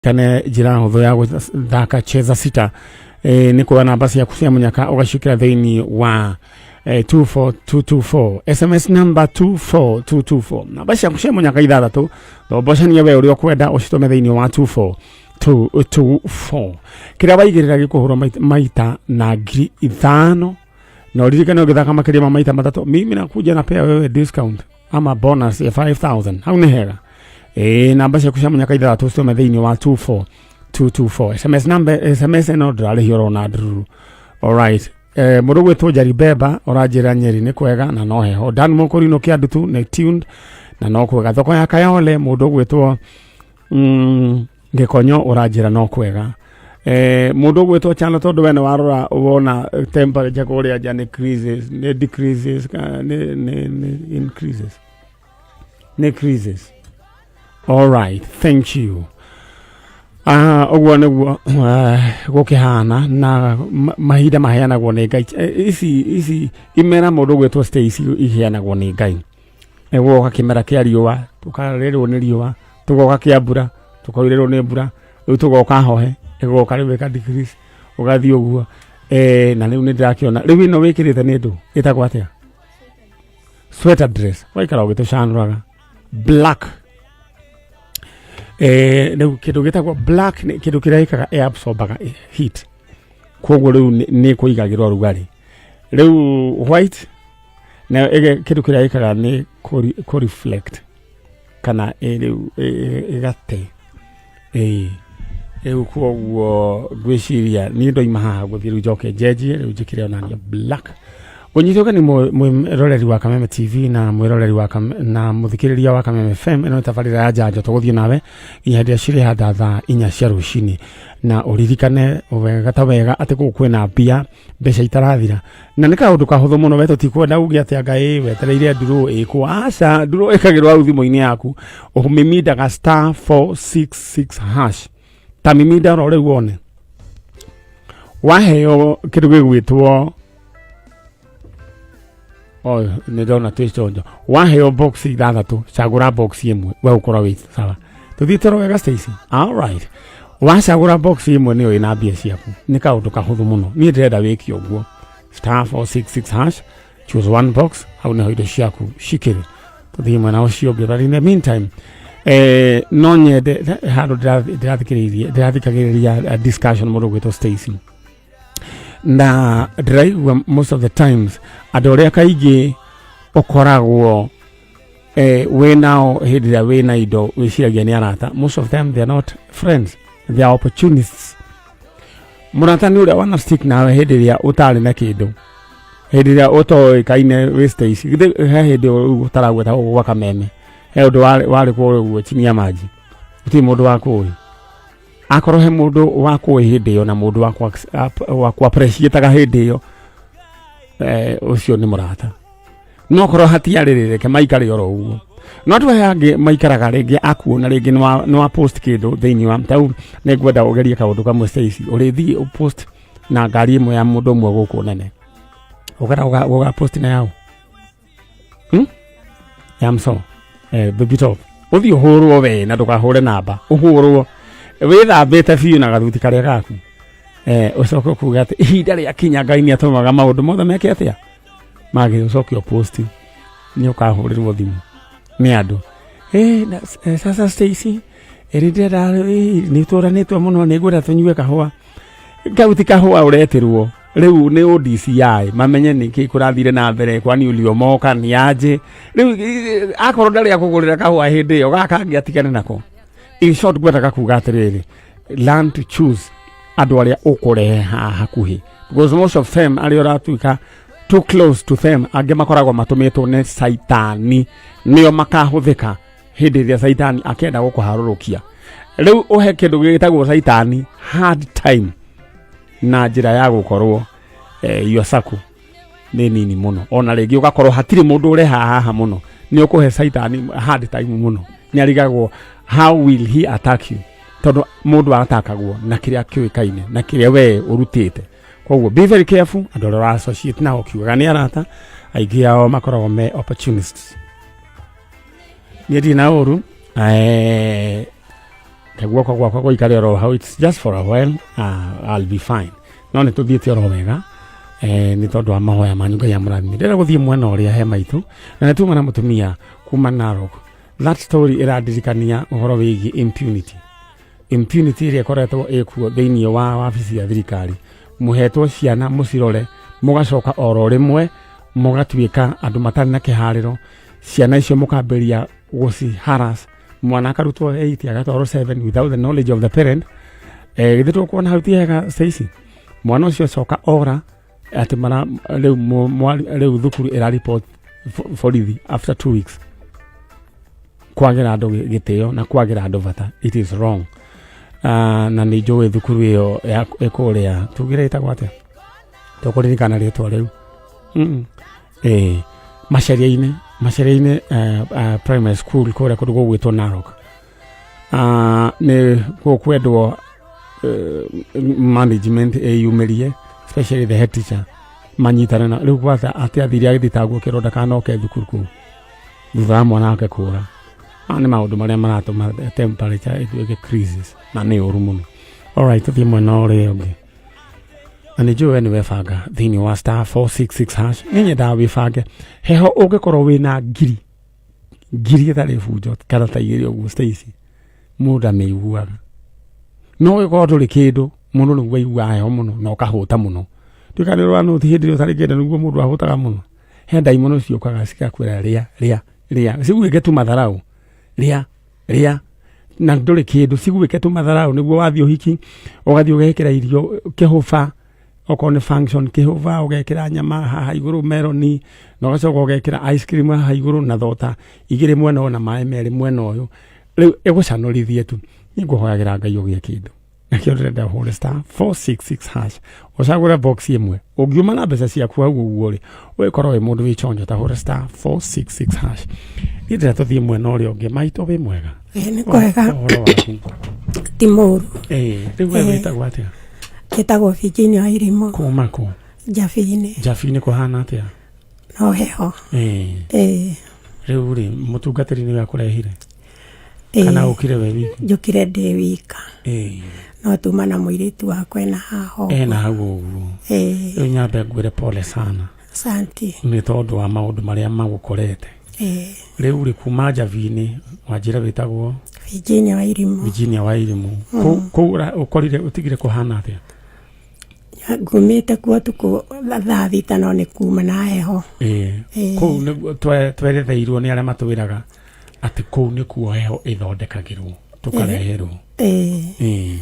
Kane njĩra hũthũ ya gũthaka cheza sita nĩ kuoya namba ciaku cia mũnyaka ũgaciĩkĩra thĩinĩ wa 24224 SMS number 24224. Namba ciaku cia mũnyaka ithathatũ, thombocania we ũrĩa ũkwenda, ũcitũme thĩinĩ wa 24224. Kĩrĩa waigĩrĩra gĩkũhũrwo maita na 5,000, na ũririkane ũgĩthaka makĩria ma maita matatũ, mimi nakuja na pea wewe discount ama bonus ya 5000. Hau nĩ hega. Ĩĩ, namba ciaku cia mũnyaka ithathatũ citũme thĩinĩ wa 24224 SMS number. SMS ĩno ndĩrarĩhio orona ndururu. Alright, mũndũ gwĩtwo Njari Beba ũranjĩra Nyeri nĩ kwega na no heho. Dan Mũkũrinũ Kĩandutu nĩ tuned na no kwega thoko ya Kayole. Mũndũ gwĩtwo Gĩkonyo ũranjĩra no kwega. Mũndũ ũgwĩtwo Chano, tondũ we nĩ warora wona temperature kũrĩa nja nĩ crisis, nĩ decreases, nĩ increases, nĩ crisis. All right, thank you. Ũguo nĩguo gũkĩhana na mahinda maheanagwo nĩ Ngai. Ici imera, mũndũ ũgwĩtwo Stacy, iheanagwo nĩ Ngai. Nĩguo kĩmera kĩa riũa tũkarĩrwo nĩ riũa, tũgoka kĩa mbura tũkaurĩrwo nĩ mbura, rĩu tũgoka hohe ĩgoka rĩu ĩka decrease, ũgathiĩ ũguo. Na rĩu nĩ ndĩrakĩona rĩu ĩno wĩkĩrĩte nĩ ndũ ĩtagwo atĩa? Sweater dress, waikara ũgĩtũcanũraga black. Rĩu kĩndũ gĩtagwo black nĩ kĩndũ kĩrĩa gĩkaga air absorbaga heat, koguo rĩu nĩ kũigagĩrwo rugarĩ. Rĩu white nayo kĩndũ kĩrĩa ĩkaga nĩ kũ reflect kana rĩu ĩgate. Ĩĩ, rĩu koguo ngwĩciria niĩ ndoima haha gũthiĩ rĩu njoke njenjie, rĩu njĩkĩre onania black. Ũnyitũke nĩ mwĩroreri wa Kameme TV na mwĩroreri wa na mũthikĩrĩria wa Kameme FM. Ĩno nĩ tabarĩra ya Njanjo, tũgũthiĩ nawe nginya hĩndĩ ĩrĩa cirĩhanda thaa 4 cia rũcinĩ, na ũririkane wega ta wega atĩ kũu kwĩna mbia, mbeca itarathira, na nĩ kaũndũ kahũthũ mũno. We tũtikwenda uge atĩ anga ĩ wetereire ndurũ ĩkwo. Aca, ndurũ ĩkagĩrwo hau thimũ-inĩ yaku, ũmimindaga *466#. Ta miminda oro rĩu wone waheo kĩndũ gĩgwĩtwo, oh, nĩ ndona twĩ conjo. Waheo box ithathatũ, cagũra box ĩmwe, we ũkorwo wĩ sawa. Tũthiĩ toro wega, Stacy. All right, wacagũra box ĩmwe nĩyo ĩna mbia ciaku. Nĩ kaũndũ kahũthũ mũno. Niĩ ndĩrenda wĩke ũguo, *466#, choose one box, hau nĩho indo ciaku cikĩrĩ. Tũthiĩ mwena ũcio ũngĩ, but in the meantime no nyende handũ ndĩrathikĩrĩirie, ndĩrathikagĩrĩria discussion mũndũ gwĩtwo Stacy, na ndĩraigua most of the times andũ arĩa kaingĩ ũkoragwo wĩ nao hĩndĩ ĩrĩa wĩ na indo wĩciragia nĩ arata, most of them they are not friends, they are opportunists. Mũrata nĩ ũrĩa wana stick nawe hĩndĩ ĩrĩa ũtarĩ na kĩndũ, hĩndĩ ĩrĩa ũtoĩkaine wĩ Stacy. Githĩ he hĩndĩ ũtaragweta gũkũ gwa Kameme, he ũndũ warĩ kũrĩa ũguo chini ya maji, gũtirĩ mũndũ wakũĩ. Akorwo he mũndũ wakũĩ hĩndĩ ĩyo na mũndũ wakũ appreciataga hĩndĩ ĩyo, ũcio nĩ mũrata. No korwo hatiarĩ rĩ, reke maikare oro ũguo. No andũ aya angĩ maikaraga rĩngĩ akuona rĩngĩ nĩ wa post kĩndũ thĩinĩ wa tau. Nĩ ngwenda ũgerie kaũndũ kamwe, Stacy. Ũrĩthiĩ ũpost na ngari ĩmwe ya mũndũ ũmwe gũkũ nene, ũgera ũga post na yao, Ya mso baby top, ũthiĩ ũhũrwo we na ndũkahũre namba, ũhũrwo wĩthambĩte biũ na gathuti karĩa gaku, ũcoke kuga atĩ ihinda rĩa kinya Ngai nĩ atũmaga maũndũ mothe meke atĩa magĩrĩ. Ũcoke ũposti, nĩ ũkahũrĩrwo thimũ nĩ andũ. Sasa Stacy, ĩrĩ ndĩrenda nĩ tũranĩtwo mũno, nĩ ngwenda tũnyue kahũa. Kau ti kahũa ũretĩrwo rĩu, nĩ ODCI mamenye nĩkĩ kũrathire na mbere, kwani uliomoka ni aje. Rĩu akorwo ndarĩ akũgũrĩra kahũa hĩndĩ ĩyo, gaka kangĩ atigane nako. In short, ngwendaga kuga atĩrĩrĩ, learn to choose andũ arĩa ũkũrehe haha hakuhĩ, because most of them arĩa ũratuĩka too close to them, angĩ makoragwo matũmĩtwo nĩ Saitani, nĩo makahũthĩka hĩndĩ ĩrĩa Saitani akĩenda gũkũharũrũkia. Rĩu ũhe kĩndũ gĩtagwo Saitani hard time na njĩra ya gũkorwo your circle nĩ nini mũno, ona rĩngĩ ũgakorwo hatirĩ mũndũ ũreha haha mũno, nĩ ũkũhe Saitani hard time mũno. Nĩ arigagwo how will he attack you, tondũ mũndũ atakagwo na kĩrĩa kĩũĩkaine na kĩrĩa we ũrutĩte. Koguo be very careful andũ arĩa ũra associate nao ũkiugaga nĩ arata, aingĩ ao makoragwo me opportunists. Niĩ ndirĩ na ũru. Ke guoko gwakwa gũikare oro hau, it's just for a while, I'll be fine. No nĩ tũthiĩte oro wega, nĩ tondũ wa mahoya manyu. Ngai amũrathime. Ndĩrenda gũthiĩ mwena ũrĩa he maitũ na nĩ tuma na mũtumia kuma Narok. That story ĩrandirikania ũhoro wĩgiĩ impunity, impunity ĩrĩa ĩkoretwo ĩkuo thĩinĩ wa wabici ya thirikari. Mũhetwo ciana mũcirore, mũgacoka oro rĩmwe mũgatuĩka andũ matarĩ na kĩharĩro. Ciana icio mũkambĩrĩria gũci harass. Mwana akarutwo 8 agatwarwo 7 without the knowledge of the parent. Githĩ tũkuona hau ti hega, Stacy? Mwana ũcio acoka ora atĩ mara rĩu rĩu thukuru ĩra report borithi after 2 weeks. Kwagĩra andũ gĩtĩo na kwagĩra andũ bata, it is wrong. Na nĩ njũĩ thukuru ĩyo ĩkũrĩa tugire ĩtagwo atĩa, tũkũririkana rĩtwa rĩu. Maceria-inĩ, Maceria-inĩ primary school kũrĩa kũndũ gũgwĩtwo Narok. Nĩ gũkwendwo management ĩyumĩrie, especially the head teacher, manyitane na rĩu gwatha atĩ athire agĩthitangwo kĩrwo ndakanoke thukuru kũu thutha wa mwana wake kũra. Maya nĩ maũndũ marĩa maratũma temperature ĩtuĩke crisis na nĩ ũru mũno. Alright, tũthiĩ mwena ũrĩa ũngĩ na nĩ njũĩ we nĩ webanga thĩinĩ wa *466#. Nĩ nyendaga wĩbange heho. Ũngĩkorwo wĩna ngiri ngiri ĩtarĩ bunjo kana ta igĩrĩ ũguo, Stacy, mũndũ amĩiguaga. No ũngĩkorwo ndũrĩ kĩndũ, mũndũ nĩguo aiguaga heho mũno na ũkahũta mũno. Nduĩka nĩ ũranũti hĩndĩ ĩrĩa ũtarĩ kĩndũ nĩguo mũndũ ahũtaga mũno. He ndaimono ciũkaga cigakwĩra rĩa, rĩa, rĩa, ciguĩke tu matharau, rĩa, rĩa, na ndũrĩ kĩndũ, ciguĩke tu matharau. Nĩguo wathiĩ ũhiki ũgathiĩ ũgekĩra irio kĩhũba, okorwo nĩ function kĩhũba, ũgekĩra nyama haha igũrũ, meroni, na ũgacoka ũgekĩra ice cream haha igũrũ na thota igĩrĩ mwena ũyũ na maĩ merĩ mwena ũyũ. Rĩu ĩgũcanorithie tu. Niĩ ngũhoyagĩra Ngai ũgĩe kĩndũ. Nakĩo ndĩrenda ũhũre *466# ũcagũre box ĩmwe. Ũngiuma na mbeca ciaku hau ũguo rĩ, ũgĩkorwo wĩ mũndũ wĩ chonjo. Ta hũre *466#. Niĩ ndĩrenda tũthiĩ mwena ũrĩa ũngĩ. Maitũ, wĩ mwega? Ĩĩ, nĩ kwega. Ũhoro waku? Ti mũru. Ĩĩ, rĩu we wĩtagwo atĩa? Njĩtagwo Virginia wa Irimũ. Kuma kũ? Njabi-inĩ. Njabi-inĩ kũhana atĩa? No heho. Ĩĩ. Ĩĩ. Rĩu rĩ, mũtungatĩri nĩwe akũrehire Ĩĩ. kana ũkire we wiki? Njũkire ndĩ wika. Ĩĩ. No tuma na mũirĩtu wakwa ena haha ũguo. Ena hau ũguo. Ĩĩ. Rĩu nyambe ngwĩre pole sana. Asanti. Nĩ tondũ wa maũndũ marĩa magũkorete. Ĩĩ. Rĩu rĩ, kuma Njabi-inĩ wanjĩra wĩtagwo? Virginia wa Irimũ. Virginia wa Irimũ. Kũu kũu ũkorire ũtigire kũhana atĩa? Ngumĩte kuo tukũ thaa 6, no nĩ kuma na heho. Ĩĩ. Ĩĩ. Kũu nĩguo tweretheirwo nĩ arĩa matwĩraga atĩ kũu nĩkuo heho ĩthondekagĩrwo tũkareherwo. Ĩĩ. Ĩĩ.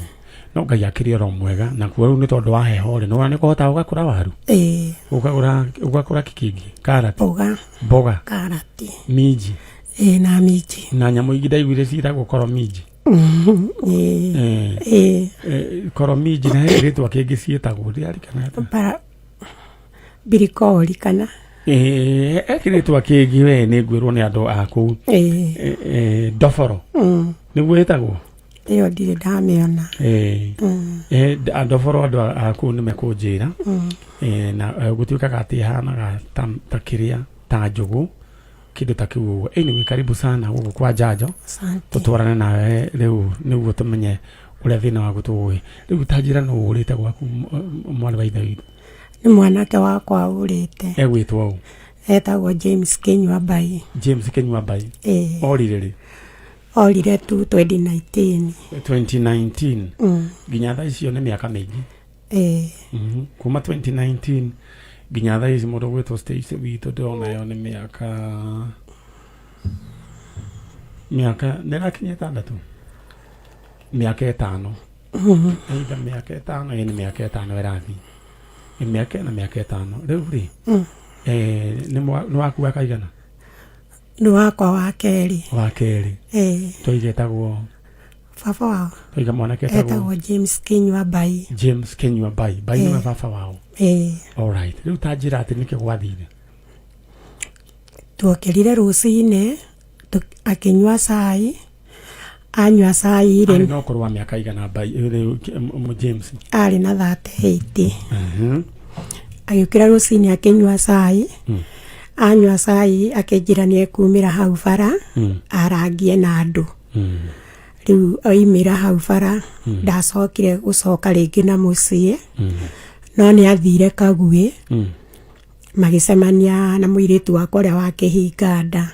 No Ngai akĩrĩ oro mwega. Nakuo rĩu nĩ tondũ wa heho rĩ, nĩwona nĩ kũhota ũgakũra waru, Ĩĩ. ũkagũra ũgakũra kĩkĩngĩ, karati, Mboga. Mboga. Karati. Minji. Ĩĩ, na minji. Na nyamũ ingĩ ndaiguire ciĩtagwo korominji. Ĩĩ. Ĩĩ. Ĩĩ. Korominji na he rĩtwa kĩngĩ ciĩtagwo ndiarikana atĩa. Bara birikori kana? Ĩĩ, he kĩrĩtwa kĩngĩ we nĩ ngwĩrwo nĩ andũ a kũu. Ĩĩ. Ndoboro nĩguo ĩtagwo. Ĩyo ndirĩ ndamĩona. Ĩĩ. Ndoboro andũ a kũu nĩ mekũnjĩra. Na gũtuĩkaga atĩ ĩhanaga ta kĩrĩa ta njũgũ, kĩndũ ta kĩu ũguo. Anyway, karibu sana gũkũ kwa Njanjo. Asante. Tũtwarane nawe rĩu nĩguo tũmenye ũrĩa thĩna waku tũĩ. Rĩu ta njĩra nũ ũrĩte gwaku, mwarĩ wa ithe witũ? Nĩ mwanake wakwa ũrĩte. Egwĩtwo ũ? Etagwo James Kinyua Mbai. James Kinyua Mbai. Ĩĩ. Orire rĩ? Orire tu 2019. 2019. Nginya thaa icio nĩ mĩaka mĩingĩ. Ĩĩ. Kuma 2019 nginya thaa ici, mũndũ gwĩtwo Stacy witũ ndĩrona ĩyo nĩ mĩaka nĩ ĩrakinya 6, mĩaka 5, either mĩaka 5. Ĩ, nĩ mĩaka 5 ĩrathiĩ. Ĩ, mĩaka 4, mĩaka 5 rĩu rĩ. Nĩ waku wa kaigana? Nĩ wakwa wa kerĩ. Wa kerĩ. Ĩĩ. Twaige etagwo? Baba wao. Twaiga mwanake etagwo? Etagwo James Kinyua Mbai. James Kinyua Mbai. Mbai nĩwe Ĩĩ. baba wao? Ĩĩ. Alright, rĩu ta njĩra atĩ nĩkĩ gwathire. Tuokĩrire rũcinĩ, akĩnyua cai. Anyua cai rĩ, Arĩ na ũkũrũ wa mĩaka igana Mbai, rĩu James? Arĩ na 38. Agĩũkĩra rũcinĩ akĩnyua cai. Anyua cai akĩnjĩra nĩ ekumĩra hau bara arangie na andũ. Rĩu oimĩra hau bara ndacokire gũcoka rĩngĩ na mũciĩ, no nĩ athire Kaguĩ, magĩcemania na mũirĩtu wakwa ũrĩa wakĩhinga nda.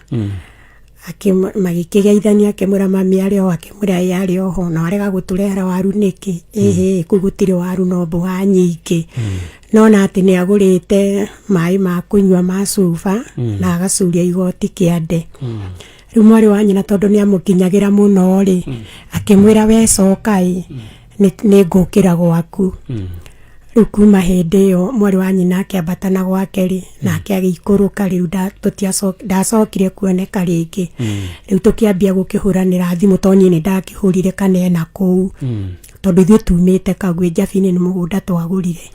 Magĩkĩgeithania, akĩmwĩra mami arĩ oho, akĩmwĩra ĩ arĩ oho, na warega gũtũrehera waru nĩkĩ? Ĩhĩ, kũu gũtirĩ waru no mboga nyingĩ. No na atĩ nĩ agũrĩte maĩ ma kũnyua ma cuba na agacuria igoti kĩande. Rĩu mwarĩ wa nyina, tondũ nĩ amũkinyagĩra mũno rĩ, akĩmwĩra we coka ĩ, nĩ ngũkĩra gwaku. Rĩu kuma hĩndĩ ĩyo mwarĩ wa nyina akĩambata na gwake rĩ, nake agĩikũrũka. Rĩu ndacokire kuoneka rĩngĩ. Rĩu tũkĩambia gũkĩhũranĩra thimũ, tondũ niĩ nĩ ndakĩhũrire kanena kũu, tondũ ithuĩ tumĩte Kagwĩ Njabinĩ, nĩ mũgũnda twagũrire.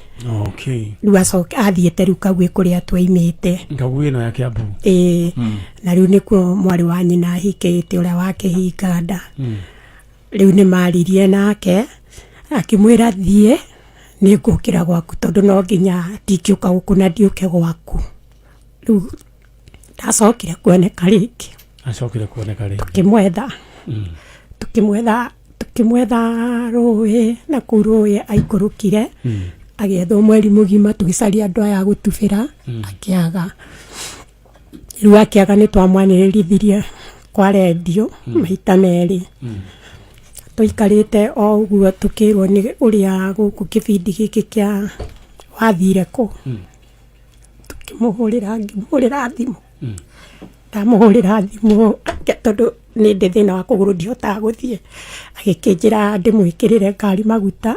Rĩu acoke athiĩte rĩu Kagwĩ kũrĩa twaimĩte. Kagwĩ ĩno ya Kiambu? Ĩĩ, na rĩu nĩkuo mwarĩ wa nyina ahikĩte ũrĩa wakĩhinga nda. Rĩu nĩ maririe nake, akĩmwĩra thiĩ, nĩ ngũkĩra gwaku, tondũ no nginya ndingĩũka gũkũ na ndiũke gwaku. Rĩu ndacokire kuoneka rĩngĩ. Acokire kuoneka rĩngĩ. Tũkĩmwetha rũĩ na kũu rũĩ aikũrũkire, agĩethwo mweri mũgima, tũgĩcaria andũ aya a gũtubĩra, akĩaga. Rĩu akĩaga nĩ twamwanĩrĩrithirie kwa rendio maita merĩ. Tũikarĩte o ũguo, tũkĩrwo nĩ ũrĩa gũkũ kĩbindi gĩkĩ kĩa wathire kũ, tũkĩmũhũrĩra, ngĩmũhũrĩra thimũ. Ndamũhũrĩra thimũ, tondũ nĩ ndĩ thĩna wa kũgũrũ, ndihotaga gũthiĩ, agĩkĩnjĩra ndĩmwĩkĩrĩre ngari maguta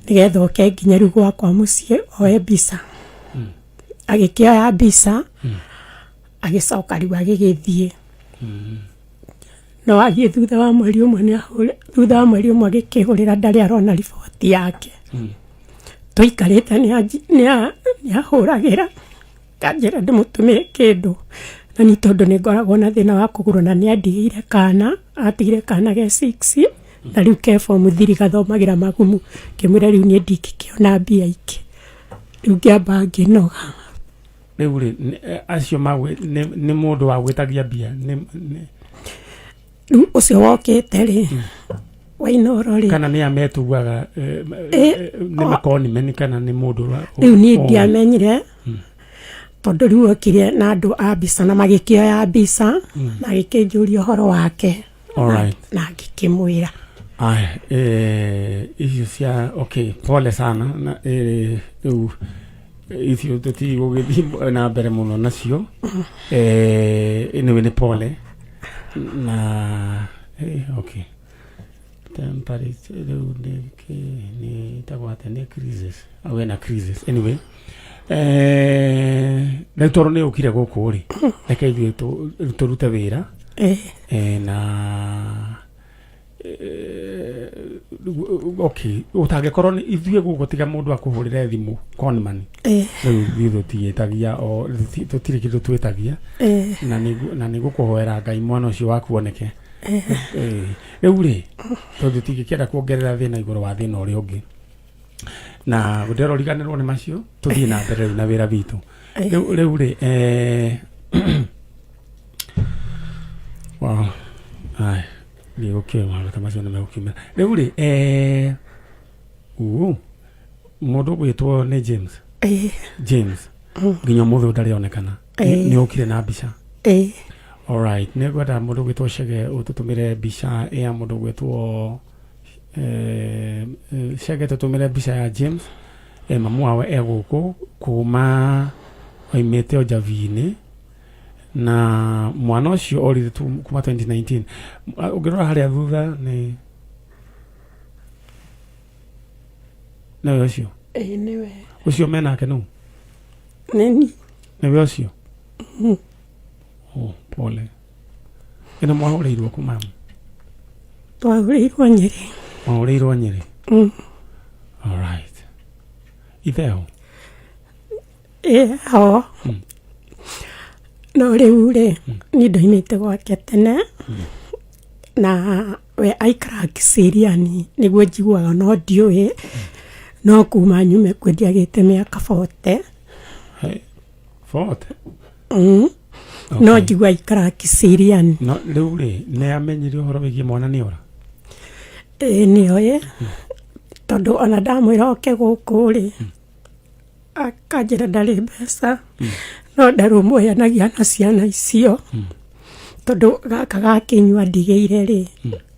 nĩgetha oke nginya rĩu gwakwa mũciĩ oe mbica. Agĩkĩoya mbica, agĩcoka rĩu agĩgĩthiĩ. No athiĩ, thutha wa mweri ũmwe nĩ thutha wa mweri ũmwe agĩkĩhũrĩra, ndarĩ arona riboti yake. Tũikarĩte nĩ ahũragĩra, kanjĩra ndĩmũtũmĩre kĩndũ, na ni tondũ nĩ ngoragwo na thĩna wa kũgũrũ, na nĩ andigĩire kana, atigire kana ge 6 na rĩu ke form 3, gathomagĩra magumu. Ngĩmwĩra rĩu niĩ ndingĩkĩona mbia ingĩ, rĩu ngĩamba ngĩnoga. Rĩu rĩ, acio nĩ mũndũ wa gwĩtagia mbia Rĩu ũcio wokĩte rĩ, Wainoro rĩ, kana nĩ ametuaga nĩ makonimeni kana nĩ mũndũ Rĩu niĩ ndiamenyire, tondũ rĩu okire na andũ a mbica na magĩkĩoya mbica na agĩkĩnjũria ũhoro wake na ngĩkĩmwĩra. Aya, icio cia, okay, pole sana. Na rĩu icio tũtigũgĩthiĩ na mbere mũno nacio. Anyway, nĩ pole na okay, temperature rĩu nĩ nĩ ĩtagwo atĩa? Nĩ crisis au ena crisis. Anyway, rĩu tondũ nĩ ũkire gũkũ rĩ, reke ithuĩ tũrute wĩra. Na okay, ũtangĩkorwo nĩ ithuĩ gũkũ, tiga mũndũ akũhũrĩre thimũ conman. Rĩu ithuĩ tũtiĩtagia o tũtirĩ kĩndũ twĩtagia. Na nĩ gũkũhoera Ngai mwana ũcio waku oneke. Rĩu rĩ, tondũ tũtingĩkĩenda kuongerera thĩna igũrũ wa thĩna ũrĩa ũngĩ, na ndĩrora ũriganĩrwo nĩ macio, tũthiĩ na mbere rĩu na wĩra witũ. Rĩu rĩ, wow, aya ndigũkĩũĩ maũndũ ta macio nĩ megũkiumĩra. Rĩu rĩ, uu mũndũ ũgwĩtwo nĩ James? Eh. James nginya ũmũthĩ ũyũ ndarĩ onekana. Nĩ ũkire na mbica? Eh. Alright, nĩ ngwenda mũndũ ũgwĩtwo Chege ũtũtũmĩre mbica ya mũndũ ũgwĩtwo Chege, tũtũmĩre mbica ya James. Mamu wao e gũkũ kuma oimĩte o Njabi-inĩ, na mwana ũcio orire tu kuma 2019. Ũngĩrora harĩa thutha nĩ nĩwe ũcio? Ĩĩ, nĩwe. Ũcio menake nũ? Nĩni. Nĩwe ũcio. Oh, pole. Ĩno mwahũrĩirwo kũ, mamu? Twahũrĩirwo Nyĩrĩ. Mwahũrĩirwo Nyĩrĩ. Alright, itheo. Ĩĩ ho. No rĩu rĩ, niĩ ndoimĩte gwake tene, na we aikaraga Kiserian nĩguo njiguaga, no ndiũĩ, no kuma nyume kuo ndiagĩte mĩaka 40. Hey, 40? Mm. No njigua aikaraga Kiserian. No rĩu rĩ, nĩ amenyire ũhoro wĩgiĩ mwana nĩ ora? Ĩĩ nĩoĩ, tondũ ona ndamwĩra oke gũkũ rĩ, akanjĩra ndarĩ mbeca, no ndarũmbũyanagia na ciana icio, tondũ gaka gakĩnyua ndigĩire rĩ,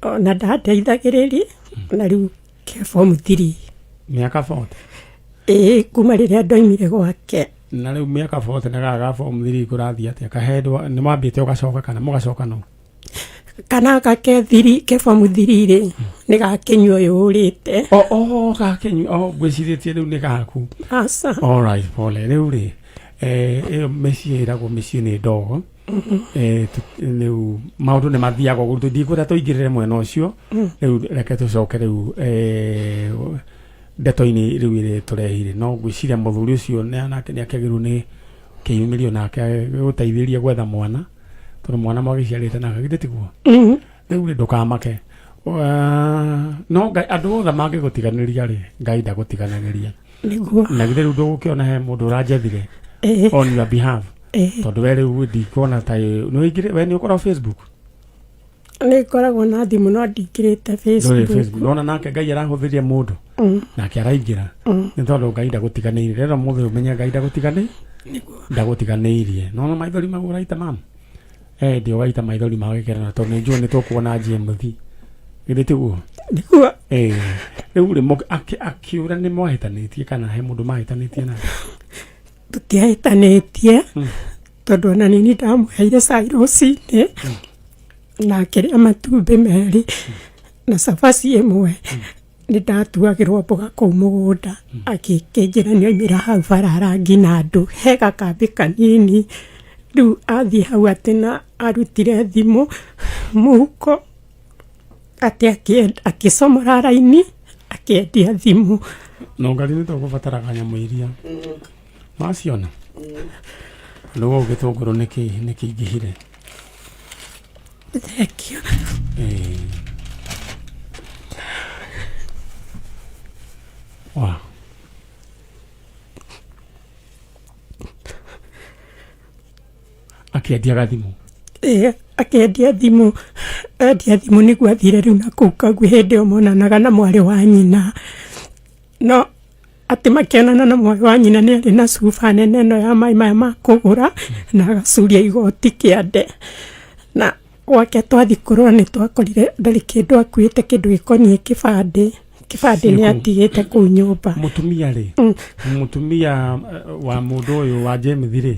ona ndandeithagĩrĩria, na rĩu ke form 3. Mĩaka 40? Ĩĩ, kuma rĩrĩa ndoimire gwake. Na rĩu mĩaka 40 na gaka ga form 3 kũrathiĩ atĩa? Kahendwa nĩ mwambĩte ũgacoka kana mũgacoka no? Kana gaka ke thiri, ke form 3 rĩ, nĩ gakĩnyua ũyũ ũrĩte. O gakĩnyua, o ngwĩcirĩtie rĩu nĩ gaku. Aca. Alright, pole. Rĩu rĩ, ĩyo mĩciĩ ĩragwo mĩciĩ nĩ ndogo. Rĩu maũndũ nĩ mathiaga ũguo, ndikwenda tũingĩrĩre mwena ũcio. Rĩu reke tũcoke rĩu ndeto-inĩ rĩu ĩrĩa tũrehire. No ngwĩciria mũthuri ũcio nake nĩ akĩagĩrĩirwo nĩ kĩyumĩrio nake gũteithĩrĩria gwetha mwana, tondũ mwana mwagĩciarĩte nake, githĩ tiguo? Rĩu rĩ, ndũkamake. No Ngai, andũ othe mangĩgũtiganĩria rĩ, Ngai ndagũtiganagĩria. Nĩguo. Na githĩ rĩu ndũgũkĩona he mũndũ ũranjethire on your behalf? Tondũ we rĩu ndikuona ta nĩ ũingĩrĩ, we nĩ ũkoragwo Facebook? Nĩ ngoragwo na thimũ no ndingĩrĩte Ndũrĩ Facebook. Facebook. Nona nake Ngai arahũthĩria mũndũ nake araingĩra, nĩ tondũ Ngai ndagũtiganĩirie. Rero mũthĩ ũmenye Ngai ndagũtiganĩirie, ndagũtiganĩirie. Nona maithori mau ũraita mama, ndi ũgaita maithori ma gĩkeno tondũ nĩ njũĩ nĩ tũkuona GMV, githĩ tiguo? Nĩguo. Rĩu rĩ, akĩũra nĩ mwahĩtanĩtie kana he mũndũ mahĩtanĩtie nake? Tũtiahĩtanĩtie, tondũ ona nini ndamũheire cai rũcinĩ na akĩrĩa matumbĩ merĩ na cabaci ĩmwe. Nĩ ndatuagĩrwo mboga kũu mũgũnda, akĩnjĩra nĩ oimĩra hau bara arangi na andũ he gakambĩ kanini. Rĩu athiĩ hau atĩ na arutire thimũ mũhuko, atĩ akĩcomora raini akĩendia thimũ. No ngari nĩ tũgũbataraga nyamũ iria waciona rĩu ũũ gĩtũngũrũ nĩ kĩingĩhire. Thank you. Wow. Akĩendia gathimũ? Ĩĩ, akĩendia thimũ. Endia thimũ nĩguo athire rĩu na kũu Kagui. Hĩndĩ ĩyo monanaga na mwarĩ wa nyina, no atĩ makĩonana na mwarĩ wa nyina nĩ arĩ na cuba nene ĩno ya maĩ maya ma kũgũra na agacuria igoti kĩande. Na gwake twathi kũrora nĩ twakorire ndarĩ kĩndũ akuĩte, kĩndũ gĩkoniĩ kĩbandĩ. Kĩbandĩ nĩ Ciĩkũ? atigĩte kũu nyũmba. Mũtumia rĩ, mũtumia wa mũndũ ũyũ wa James rĩ,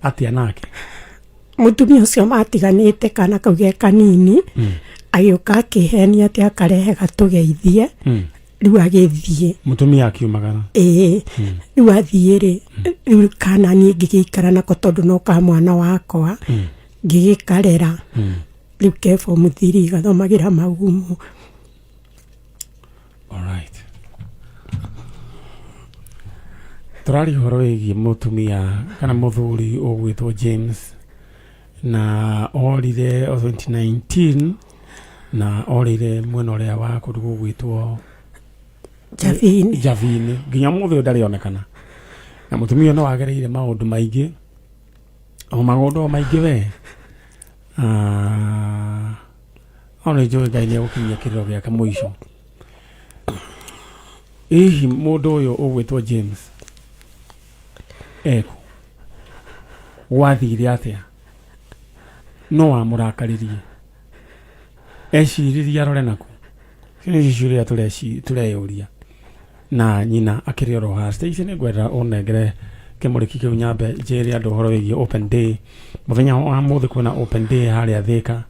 atĩa nake? Mũtumia ũcio matiganĩte kana kau ge kanini, agĩũka akĩhenia atĩ akarehe gatũgeithie. Rĩu agĩthiĩ. Mũtumia akiumagara? Ĩĩ. Rĩu athiĩ rĩ, rĩu kana niĩ ngĩgĩikara nako tondũ no ka mwana wakwa, ngĩgĩkarera. Rĩu ke form 3, gathomagĩra Magumu. Alright. Tũraria ũhoro wĩgiĩ mũtumia kana mũthuri ũgwĩtwo James, na orire o 2019, na orire mwena ũrĩa wa kũndũ gũgwĩtwo Njabini. Njabini. Nginya mũthĩ ũyũ ndarĩ onekana, na mũtumia ũyũ no agereire maũndũ maingĩ, o maũndũ o maingĩ we. Ah, no nĩ njũĩ Ngai nĩ egũkinyia kĩrĩro gĩake mũico. Hihi mũndũ ũyũ ũgwĩtwo James eku gwathire atĩa? No wamũrakaririe, eciririe arore naku? Icio nĩcio ciũria tũreyũria. Na nyina akĩrĩ oro haha. Stacy, nĩ ngwenda ũnengere kĩmũrĩki kĩu nyambe njĩre andũ ũhoro wĩgiĩ open day. Mũthenya wa mũthĩ kwĩna open day harĩa Thĩka,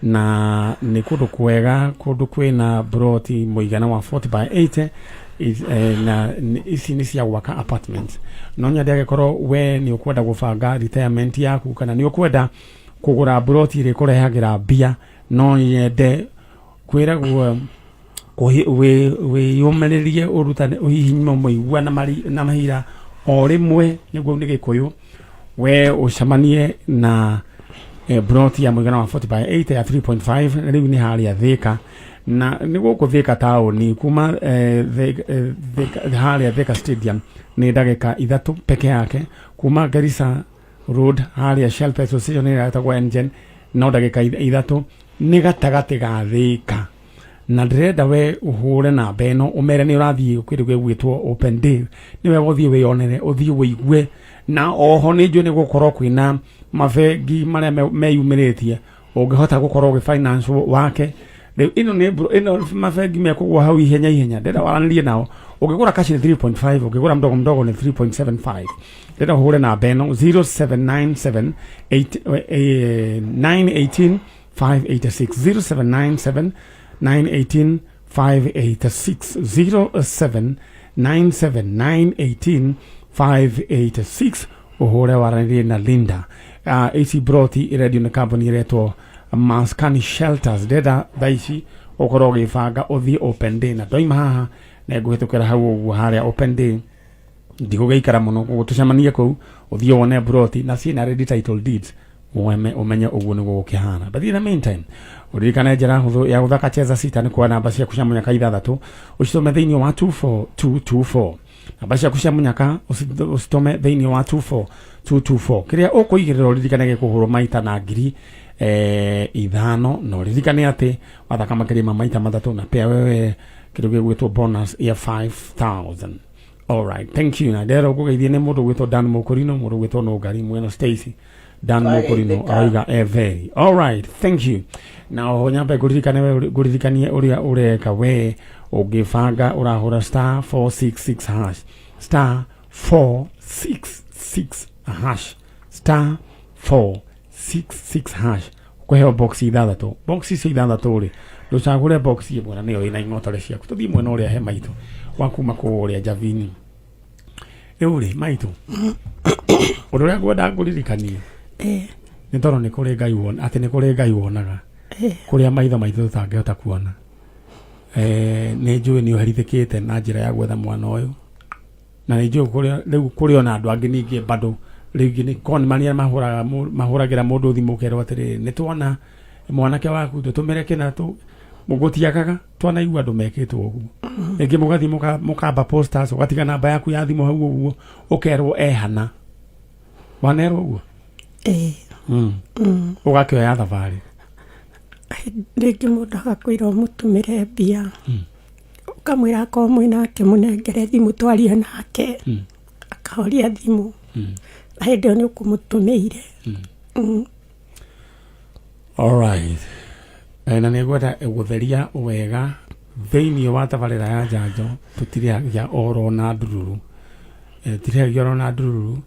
na nĩ kũndũ kwega, kũndũ kwĩna broti mũigana wa 40 by 80, na ici nĩ cia gwaka apartments. No nyende angĩkorwo we nĩ ũkwenda gũbanga retirement yaku kana nĩ ũkwenda kũgũra broti ĩrĩa ĩkũrehagĩra mbia, no nyende kwĩragwo wĩyũmĩrĩrie, ũrutane, ũhihinye mũigua na mahira o rĩmwe nĩguo nĩ gĩkũyũ we ũcemanie na broti ya mũigana wa 40 by 8 ya 3.5. Rĩu nĩ harĩa Thĩka, na nĩ gũkũ Thĩka taũni, kuma harĩa Thĩka Stadium nĩ ndagĩka 3 peke yake, kuma Garissa Road harĩa Shell petrol station ĩrĩa ĩtagwo Engen no ndagĩka 3. Nĩ gatagatĩ ga Thĩka. Na ndĩrenda we ũhũre namba ĩno ũmere nĩ ũrathiĩ kĩndũ gĩgwĩtwo open day, nĩ wega ũthiĩ wĩyonere, ũthiĩ wĩigue. Na oho nĩ njũĩ nĩ gũkorwo kwĩna mabengi marĩa meyumĩrĩtie ũngĩhota gũkorwo ũgĩ finance wake. Rĩu ĩno nĩ ĩno mabengi mekũgwa hau ihenya ihenya. Ndĩrenda waranĩrie nao. Ũngĩgũra cash nĩ 3.5, ũngĩgũra mdogo mdogo nĩ 3.75. Ndĩrenda ũhũre namba ĩno 0797 8 918 586, 0797 918 586, 0797 918 586, ũhũre waranĩrie na Linda. Ici broti irendio nĩ kambuni ĩretwo Maskani Shelters. Ndĩrenda thaa ici ũkorwo ũgĩbanga ũthiĩ open day, na ndoima haha nĩngũhĩtũkĩra hau ũguo harĩa open day, ndigũgĩikara mũno, koguo tũcemanie kũu, ũthiĩ wone broti na ciĩna ready title deeds, weme ũmenye ũguo nĩguo gũkĩhana. But in the meantime, ũririkane njĩra hũthũ ya gũthaka Cheza Sita nĩ kuoya namba ciaku cia mũnyaka ithathatũ, ũcitũme thĩinĩ wa 24224. Namba ciaku cia mũnyaka ũcitũme thĩinĩ wa 24224. Kĩrĩa ũkũigĩrĩra, ũririkane gĩkũhũrwo maita na ngiri 5, na ũririkane atĩ wathaka makĩria ma maita matatũ na pea wewe kĩndũ gĩgwĩtwo bonus ya 5000. Alright, thank you. Na ndero ngũgeithie nĩ mũndũ gwĩtwo Dan Mũkũrino, mũndũ gwĩtwo Nũngari mwena Stacy Dan Mũkũrino. Twageithĩka. Arauga very. Alright, thank you. Na oho nyambe ngũririkane we, ngũririkanie ũrĩa ũreka we ũngĩbanga ũrahũra star 466 hash, star 466 hash, star 466 hash, kũheo box ithathatũ. Box icio ithathatũ rĩ, ndũcagũre box ĩmwe na nĩyo ĩna ing'otore ciaku. Tũthiĩ mwena ũrĩa he maitũ wa kuma kũrĩa Njavini. Rĩu rĩ, maitũ, ũndũ ũrĩa ngwenda ngũririkanie nĩ tondũ nĩ kũrĩ Ngai wona atĩ nĩ kũrĩ Ngai wonaga kũrĩa maitho maitũ tũtangĩhota kuona. Nĩ njũĩ nĩ ũherithĩkĩte na njĩra ya gwetha mwana ũyũ, na nĩ njũĩ kũrĩa rĩu kũrĩ ona andũ angĩ ningĩ bado rĩngĩ nĩ con marĩa mahũraga mahũragĩra mũndũ thimũ, ũkerwo atĩrĩrĩ, nĩ tuona mwanake waku, tũtũmĩre kĩna tũ gũtiagaga. Twanaigua andũ mekĩtwo ũguo, rĩngĩ mũgathiĩ mũkamba posters, ũgatiga namba yaku ya thimũ hau ũguo, ũkerwo ehana wanerwo ũguo. Ĩĩ. Ũgakĩoya thabarĩ. Rĩngĩ mũndũ agakwĩra ũmũtũmĩre mbia, ũkamwĩra akorwo mwĩnake mũnengere thimũ twarie nake, akahoria thimũ, na hĩndĩ ĩyo nĩ ũkũmũtũmĩire. Alright. Na nĩ ngwenda gũtheria wega thĩinĩ wa tabarĩra ya njanjo, tũtirĩhagia oro na ndururu. Tũtirĩhagia oro na ndururu.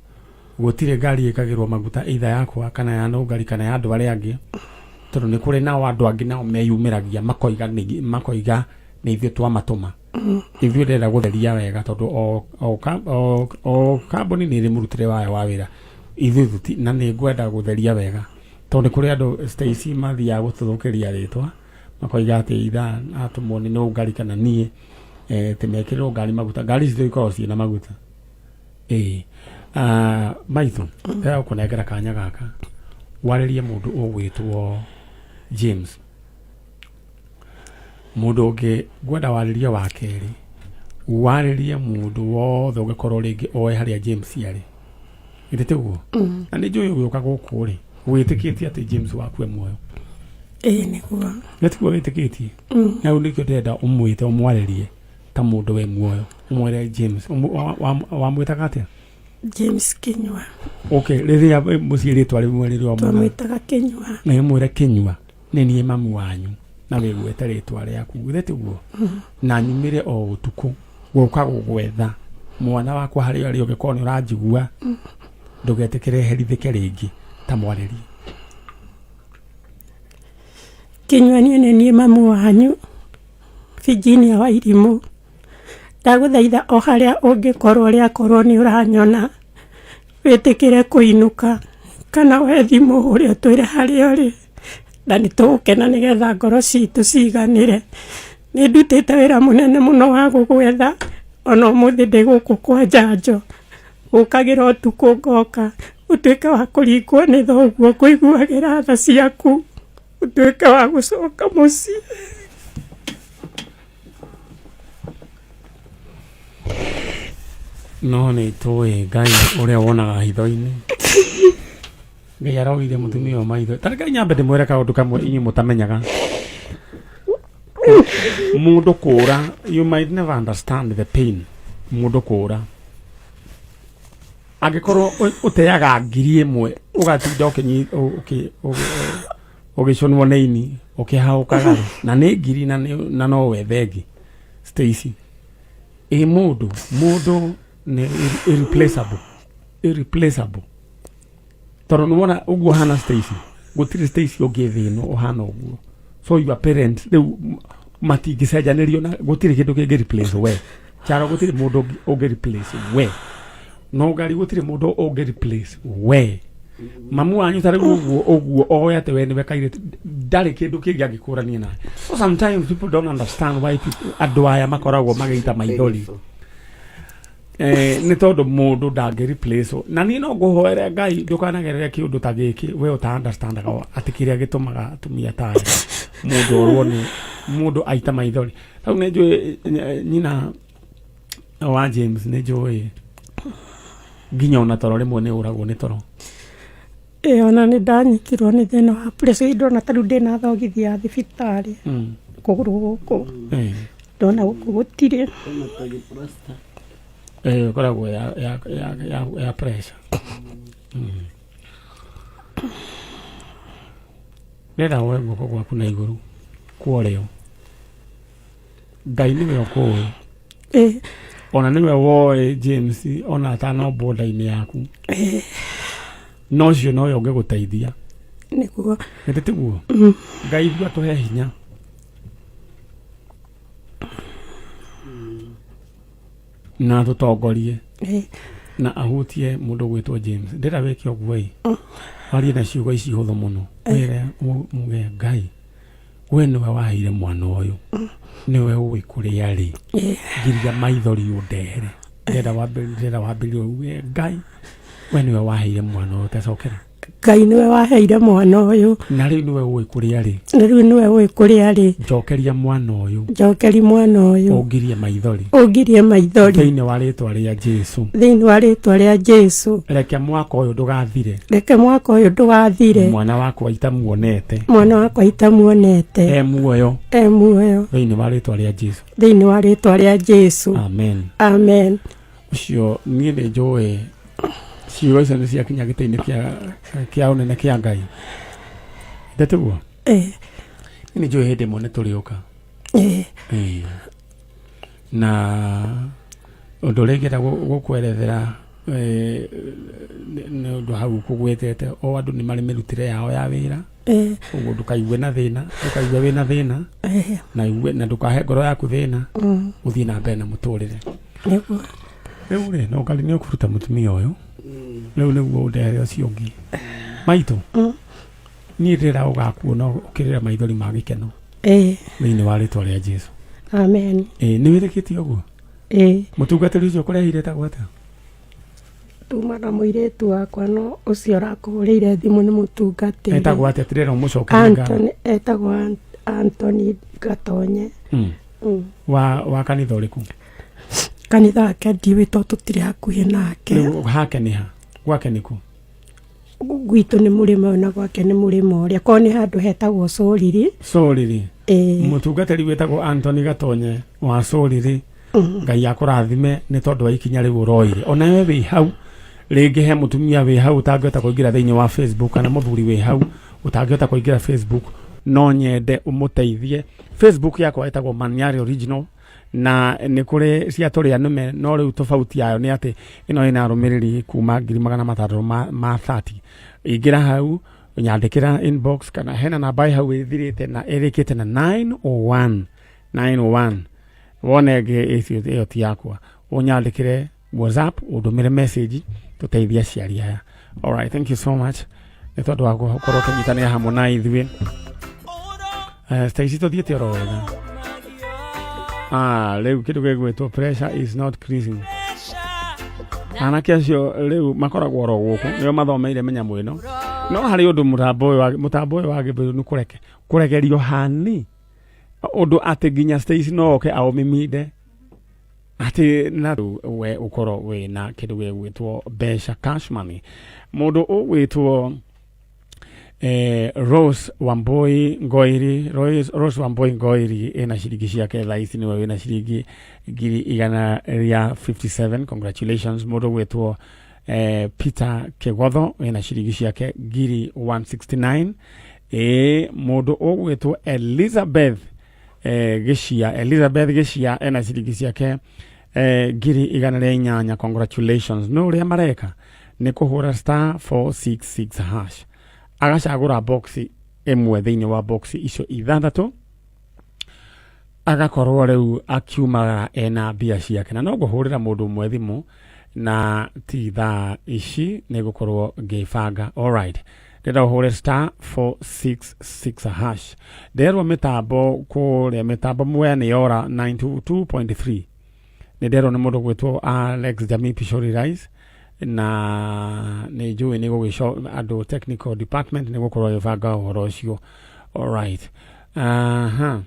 Gũtirĩ ngari ĩkagĩrwo maguta, either yakwa kana ya nũngari kana ya andũ arĩa angĩ, tondũ nĩ kũrĩ nao andũ angĩ nao meyumĩragia makoiga nĩ ithuĩ twamatũma. Ithuĩ ndĩrenda gũtheria wega tondũ o kambuni nĩ ĩrĩ mũrutĩre wayo wa wĩra. Ithuĩ na nĩ ngwenda gũtheria wega tondũ nĩ kũrĩ andũ, Stacy, mathiaga gũtũthũkĩria rĩtwa, makoiga atĩ itha atũmwo nĩ nũngari kana niĩ, atĩ mekĩrĩrwo ngari maguta. Ngari ici ikoragwo ciĩna maguta. Ĩĩ. Maitũ, ndĩrenda gũkũnengera kanya gaka warĩrie mũndũ ũgwĩtwo James. Mũndũ ũngĩ ngwenda warĩrie wa kerĩ, warĩrie mũndũ wothe ũngĩkorwo rĩngĩ oe harĩa James arĩ, githĩ tiguo? Na nĩ njũĩ ũgĩũka gũkũ rĩ, wĩtĩkĩtie atĩ James waku e muoyo. Ĩĩ, nĩguo. Nĩ tiguo wĩtĩkĩtie? Na rĩu nĩkĩo ndĩrenda ũmwĩte, ũmwarĩrie ta mũndũ wĩ muoyo, ũmwĩre James. Wamwĩtaga atĩa? James Kinyua. Okay, rĩrĩa mũciĩ rĩtwa rĩmwe rĩrĩa wamwĩtaga? Twamwĩtaga Kinyua. Na ũmwĩre, "Kinyua, nĩ niĩ mamu wanyu," na wĩgwete rĩtwa rĩaku, githĩ tiguo? "Na nyumĩre o ũtukũ gũka gũgwetha mwana wakwa harĩa ũrĩ. Ũngĩkorwo nĩ ũranjigua, ndũgetĩkĩre herithĩke rĩngĩ." Ta mwarĩrie. Kinyua, niĩ nĩ niĩ mamu wanyu Virginia wa Irimũ. Ndagũthaitha o harĩa ũngĩkorwo ũrĩ, akorwo nĩ ũranyona, wĩtĩkĩre kũinũka kana we thimũ ũrĩa ũtwĩre harĩa ũrĩ, na nĩ tũgũkena nĩgetha ngoro citũ ciganĩre. Nĩ ndutĩte wĩra mũnene mũno wa gũgwetha, ona ũmũthĩ ndĩ gũkũ kwa njanjo, gũkagĩra ũtukũ ngoka, ũtuĩke wa kũringwo nĩ thoguo kũiguagĩra tha ciaku, ũtuĩke wa gũcoka mũciĩ. No nĩ tũĩ Ngai ũrĩa wonaga hitho-inĩ. Ngai arogire mũtumia ũyũ maitho. Ta reke nyambe ndĩmwĩre kaũndũ kamwe inyuĩ mũtamenyaga. Mũndũ kũra, you might never understand the pain. Mũndũ kũra angĩkorwo ũteaga 1000 ũgatinda ũgĩcũnwo nĩ ini ũkĩhaũkaga rĩ, na nĩ ngiri na no wethe ĩngĩ. Stacy, ĩ mũndũ nĩ irreplaceable, irreplaceable, tondũ nĩ wona ũguo hana Stacy, gũtirĩ Stacy ũngĩ thĩ ĩno ũhana ũguo. So your parents rĩu matingĩcenjanĩrio na gũtirĩ kĩndũ kĩngĩ replace we. Charo, gũtirĩ mũndũ ũngĩ replace we. No ngari, gũtirĩ mũndũ ũngĩ replace we. Mamu wanyu ta rĩu ũguo ũguo oe atĩ we nĩwe kairĩtu, ndarĩ kĩndũ kĩngĩ angĩkũrania nawe. So sometimes people don't understand why people, andũ aya makoragwo magĩita maithori, nĩ tondũ mũndũ ndangĩ replace. Na niĩ no ngũhoere Ngai ndũkanagerere kĩũndũ ta gĩkĩ we ũta understandaga atĩ kĩrĩa gĩtũmaga atumia ta aya mũndũ orwo nĩ mũndũ aita maithori. Rĩu nĩ njũĩ nyina wa James, nĩ njũĩ nginya ona toro rĩmwe nĩ ũragwo nĩ toro. Ĩ, ona nĩ ndanyitirwo nĩ thĩna wa pressure. Ndona ta rĩu ndĩna thogithi ya thibitarĩ kũgũrũ gũkũ, ndona gũkũ gũtirĩ. Ĩkoragwo ya pressure. Ndĩrenda woe guoko gwaku na igũrũ kwa ũrĩo. Ngai nĩwe ũkũĩ, ona nĩwe woĩ James ona atanombwo nda-inĩ yaku, no ũcio nowe ũngĩgũteithia. Nĩguo. Githĩ tiguo? Ngai ithuĩ atũhe hinya na atũtongorie na ahutie mũndũ gwĩtwo James. Ndĩra wĩke ũguo ĩ, warie na ciugo ici hũthũ mũno, wĩre muge, "Ngai, we nĩwe waheire mwana ũyũ, nĩwe ũĩ kũrĩa arĩ, ngiria maithori ũndehere." Ndĩrenda wambĩrĩrie uge, "Ngai, we nĩwe waheire mwana ũyũ." Tacokera. Ngai, nĩwe waheire mwana ũyũ, na rĩu nĩwe ũĩ kũrĩa arĩ, na rĩu nĩwe ũĩ kũrĩa arĩ, njokeria mwana ũyũ, njokeri mwana ũyũ, ũngirie maithori, ũngirie maithori, thĩinĩ wa rĩtwa rĩa Jesu, thĩinĩ wa rĩtwa rĩa Jesu, reke mwaka ũyũ ndũgathire, reke mwaka ũyũ ndũgathire, mwana wakwa itamuonete, mwana wakwa itamuonete, e muoyo, e muoyo, thĩinĩ wa rĩtwa rĩa Jesu. Thĩinĩ wa rĩtwa rĩa Jesu. Amen. Amen. Ũcio niĩ nĩ njũĩ ciugo icio nĩ ciakinya gĩtĩ-inĩ kĩa ũnene kĩa Ngai, ndetiguo? Niĩ nĩ njũĩ hĩndĩ ĩmwe nĩ tũrĩũka. Ĩĩ. Na ũndũ ũrĩa ingĩenda gũkwerethera nĩ ũndũ hau kũgwetete o andũ nĩ marĩ mĩrutĩre yao ya wĩra, ũguo ndũkaigue na thĩna, ndũkaigue wĩna thĩna, na igue na ndũkahe ngoro yaku thĩna, ũthiĩ na mbere na mũtũrĩre. Nĩguo. Rĩu rĩ, no ngari nĩ ũkũruta mũtumia ũyũ rĩu nĩguo ũndehere ũcio ũngĩ maitũ. Niĩ ndĩrera ũgakuona ũkĩrĩra maithori ma gĩkeno thĩinĩ wa rĩtwa rĩa Jesu. Amen. Ĩĩ, nĩ wĩtĩkĩtie ũguo? Ĩĩ. Mũtungatĩri ũcio ũkũrehire etagwo atĩa? Tuma na mũirĩtu wakwa, no ũcio ũrakũhũrĩire thimũ nĩ mũtungatĩri. Etagwo atĩa? Tirĩra ũmũcokerie ngatho. Anthony, etagwo Anthony Gatonye. Wa kanitha ũrĩkũ? Kanitha wake ndiũĩ tondũ tũtirĩ hakuhĩ nake. Rĩu hake nĩ ha, gwake nĩ kũ? Gwitũ nĩ mũrĩmo ũyũ na gwake nĩ mũrĩmo ũrĩa, korwo nĩ handũ hetagwo Cũriri. Cũriri. Ĩĩ. Mũtungatĩri wĩtagwo Anthony Gatonye wa Cũriri, Ngai akũrathime nĩ tondũ wa ikinya rĩu ũroire. Ona we wĩ hau rĩngĩ, he mũtumia wĩ hau ũtangĩhota kũingĩra thĩinĩ wa Facebook, kana mũthuri wĩ hau ũtangĩhota kũingĩra Facebook, no nyende ũmũteithie. Facebook yakwa ĩtagwo Maniari Original, na nĩ kũrĩ cia tũrĩa nũme, no rĩu tofauti yayo nĩ atĩ ĩno ĩna arũmĩrĩri kuma 630,000 ma 30. Ingĩra hau, nyandĩkĩra inbox, kana hena namba ĩ hau ĩthirĩte na ĩrĩkĩte na 901 901, wone ĩngĩ ĩcio ĩyo ti yakwa, ũnyandĩkĩre WhatsApp, ũndũmĩre message, tũteithie aciari aya. Alright, thank you so much nĩ tondũ wa gũkorwo ũkĩnyitanĩra hamwe na ithuĩ. Stacy, tũthiĩte oro wega. Rĩu kĩndũ gĩgwĩtwo pressure is not creasing. Anake acio rĩu makoragwo oro gũkũ nĩo mathomeire mĩnyamũ ĩno, no harĩ ũndũ mũtambo ũyũ wa gĩbũrũ nĩ kũregerio hani ũndũ atĩ nginya Stacy no oke aũmiminde atĩ na we ũkorwo wĩna kĩndũ gĩgwĩtwo mbeca, cash money. Mũndũ ũgwĩtwo Rose Wambui Ngoiri, Rose Wambui Ngoiri ena ciringi ciake thaa ici, nĩwe wĩna ciringi 157,000. Congratulations. Mũndũ gwĩtwo Peter Kĩgotho wĩna ciringi ciake 169,000. Ĩ mũndũ ũgwĩtwo Elizabeth Gĩcia, Elizabeth Gĩcia ena ciringi ciake 108,000. Congratulations. No ũrĩa mareka nĩ kũhũra star 466 hash, agacagũra box ĩmwe thĩinĩ wa box icio ithathatũ, agakorwo rĩu akiumagara ena mbia ciake. Na no ngũhũrĩra mũndũ ũmwe thimũ na ti thaa ici, nĩ ngũkorwo ngĩbanga. Alright, ndĩrenda ũhũre star 466 hash. Nderwo mĩtambo kũrĩa, mĩtambo Mwea nĩ yora 92.3. Nĩ nderwo nĩ mũndũ gwĩtwo Alex Jamii Pishori Rice, na nĩ njũĩ nĩ gũgĩco andũ technical department nĩ gũkorwo agĩbanga ũhoro ũcio. Alright, aha,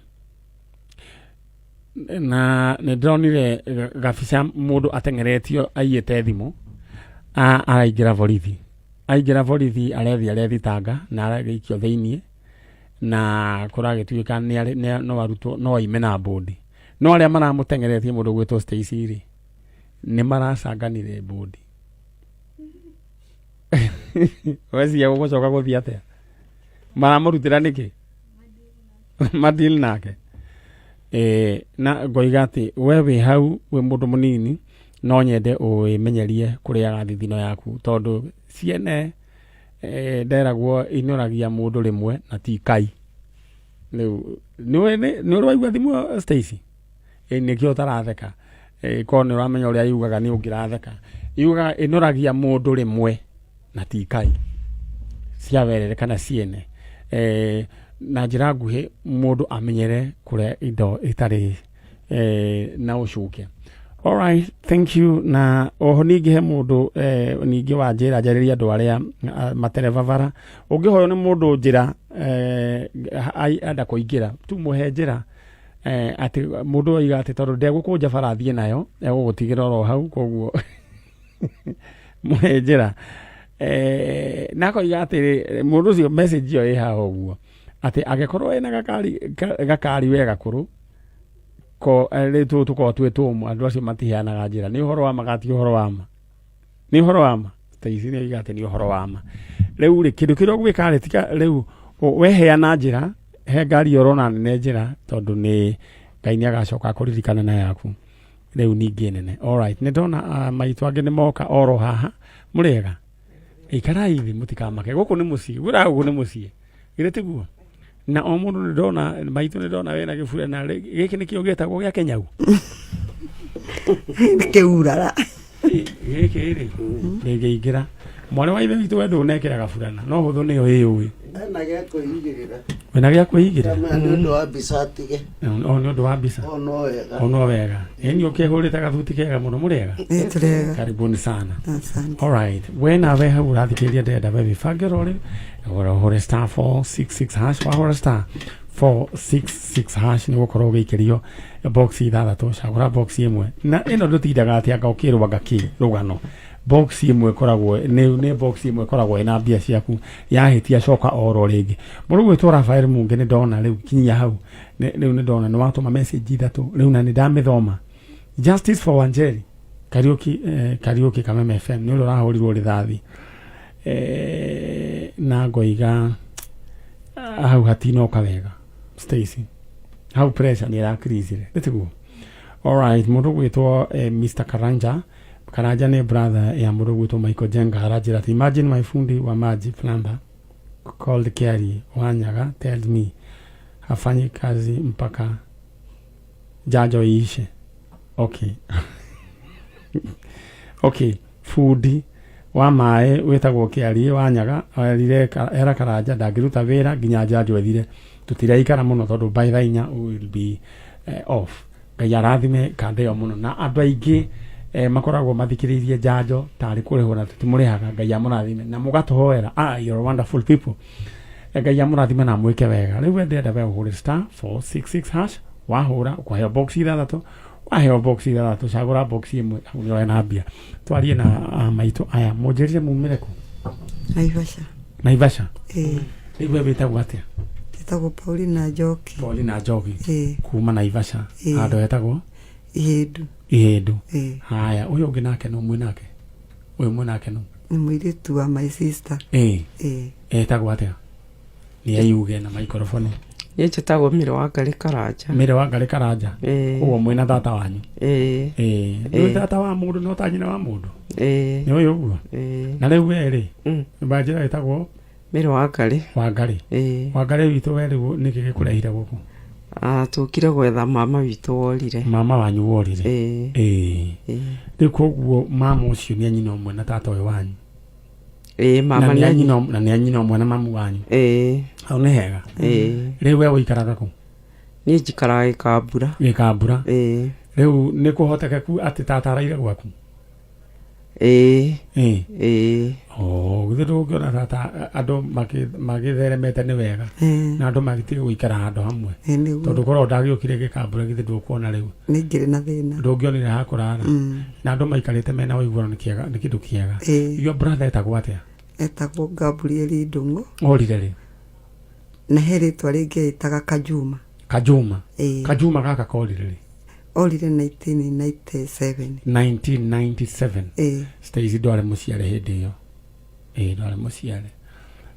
na nĩ ndĩronire gabica mũndũ ateng'eretio aiyĩte thimũ, araingĩra borithi, aingĩra borithi arethi arethitanga na aragĩikio thĩiniĩ, na kũragĩtuĩka no arutwo no aime na bũndi, no arĩa maramũteng'eretie, mũndũ gwĩtwo Stacy rĩ, nĩ maracanganire bũndi. Weciria gũgũcoka gũthiĩ atĩa? Maramũrutĩra nĩkĩ madeal nake? Na ngoiga atĩ we wĩ hau wĩ mũndũ mũnini, no nyende wĩmenyerie kũrĩaga thithino yaku, tondũ ciene nderagwo inoragia mũndũ rĩmwe na ti kai. Rĩu nĩ ũrĩ waigua thimũ ĩyo, Stacy? Nĩkĩo ũtaratheka. Korwo nĩ ũramenya ũrĩa yugaga nĩ ũngĩratheka. Yugaga ĩnoragia mũndũ rĩmwe na ti kai cia werere kana ciene. Na njĩra nguhĩ, mũndũ amenyere kũrĩa indo itarĩ na ũcuke. Alright, thank you. Na oho ningĩ he mũndũ ningĩ wanjĩra njarĩrie andũ arĩa matereba bara. Ũngĩhoywo nĩ mũndũ njĩra, enda kũingĩra tu, mũhe njĩra, atĩ mũndũ oiga atĩ tondũ ndegũkũnja bara athiĩ nayo, egũgũtigĩra oro hau, koguo mũhe njĩra. Na akoiga atĩrĩ, mũndũ ũcio, message ĩyo ĩ haha ũguo, atĩ angĩkorwo ena gakari gakari we gakũrũ ko rĩu tũkorwo twĩ tũmũ, andũ acio matiheanaga njĩra. Nĩ ũhoro wa ma kana ti ũhoro wa ma? Nĩ ũhoro wa ma. Stacy nĩ oiga atĩ nĩ ũhoro wa ma. Rĩu rĩ, kĩndũ kĩrĩa ũgwĩka rĩ, tiga rĩu weheana njĩra he ngari ĩyo ũrona nene njĩra, tondũ nĩ Ngai nĩ agacoka akũririkana na yaku rĩu ningĩ nene. Alright, nĩ ndona maitũ angĩ nĩ moka oro haha. Mũrĩega? Ikarai thĩ, mũtikamake, gũkũ nĩ mũciĩ, gwĩra gũkũ nĩ mũciĩ, githĩ tiguo? Na o mũndũ nĩ ndona maitũ, nĩ ndona wĩna gĩbure na gĩkĩ nĩkĩo gĩtagwo gĩa kĩnyau. Kĩurara. Gĩkĩ rĩ ndĩngĩingĩra, mwarĩ wa ithe witũ, we ndũnekĩra gaburana no hũthũ nĩyo ĩyũĩ. Ena gĩa kwĩigĩrĩra. Wĩna gĩa kwĩigĩrĩra? Nĩ ũndũ wa mbica atige. O nĩ ũndũ wa mbica. O no wega. O no wega. Ĩni ũkĩhũrĩte gathuti kega mũno. Mũrĩega? Nĩ tũrega. Karibuni sana. Asante. Alright, we nawe hau ũrathikĩrĩria, ndĩrenda we wĩbange rori ũhũre star 466 hash. Wahũra star 466 hash nĩ gũkorwo ũgĩikĩrio box ithathatũ, cagũra box ĩmwe. Na ĩno ndũtindaga atĩ anga ũkĩrwo anga kĩ rũgano. Box ĩmwe ĩkoragwo nĩ box ĩmwe ĩkoragwo ĩna mbia ciaku. Yahĩtia, coka oro rĩngĩ. Mũndũ gwĩtwo Rafael Munge, nĩ ndona rĩu kinyia hau. Rĩu nĩ ndona nĩ watũma message ithatũ rĩu na nĩ ndamĩthoma. Justice for Wanjeri Kariuki, Kariuki Kameme FM, nĩ ũrĩa ũrahũrirwo rithathi, na ngoiga hau hatinoka wega. Stacy, hau pressure nĩ ĩrakrizire, nĩ tiguo? Alright, mũndũ gwĩtwo Mr Karanja, Karanja nĩ brother ya mũndũ gwĩtwo Michael Jenga, aranjĩra atĩ imagine my fundi wa maji, plumber called Kiari Wanyaga, tells me hafanyi kazi mpaka njanjo iishe. Okay, fundi wa maĩ wĩtagwo Kĩariĩ Wanyaga erire era Karanja ndangĩruta wĩra nginya njanjo ĩthire. Tũtiraikara mũno tondũ by thaa 4 we will be off. Ngai arathime kanda ĩyo mũno, na andũ aingĩ makoragwo mathikĩrĩirie njanjo tarĩ kũrĩhwo na tũtimũrĩhaga. Ngai amũrathime na mũgatũhoera. Ah, you're wonderful people. Ngai amũrathime na amwĩke wega. Rĩu we ndĩrenda we ũhũre star 466 hash. Wahũra ũkũheo box ithathatũ. Waheo box ithathatũ, cagũra box ĩmwe, hau nĩho hena mbia. Twarie na maitũ aya. Mũnjĩrire mumĩre kũ? Naivasha. Naivasha? Ĩĩ. Rĩu we wĩtagwo atĩa? Njĩtagwo Paulina Njoki. Paulina Njoki. Ĩĩ. Kuma Naivasha. Ĩĩ. Handũ hetagwo Ihĩndu. Ihĩndu. Ĩĩ. Haya, ũyũ ũngĩ nake nũ mwĩ nake? Ũyũ mwĩ nake nũ? Nĩ mũirĩtu wa my sister. Ĩĩ. Ĩĩ. Etagwo atĩa? Nĩ ayuge na maikoroboni. Niĩ njĩtagwo Mĩrĩ wa Ngarĩ Karanja. Mĩrĩ wa Ngarĩ Karanja. Ĩĩ. Ũguo mwĩna tata wanyu. Ĩĩ. Ĩĩ. Nĩ tata wa mũndũ no ta nyina wa mũndũ. Ĩĩ. Nĩ ũyũ ũguo. Ĩĩ. Na rĩu we rĩ, banjĩra ĩtagwo Mĩrĩ wa Ngarĩ. Wa Ngarĩ. Ĩĩ. Wa Ngarĩ witũ we rĩu nĩkĩ gĩkũrehire gũkũ? Ah, tũkire gwetha mama witũ worire. Mama wanyu worire. Ĩĩ. Ĩĩ. Ĩĩ. Rĩu koguo mama ũcio nĩ anyina ũmwe na tata ũyũ wanyu. Ĩĩ, mama na nĩ nĩ anyina na nĩ anyina ũmwe na mamu wanyu. Ĩĩ. Hau nĩ hega. Ĩĩ. Rĩu we ũikaraga kũ? Niĩ njikaraga Gĩkambura. Gĩkambura. Ĩĩ. Rĩu nĩ kũhotekeku atĩ tata araire gwaku? Ĩĩ. Ĩĩ. Ĩĩ. Oh, githĩ ndũngĩona tata andũ magĩtheremete nĩ wega na andũ magĩtige gũikara handũ hamwe. Ĩĩ, nĩguo. Tondũ korwo ndagĩũkire Gĩkambura githĩ ndũkuona rĩu. Nĩ ngĩrĩ na thĩna. Ndũngĩonire ha kũrara. Mm. Na andũ maikarĩte mena ũiguano nĩ kĩega, nĩ kĩndũ kĩega. Ĩĩ. Your brother etagwo atĩa? Etagwo Gabriel Ndung'u. Orire rĩ? Na he rĩtwa rĩngĩ etaga Kajuma. Kajuma. Ĩĩ. Kajuma gaka korire rĩ? Orire 1997. 1997. Ĩĩ. Stacy ndwarĩ mũciare hĩndĩ ĩyo. Ĩĩ, ndwarĩ mũciare.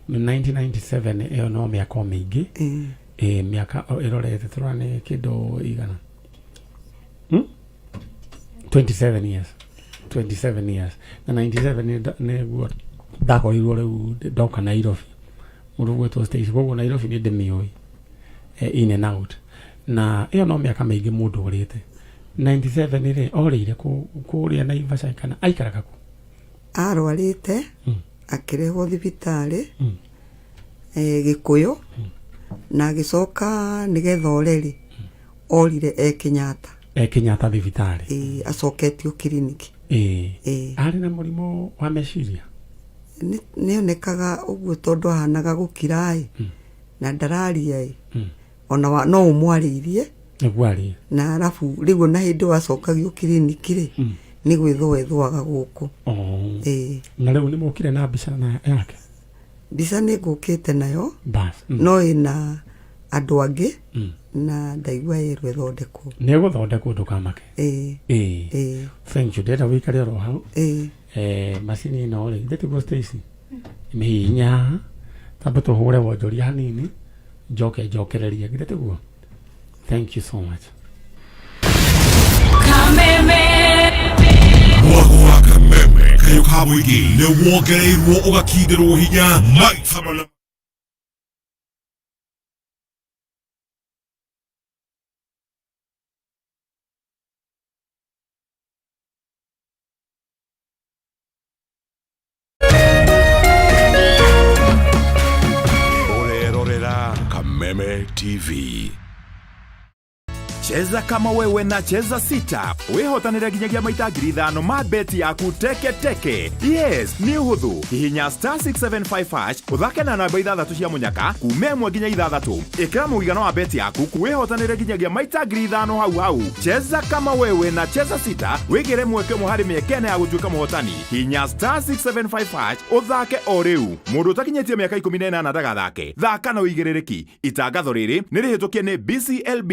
1997 ĩyo no mĩaka o mĩingĩ. Ĩĩ. Ĩĩ, mĩaka ĩrorete tũrona nĩ kĩndũ igana. 27 years. 27 years. Na 97 nĩguo ndakorirwo rĩu ndoka Nairobi. Mũndũ ũgwĩtwo Stacy, koguo Nairobi nĩ ndĩmĩũĩ. In and out. Na ĩyo no mĩaka mĩingĩ mũndũ ũrĩte. 97 rĩ, orĩire kũrĩa Naivasha kana aikaraga kũ? Arwarĩte akĩrehwo thibitarĩ Mm. Gĩkũyũ na agĩcoka nĩgetha ore rĩ orire e Kenyatta. E Kenyatta thibitarĩ. Ĩĩ, acoketio kiriniki. Ĩĩ. Ĩĩ. Arĩ na mũrimũ wa meciria? Nĩonekaga ũguo tondũ ahanaga gũkira ĩ na ndararia ĩ Mm. ona no ũmwarĩirie Nĩguo arie. Na arabu rĩu ona hĩndĩ wacokagio kiriniki rĩ nĩ gwĩthũa ĩthũaga gũkũ. Oh. Ĩĩ. Na rĩu nĩ mũkire na mbica na yake? Mbica nĩ ngũkĩte nayo. Bas. No ĩna andũ angĩ Mm. na ndaigua ĩrwo ĩthondekwo. Nĩ ĩgũthondekwo ndũkamake. Ĩĩ. Ĩĩ. Ĩĩ. Thank you. Ndĩrenda wĩikare oro hau. Ĩĩ. Macini ĩno rĩ, githĩ tiguo Stacy? Mĩhihinye haha, tambe tũhũre wonjoria hanini, njoke njokererie, githĩ tiguo? Thank you so much. Kameme. Mwago wa Kameme kayo ka mũingĩ nĩ wongereirwo ũgakindĩrwo hinya maita mana. Ũrerorera Kameme TV. Cheza kama wewe na Cheza Sita wihotanire nginyagia maita 5,000 ma beti yaku teke teke. Yes, nĩ ũhũthũ. Hihinya star 675 hash ũthake na namba ithathatũ cia mũnyaka kuma 1 nginya 6. Ĩkĩra mũigana wa beti yaku wihotanire nginyagia maita 5,000 hau hau. Cheza kama wewe na Cheza Sita wĩgĩre mweke ũmwe harĩ mĩeke ĩna ya gũtuĩka mũhotani. Hihinya star 675 hash ũthake o rĩu. Mũndũ ũtakinyĩtie mĩaka 18 ndagathake. Thaka na ũigĩrĩrĩki. Itangatho rĩrĩ nĩ rĩhĩtũkie nĩ BCLB.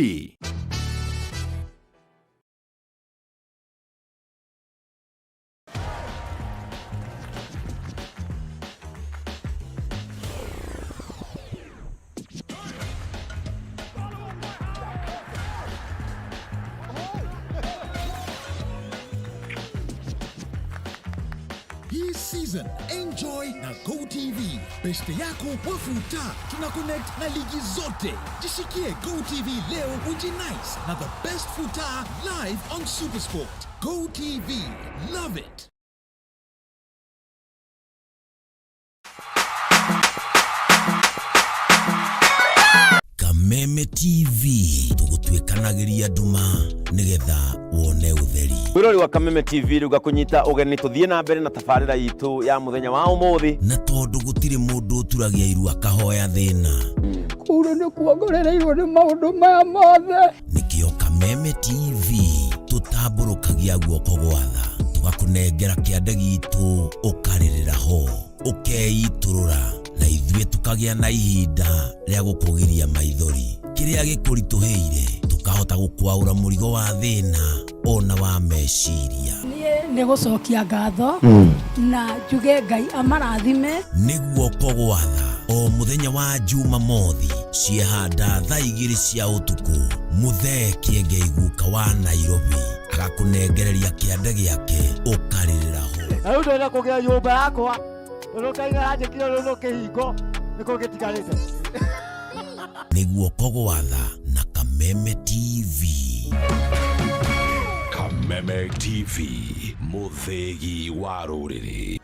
Hii season enjoy na GoTV. Beste yako wafuta, tuna connect na ligi zote. Jishikie GoTV leo ujinice na the best futa live on Supersport. GoTV, love it. Kameme TV tũgũtuĩkanagĩria nduma nĩgetha wone ũtheri. Mwĩrori wa Kameme TV rĩu ngakũnyita ũgeni tũthiĩ na mbere na tabarĩra itũ ya mũthenya wa ũmũthĩ. Na tondũ gũtirĩ mũndũ ũturagia iru akahoya thĩna. Kũu nĩ kuongorereirwo nĩ maũndũ maya mothe. Nĩkĩo Kameme TV tũtambũrũkagia guoko gwa tha tũgakũnengera kĩande gitũ ũkarĩrĩra ho ũkeitũrũra Na ithuĩ tũkagĩa na ihinda rĩa gũkũgiria maithori. Kĩrĩa gĩkũritũhĩire tũkahota gũkwaũra mũrigo wa thĩna ona wa meciria. Niĩ nĩ gũcokia ngatho na njuge Ngai amarathime. Nĩ guoko gwa tha o mũthenya wa Jumamothi ciehanda thaa 2 cia ũtukũ. Mũthee Kĩengei guka wa Nairobi agakũnengereria kĩande gĩake ũkarĩrĩra ho. Na rĩu ndĩrenda kũgĩa nyũmba yakwa tondũ Ngai nĩaranjĩkire rũrũ kĩhingo nĩkĩo gĩtigarĩte. Nĩ guoko gwa tha na Kameme TV. Kameme TV, mũthĩgi wa rũrĩrĩ.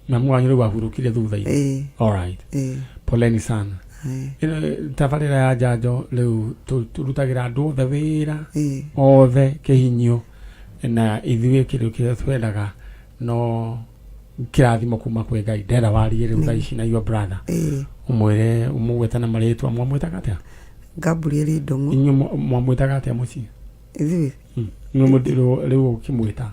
Mamu wanyu rĩu ahurũkire thutha-inĩ. Ĩĩ. Alright. Ĩĩ. Poleni sana. Ĩĩ. Ĩno tabarĩra ya njanjo rĩu tũrutagĩra andũ othe wĩra Ĩĩ. othe kĩhinyio na ithuĩ kĩndũ kĩrĩa twendaga no kĩrathimo kuma kwĩ Ngai. Ndĩrenda warie rĩu thaa ici na your brother. Ĩĩ. Ũmwĩre ũmũgwete na marĩtwa. Mwamwĩtaga atĩa? Gabriel Ndung'u. Inyuĩ mwamwĩtaga atĩa mũciĩ? Ithuĩ? Inyuĩ rĩu ũkĩmwĩta?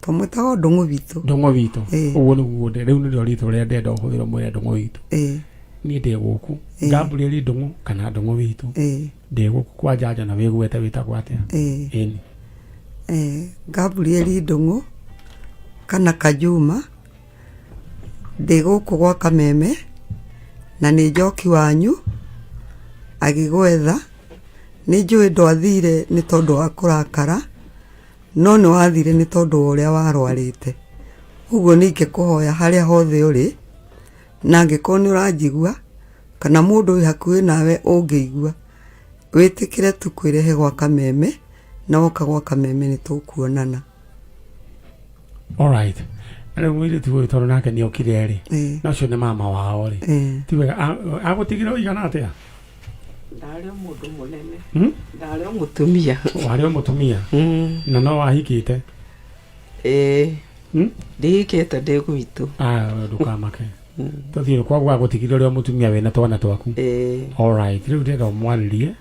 Twamwĩtaga Ndung'u witũ. Ndung'u witũ. Ĩĩ. Ũguo nĩguo rĩu nĩrĩo rĩtwa rĩrĩa ndĩrenda ũhũthĩre ũmwĩre Ndung'u witũ. Ĩĩ. Niĩ ndĩ gũkũ. Ĩĩ. Gabriel Ndung'u kana Ndung'u witũ. Ĩĩ. Ndĩ gũkũ kwa Njanjo na wĩgwete wĩtagwo atĩa? Ĩĩ. Ĩni. Gabriel Ndung'u kana Kajuma ndĩ gũkũ gwa Kameme na nĩ njoki wanyu agĩgwetha. Nĩ njũĩ ndwathire nĩ tondũ wa kũrakara no nĩ wathire nĩ tondũ wa ũrĩa warwarĩte. Ũguo nĩ ingĩkũhoya harĩa hothe ũrĩ na angĩkorwo nĩ ũranjigua kana mũndũ wĩ hakuhĩ nawe ũngĩigua wĩtĩkĩre tu kwĩrehe gwa Kameme na woka gwa Kameme nĩ tũkuonana. Alright. Rĩu mũirĩtu ũyũ tondũ nake nĩ okire rĩ Ĩĩ. na ũcio nĩ mama wao rĩ Ĩĩ. ti wega agũtigire ũigana atĩa? Ndarĩ o mũndũ mũnene. Ndarĩ o mũtumia. Warĩ o mũtumia. Na no wahikĩte? Ĩĩ. Ndihikĩte ndĩ gwitũ. Ndũkamake. Tũthiĩ koguo agũtigire ũrĩ o mũtumia wĩna twana twaku. Ĩĩ. Alright. Rĩu ndĩrenda ũmwarĩrie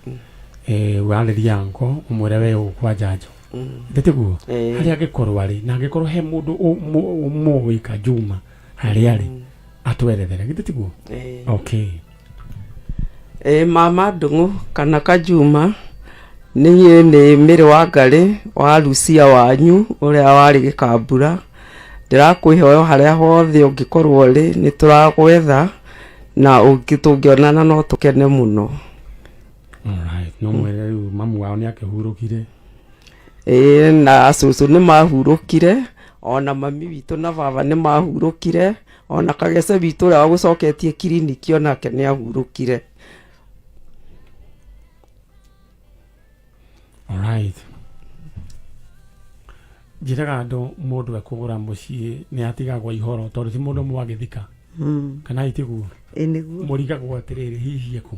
warĩrie anko ũmwĩre we ũgũkwa kwa Njanjo. Ndĩtiguo? Ĩĩ. Harĩa angĩkorwo arĩ na angĩkorwo he mũndũ ũmũĩ Kajuma harĩa arĩ atwerethere. Githĩ tiguo? Ĩĩ. Okay. Ĩĩ mama Ndung'u kana Kajuma niĩ nĩ Mĩrĩ wa Ngarĩ wa Lucia wanyu ũrĩa warĩ Gĩkambura. Ndĩrakwĩhoya harĩa hothe ũngĩkorwo ũrĩ nĩ tũragwetha na tũngĩonana no tũkene mũno. Alright. No mwĩre rĩu mamu wao nĩ akĩhurũkire. Ĩĩ na cũcũ nĩ mahurũkire ona mami witũ na baba nĩ mahurũkire ona kagece witũ ũrĩa wagũcoketie kiriniki onake nĩ ahurũkire. Alright. Njĩraga andũ mũndũ ekũgũra mũciĩ nĩ atigagwo ihoro tondũ ti mũndũ ũmwe agĩthika. Kana itiguo? Ĩĩ nĩguo. Mũrigagwo atĩrĩrĩ hihi ekũ?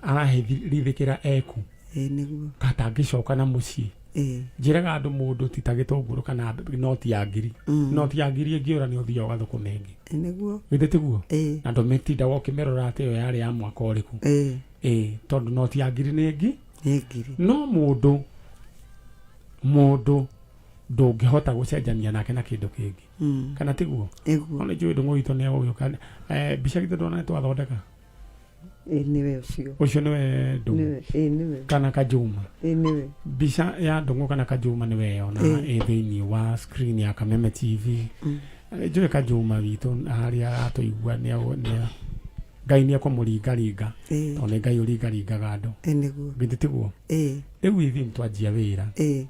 Ararithĩkĩra eku? Ĩĩ nĩguo. Katangĩcoka na mũciĩ. Ĩĩ. Njĩraga andũ mũndũ ti ta gĩtũngũrũ kana noti ya ngiri. Noti ya ngiri ĩngĩũra nĩ ũthiaga ũgathũkũma ĩngĩ. Ĩĩ nĩguo. Githĩ tiguo? Ĩĩ. Na ndũmĩtindaga ũkĩmĩrora atĩ ĩyo yarĩ ya mwaka ũrĩkũ. Ĩĩ. Ĩĩ tondũ noti ya ngiri nĩ ngi? Nĩ ngiri. No mũndũ ndũngĩhota gũcenjania nake na kĩndũ kĩngĩ. Kana tiguo? Ĩguo. No nĩ njũĩ Ndung'u witũ nĩ egũgĩũka. Mbica githĩ ndwona nĩ twathondeka? Ĩĩ nĩwe ũcio. Ũcio nĩwe Ndung'u. Nĩwe, ĩĩ nĩwe. Kana Kajuma. Ĩĩ nĩwe. Mbica ya Ndung'u kana Kajuma nĩwe ĩyo na Ĩĩ. ĩ thĩinĩ wa screen ya Kameme TV. Njũĩ Kajuma witũ harĩa aratũigua nĩ Ngai nĩ ekũmũringaringa. Ĩĩ. Tondũ nĩ Ngai ũringaringaga andũ. Ĩĩ nĩguo. Githĩ tiguo? Ĩĩ. Rĩu ithuĩ nĩ twanjia wĩra. Ĩĩ.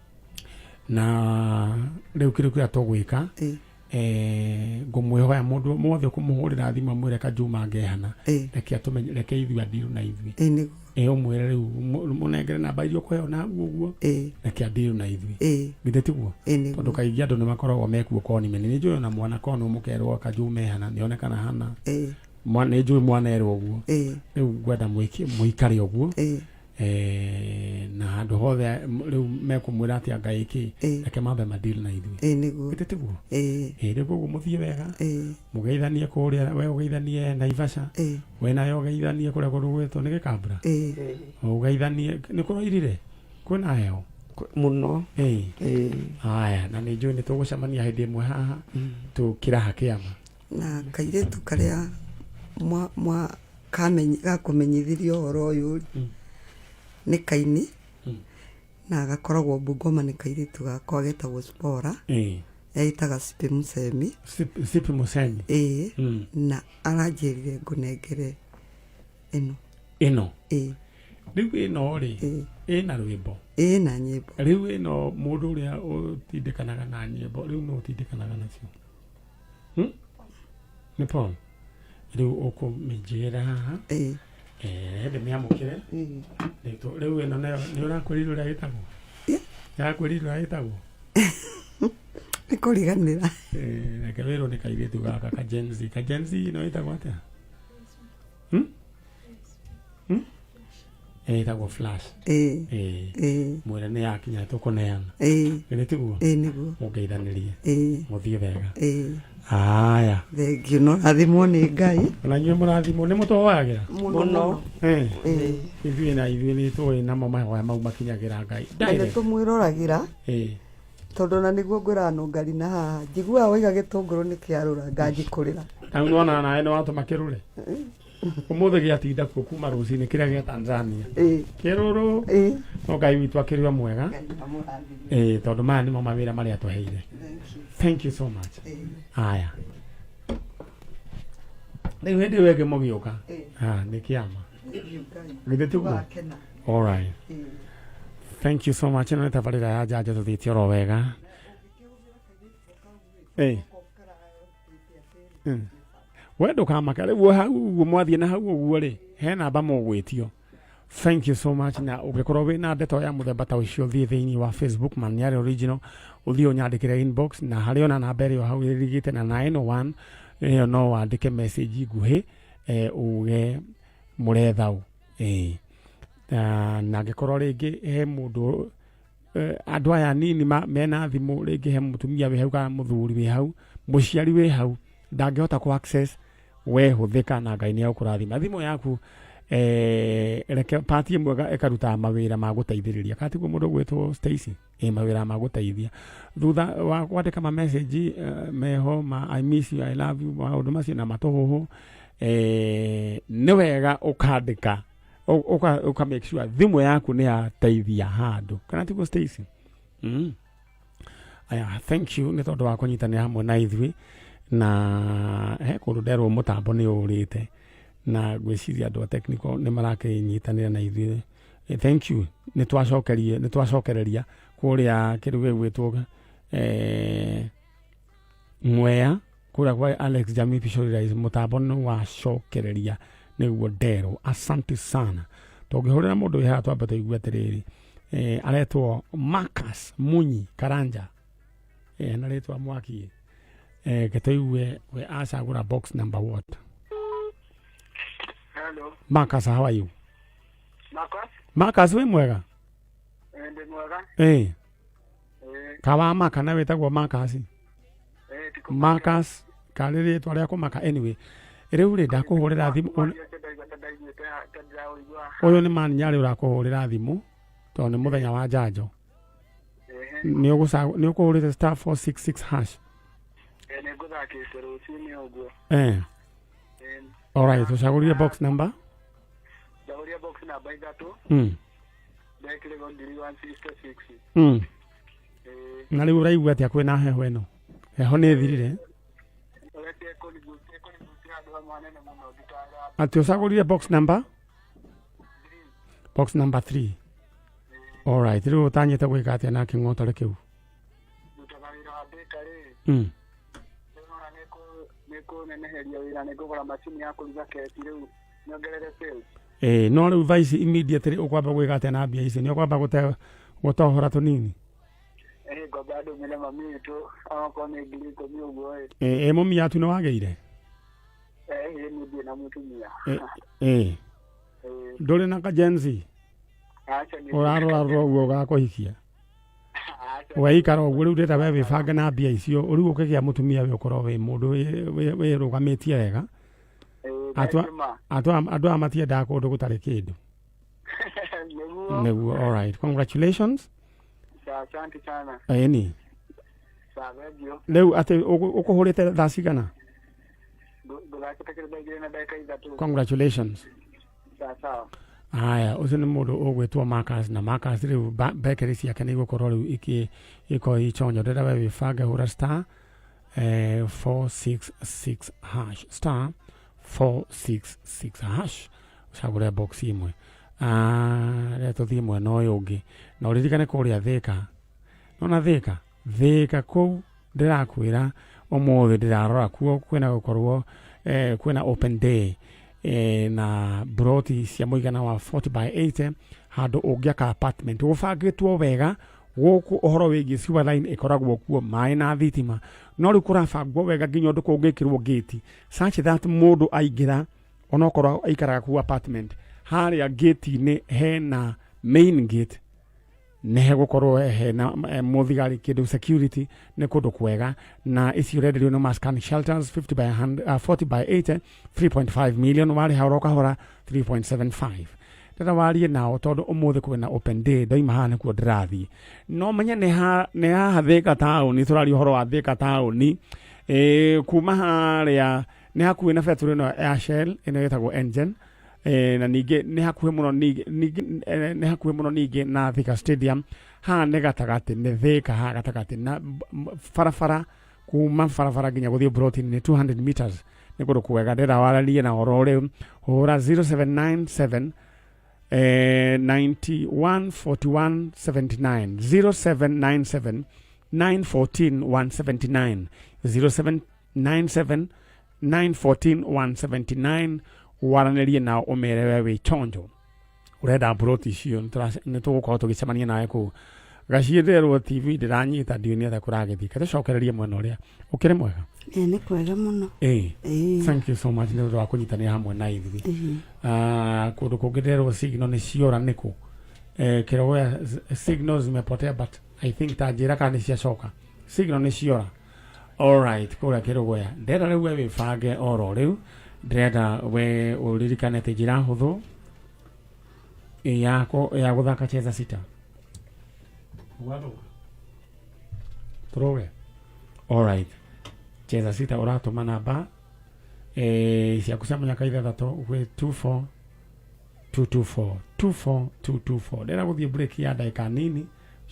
Na rĩu kĩrĩ kĩrĩa tũgwĩka, ngũmwĩhoya mũndũ mwothe ũkũmũhũrĩra thimũ amwĩre Kajuma ngehana, reke atũmenye, reke ithuĩ andiru na ithuĩ. Ĩ nĩguo. Ũmwĩre rĩu mũnengere namba iria ũkũheo na hau ũguo, reke andiru na ithuĩ. Githĩ tiguo? Ĩ nĩguo. Tondũ kaingĩ andũ nĩ makoragwo mekuo konime. Nĩ njũĩ ona mwana korwo nĩ mũkerwo Kajuma ehana nĩonekana hana. Nĩ njũĩ mwana erwo ũguo. Rĩu ngwenda mũikare ũguo. Na handũ hothe rĩu mekũmwĩra atĩ anga ĩkĩ, reke mambe madeal na ithuĩ. Ĩ nĩguo. Githĩ tiguo? Ĩ. Rĩu koguo mũthiĩ wega, mũgeithanie kũrĩa, we ũgeithanie Naivasha, we nawe ũgeithanie kũrĩa kũndũ gwĩtwo nĩ Gĩkambura. Ũgeithanie nĩ kũroirire kwĩna heho Mũno. Haya, na nĩ njũĩ nĩ tũgũcemania hĩndĩ ĩmwe haha tũkĩraha kĩama. Na kairĩtu karĩa mwa mwa gakũmenyithirie ũhoro ũyũ rĩ, nĩ kaini na gakoragwo Bungoma, nĩ kairĩtu gakwa getagwo Spora. Eĩtaga Sipi Musemi. Sipi Musemi. Ĩĩ. Na aranjĩrire ngũnengere ĩno. Ĩno? Ĩĩ. Rĩu ĩno rĩ, ĩna rwĩmbo? Ĩĩ, na nyĩmbo. Rĩu ĩno mũndũ ũrĩa ũtindĩkanaga na nyĩmbo, rĩu nũ ũtindĩkanaga nacio? Nĩ Paul. Rĩu ũkũmĩnjĩra haha. Ndĩmĩamũkĩre. Rĩu ĩno nayo nĩ ũrakwĩrire ũrĩa ĩtagwo? Nĩ ũrakwĩrire ũrĩa ĩtagwo? Nĩ kũriganĩra. Reke wĩrwo nĩ kairĩtu gaka ka Gen Z. Ka Gen Z ĩno ĩtagwo atĩa? Ĩtagwo Flash. Ĩĩ. Mwĩre nĩ yakinya tũkũneana. Githĩ tiguo? Ĩĩ nĩguo. Mũngeithanĩrie. Mũthiĩ wega. Haya. Thengiũ, no rathimwo nĩ Ngai. Ona inyuĩ mũrathimwo. Nĩ mũtũhoyagĩra? Mũno mũno. Ithuĩ na ithuĩ nĩ tũĩ namo mahoya mau makinyagĩra Ngai. Na nĩ Direct. Tũmwĩroragĩra, tondũ ona nĩguo ngwĩraga nũngari na haha njiguaga waiga gĩtũngũrũ nĩ kĩarũra nganjikũrĩra. Na rĩu nĩwona nawe nĩ watũma kĩrũre. Ũmũthĩ gĩatinda kuo kuma rũcinĩ kĩrĩa gĩa Tanzania. Kĩrũrũ. No Ngai witũ akĩrĩ o mwega. Tondũ maya nĩmo mawĩra marĩa atũheire. Thank you so much. Aya. Rĩu hĩndĩ ĩyo ĩngĩ mũgĩũka. Ah, nĩ kĩama. Githĩ tiguo? Wakena. All right. Thank you so much. Ĩno nĩ tabarĩra ya njanjo tũthiĩte oro wega. We ndũkamaka rĩu hau ũguo mwathiĩ na hau ũguo rĩ, he namba mũgwĩtio. Thank you so much. Na ũngĩkorwo wĩna ndeto ya mũthemba ta ũcio, thiĩ thĩinĩ wa Facebook Maniare Original, ũthiĩ ũnyandĩkĩre inbox, na harĩ ona namba ĩrĩa hau ĩrigĩte na 901 ĩyo, no wandĩke message nguhĩ, uge mũretha ũ. Na angĩkorwo rĩngĩ he mũndũ, andũ aya nini mena thimũ, rĩngĩ he mũtumia wĩ hau kana mũthuri wĩ hau, mũciari wĩ hau ndangĩhota ku access, we hũthĩka na Ngai nĩ egũkũrathima. Thimũ yaku, reke pati ĩmwe ĩkarutaga mawĩra ma gũteithĩrĩria, kana tiguo mũndũ ũgwĩtwo Stacy? Mawĩra ma gũteithia thutha wa kwandĩka ma message, meho ma "I miss you", "I love you", maũndũ macio na matũhũhũ, nĩ wega ũkandĩka ũka make sure thimũ yaku nĩ yateithia handũ, kana tiguo Stacy? Aya, thank you nĩ tondũ wa kũnyitanĩra hamwe na ithuĩ. Na he kũndũ nderwo mũtambo nĩ ũrĩte, na ngwĩciria andũ a technical nĩ marakĩnyitanĩra na ithuĩ. Thank you. Nĩ twacokerie, nĩ twacokereria kũrĩa kĩndũ gĩgwĩtwo Mwea, kũrĩa kwa Alex Jamii Fisheries, mũtambo nĩ wacokereria nĩguo nderwo. Asante sana. Tũngĩhũrĩra mũndũ wĩ haha twambe tũigue atĩrĩrĩ, aretwo Marcus Munyi Karanja, na rĩtwa mwaki, ke tũigue we acagũra box number what. Hello. Marcus, how are you? Marcus? Marcus, wĩ mwega? Ndĩ mwega. Kawa maka na wĩtagwo Marcus? Tiko. Marcus karĩ rĩtwa rĩa kũmaka. Anyway, rĩu rĩ ndakũhũrĩra thimũ Ndaiguĩte ta ndĩraũigua. Ũyũ nĩ Maniarĩ ũrakũhũrĩra thimũ tondũ nĩ mũthenya wa njanjo. Nĩ ũkũhũrĩte *466#? Nĩ ngũthakĩte rũcinĩ ũguo. Alright, ũcagũrire box number? Ndagũrire box namba 3. Ndekĩrĩrwo ngiri 166. Na rĩu ũraigua atĩa kwĩna heho ĩno? Heho nĩ ĩthirire. Ũreke ĩkũnigucia handũ hamwe hanene mũno ndikara. Atĩ ũcagũrire box number? Box number 3. Alright, rĩu ũtanyĩte gwĩka atĩa na kĩng'otore kĩu? Ndĩrona nĩkũneneheria wĩra, nĩngũgũra macini ya kũruga keki rĩu nyongerere sales. Ĩĩ, no rĩu thaa ici immediately ũkwamba gwĩka atĩa na mbia ici? Nĩ ũkwamba gũte gũtohora tũnini? Ĩĩ, ngomba ndũmĩre mami witũ onakorwo nĩ 10,000 ũguo ĩ. Ĩ mũmia atu nĩ wagĩire? Ĩĩ, niĩ ndirĩ na mũtumia. Ĩ ĩ. Ĩĩ. Ndũrĩ na kajenzi? Aca, niĩ Ũrarora rora ũguo ũgakũhikia? Ũgaikara ũguo rĩu ndĩrenda we wĩbange na mbia icio rĩu ũkĩgĩa mũtumia we ũkorwo wĩ mũndũ wĩrũgamĩtie wega. Ĩĩ, Atwa thengiũ ma. atwa andũ aya matiendaga kũndũ gũtarĩ kĩndũ. Nĩguo. Nĩguo, all right, congratulations. Sawa, asante sana. Ĩni. Sawa, thengiũ. Rĩu atĩ ũkũhũrĩte thaa cigana? Ngũthakĩte kĩrĩ thaa 2:03. Congratulations. Sawa sawa. Haya, ũcio nĩ mũndũ ũgwĩtwo Marcus, na Marcus rĩu bakery ciake nĩ igũkorwo rĩu iki ikorwo ichonjo. Ndĩrenda we wĩbange, hũra star 466 hash, star 466 hash, ũcagũre box ĩmwe. Reke tũthiĩ mwena ũyũ ũngĩ na ũririkane kũrĩa Thĩka, nona Thĩka, Thĩka kũu ndĩrakwĩra ũmũthĩ ndĩrarora kuo kwĩna gũkorwo kwĩna open day na broti cia mũigana wa 40 by 80 handũ ũngĩaka apartment gũbangĩtwo wega. Gũkũ ũhoro wĩgiĩ sewer line ĩkoragwo kuo, maĩ na thitima, no rĩu kũrabangwo wega nginya ũndũ kũngĩkĩrwo gate such that mũndũ aingĩra, onokorwo aikaraga kuo apartment, harĩa gate-inĩ hena main gate nĩ hegũkorwo hena mũthigari kĩndũ security. Nĩ kũndũ kwega na ici ũrenderio nĩ Mascan Shelters, 50 by 100, 40 by 80, 3.5 million, warĩha oro kahora 3.75. Ndĩrenda warie nao tondũ ũmũthĩ kwĩna open day. Ndoima haha nĩkuo ndĩrathiĩ, no menye nĩ haha Thĩka taũni. Tũraria ũhoro wa Thĩka taũni, kuma harĩa nĩ hakuhĩ na betũrũ ĩno ya Shell ĩno ĩtagwo Engen, na ningĩ nĩ hakuhĩ mũno ningĩ nĩ hakuhĩ mũno ningĩ na Thika Stadium. Haha nĩ gatagatĩ, nĩ Thĩka haha gatagatĩ, na barabara, kuma barabara nginya gũthiĩ broti nĩ 200 meters. Nĩ kũndũ kwega. Ndĩrenda wararie na oro rĩu, hũra 0797 91 41 79, 0797 914 179, 0797 914 179. Waranĩrie nao ũmere we wĩ chonjo ũrenda mburoti icio. Nĩ tũgũkorwo tũgĩcemania nawe kũu gaciĩ. Ndĩrerwo TV ndĩranyita, ndiũĩ nĩ atĩa kũragĩthiĩ. Katũcokererie mwena ũrĩa ũkĩrĩ mwega. Ĩĩ, nĩ kwega mũno. Ĩĩ. Ĩĩ. Thank you so much nĩ ũndũ wa kũnyitanĩra hamwe na ithuĩ. Ĩĩ. Ah, kũndũ kũngĩ ndĩrerwo signal nĩ ciora nĩkũ, Kĩrogoya signal zimepotea, but I think ta njĩra kana nĩ ciacoka. Signal nĩ ciora, alright, kũrĩa Kĩrogoya. Ndĩrenda rĩu we wĩbange oro rĩu, ndĩrenda we ũririkane atĩ njĩra hũthũ ya gũthaka cheza sita. Ũgathũka tũrũge. Alright, cheza sita, ũratũma namba ciaku cia mũnyaka ithathatũ gwĩ 24 224, 24224. Ndĩrenda gũthiĩ break ya ndagĩka nini,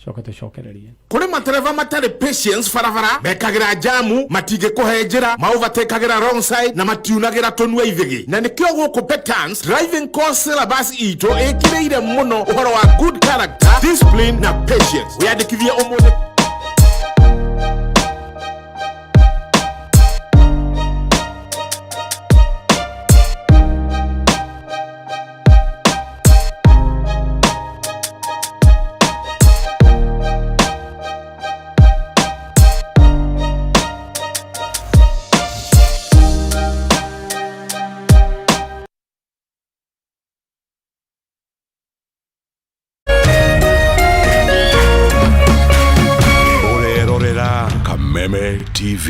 coke tũcokererie. Kũrĩ matereba matarĩ patience barabara, mekagĩra jamu, matingĩkũhe njĩra, maovertakagĩra wrong side na matiunagĩra tũnua ithĩgĩ. Na nĩkĩo gũkũ Petans driving course syllabus itũ ĩkĩrĩire mũno ũhoro wa good character, discipline na patience. Wĩyandĩkithie ũmũthĩ. Ũrerorera Kameme TV.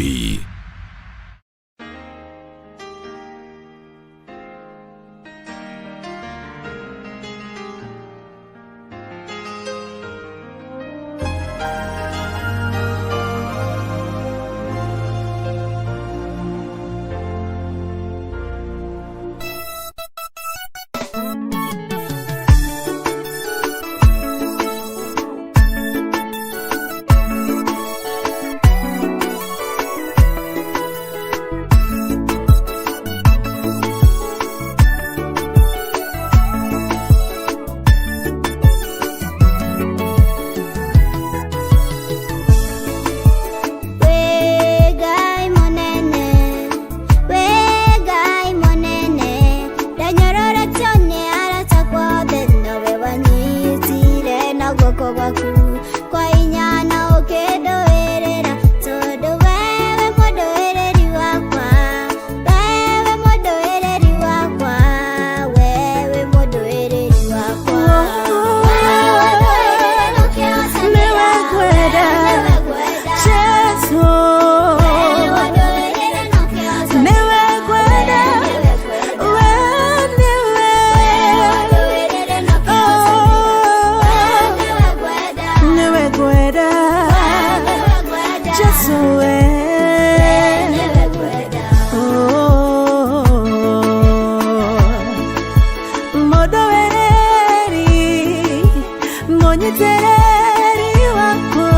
Mũgitĩri wakwa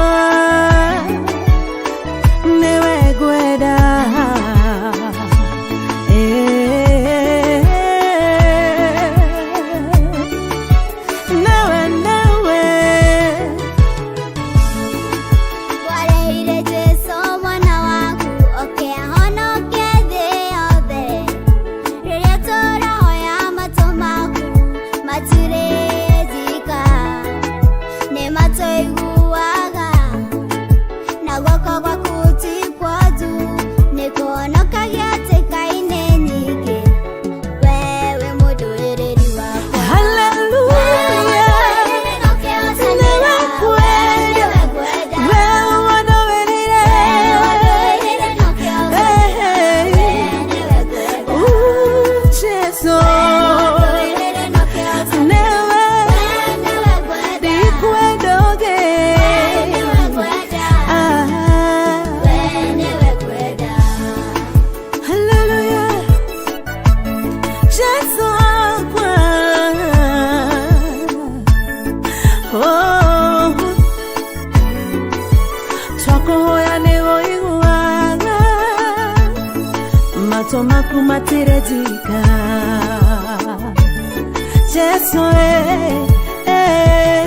nĩwe ngwenda. Nĩwe, nĩwe. Wareheire Jesũ mwana waku oke ahonokie thĩ yothe. Rĩrĩa tũrahoya matũ maku matirĩ njika, nĩ matũiguaga na guoko gwaku ti kwonju, nĩ kũhonokagia hatĩka-inĩ nyingĩ. Wewe mũndũĩrĩri wakwa. Hallelujah. Nĩwe ngwenda. Wewe wanũĩrĩire. Ooh, Jesũ. Nĩwe ndikwenda ũngĩ. Ah. Hallelujah. Jesu wakwa. Oh. Twakũhoya nĩũiguaga matũ maku matirĩ njika. Jesu eh, eh,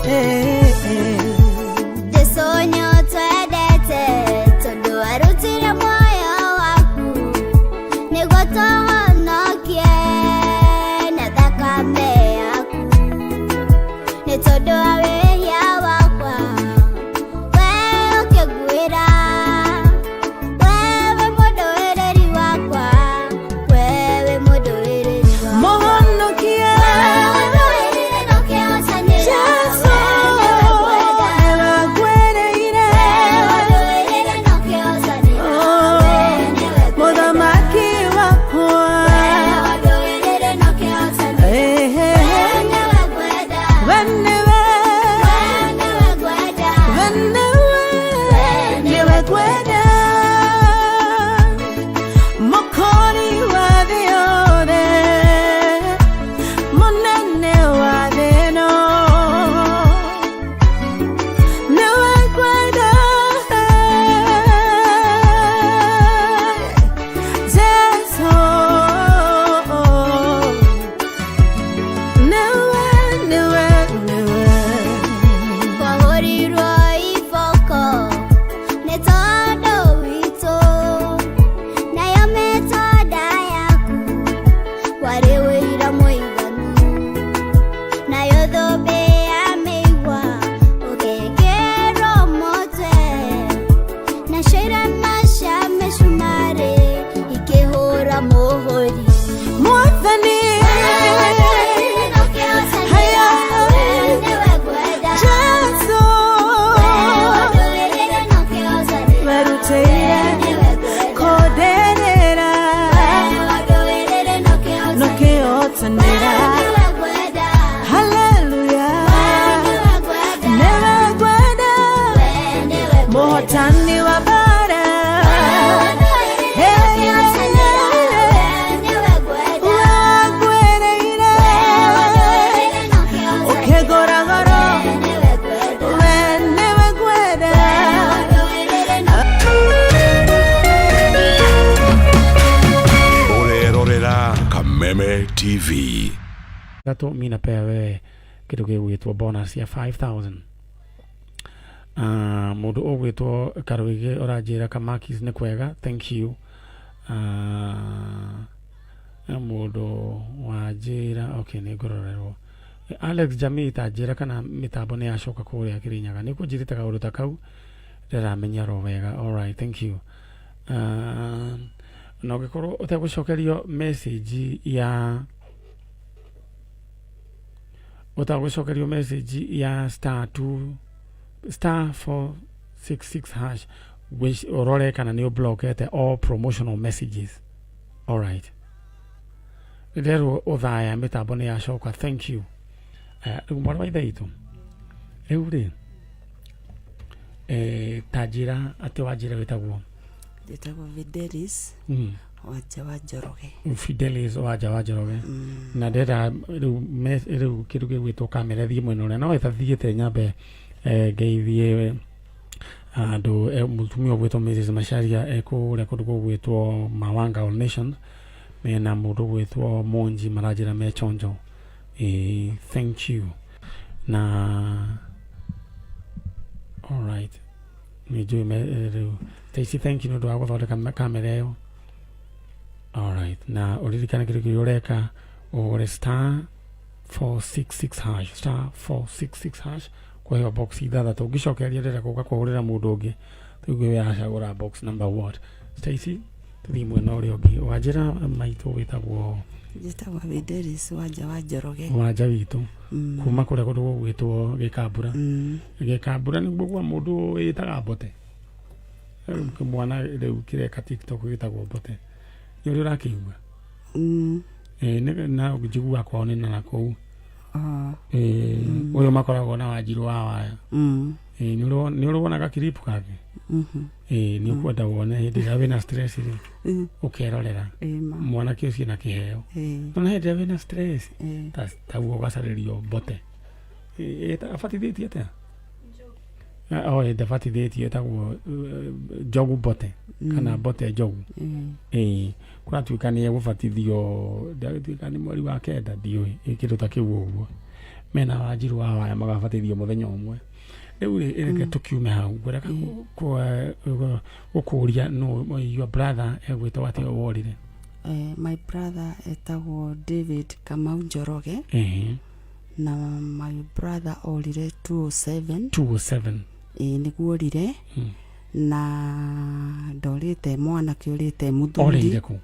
eh, eh. Jesũ nĩũtwendete tondũ warutire muoyo waku nĩguo tũhonokie na thakame yaku, nĩ tondũ wa wĩhia wakwa we ũkĩnguĩra, wewe mũndũĩrĩri wakwa, wewe mũndũĩrĩri wakwa. Mũhonokie. Jesu nĩwangwĩrĩire. Oh, mũthamaki wakwa. Eh, eh, eh. We nĩwe. We nĩwe. Nĩwe ngwenda. Mũkũũri wa thĩ yothe, mũnene wa thĩ ĩno. Nĩwe ngwenda. Jesu. Nĩwe, nĩwe, nĩwe. Wahũrirwo iboko nĩ tondũ witũ, nayo mĩtonda yaku warĩ ũira mũiganu, nayo thũmbĩ ya mĩigua ũgĩkĩrwo mũtwe, nacio irema cia mĩcumarĩ ikĩhũra mũhũri. Mwathani. Haya. Jesu. Werutĩire kũnderera nũkĩotanĩra. Hallelujah. Nĩwe ngwenda. Mũhotani wa mbara. Hey, yeah, yeah. Wangwĩrĩire. Ũkĩngũra goro. We nĩwe ngwenda. Ũrerorera Kameme TV. Tatu mi napea wewe kĩndũ gĩgwĩtwo bonus ya 5000. Mũndũ ũgwĩtwo Karũige ũranjĩra Kamakis nĩ kwega, thank you. Mũndũ wanjĩra, okay, nĩ ngũrorerwo Alex Jamii tanjĩra kana mĩtambo nĩ yacoka kũrĩa Kĩrĩnyaga, nĩ kũnjĩrĩte kaũndũ ta kau ndĩramenya ro wega. Alright, thank you. Na ũngĩkorwo ũtegũcokerio message ya ũtagũcokerio message ya star 2 star 466 hash, ũrore kana nĩ ũblokete all promotional messages. Alright, nderwo ũthaya mĩtambo nĩ yacoka, thank you. Rĩu mwana wa ithe witũ, rĩu rĩ ta njĩra atĩ wanjĩra wĩtagwo? Njĩtagwo Videris. Wanja wa Njoroge. Fidelis Wanja wa Njoroge. Na ndĩrenda rĩu rĩu kĩndũ gĩgwĩtwo kamera thiĩ mwena ũrĩa no ĩtathiĩte nyambe ngeithie andũ, mũtumia ũgwĩtwo Mrs Macharia ekũrĩa kũndũ gũgwĩtwo Mawanga All Nations, mena mũndũ ũgwĩtwo Monji maranjĩra me chonjo. Thank you. Na alright, nĩ njũĩ rĩu Stacy, thank you nĩ ũndũ wa gũthondeka kamera ĩyo. Alright, na ũririkane kĩndũ kĩrĩa ũreka, ũhũre star 466 hash, star 466 hash, kũheo box ithathatũ. Ũngĩcokeria ndĩrenda gũka kũhũrĩra mũndũ ũngĩ tũigue we acagũra box number what. Stacy, tũthiĩ mwena ũrĩa ũngĩ. Wanjĩra maitũ wĩtagwo? Njĩtagwo Fidelis Wanja wa Njoroge. Wanja witũ kuma kũrĩa kũndũ gũgwĩtwo Gĩkambura. Gĩkambura nĩguo kwa mũndũ wĩtaga Mbote. Rĩu kĩmwana rĩu kĩreka TikTok gĩtagwo Mbote, nĩ ũrĩa ũrakĩigua? Na njiguaga kwao nĩ na kũu. Ũyũ makoragwo na Wanjirũ wa Waya. Nĩ ũrĩ wona gakiripu kake? Mhm. Nĩ ũkwenda wone hĩndĩ ĩrĩa wĩna stress rĩ, ũkerorera Ma. mwanake ũcio na kĩheo. Nona hĩndĩ ĩrĩa wĩna stress taguo ũgacarĩrio Mbote. Abatithĩtie atĩa? O ndabatithĩtio, ĩtagwo Njogu Mbote kana Mbote Njogu. Kũratuĩka nĩ egũbatithio, ndagĩtuĩka nĩ mweri wa kenda, ndiũĩ, kĩndũ ta kĩu ũguo. Mena Wanjirũ wa Waya magabatithio mũthenya ũmwe. Rĩu rĩ, reke tũkiume hau, ngwenda gũkũria no your brother egwĩtwo atĩa worire? My brother etagwo David Kamau Njoroge. Na my brother orire 207. 207. Ĩĩ, nĩguo orire. Na ndorĩte mwanake ũrĩte mũthuri. Orĩire kũ?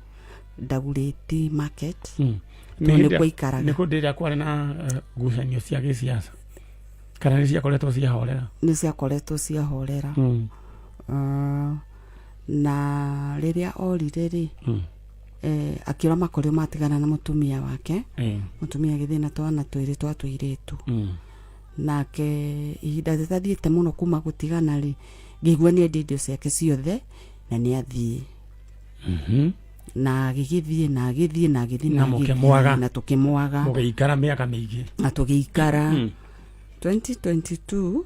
Ndagurĩti market. Nĩ Tondũ hĩndĩ nĩkuo aikaraga. Nĩ kũndĩ ĩrĩa kwarĩ na ngucanio cia gĩsiasa kana nĩ ciakoretwo ciahorera? Nĩ ciakoretwo ciahorera. Na rĩrĩa orire rĩ, akĩũra makorio matigana na mũtumia wake. Mũtumia agĩthiĩ na twana twĩrĩ twa tũirĩtu. Nake ihinda rĩtathiĩte mũno kuma gũtigana rĩ, ngĩigua nĩ endia indo ciake ciothe na nĩ athiĩ. Na agĩgĩthiĩ na agĩthiĩ na agĩthiĩ. Na agĩthiĩ, mũkĩmwaga. Na tũkĩmwaga. Mũgĩikara mĩaka mĩingĩ. Na tũgĩikara. 2022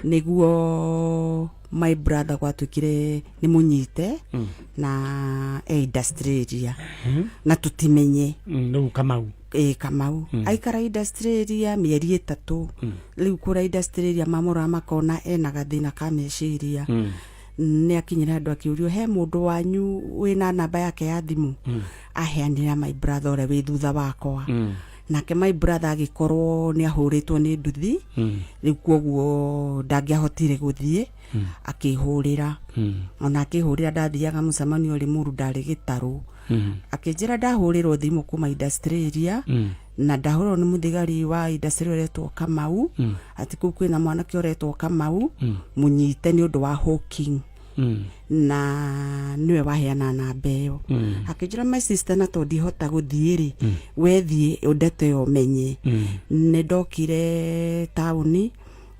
nĩguo my brother gwatuĩkire nĩ mũnyite na e industry area na tũtimenye. Rĩu Kamau? Ĩ, Kamau. Aikara industry area mĩeri 3. Rĩu kũrĩa industry area mamũrora makona ena gathĩna ka meciria. Nĩ akinyire andũ akĩũrio he mũndũ wanyu wĩna namba yake ya thimũ. Aheanĩra my brother ũrĩa wĩ thutha wakwa. Nake my brother agĩkorwo nĩ ahũrĩtwo nĩ nduthi. Rĩu koguo ndangĩahotire gũthiĩ. Akĩhũrĩra. Ona akĩhũrĩra ndathiaga mũcemanio Limuru, ndarĩ gĩtarũ. Akĩnjĩra ndahũrĩrwo thimũ kuma industry area na ndahũrĩrwo nĩ mũthigari wa industry ũretwo Kamau, atĩ kũu kwĩna mwanake ũretwo Kamau mũnyite nĩ ũndũ wa hawking. Na nĩwe waheana namba ĩyo. Akĩnjĩra, my sister, na tondũ ndihota gũthiĩ rĩ, wethiĩ ndeto ĩyo ũmenye. Nĩ ndokire taũni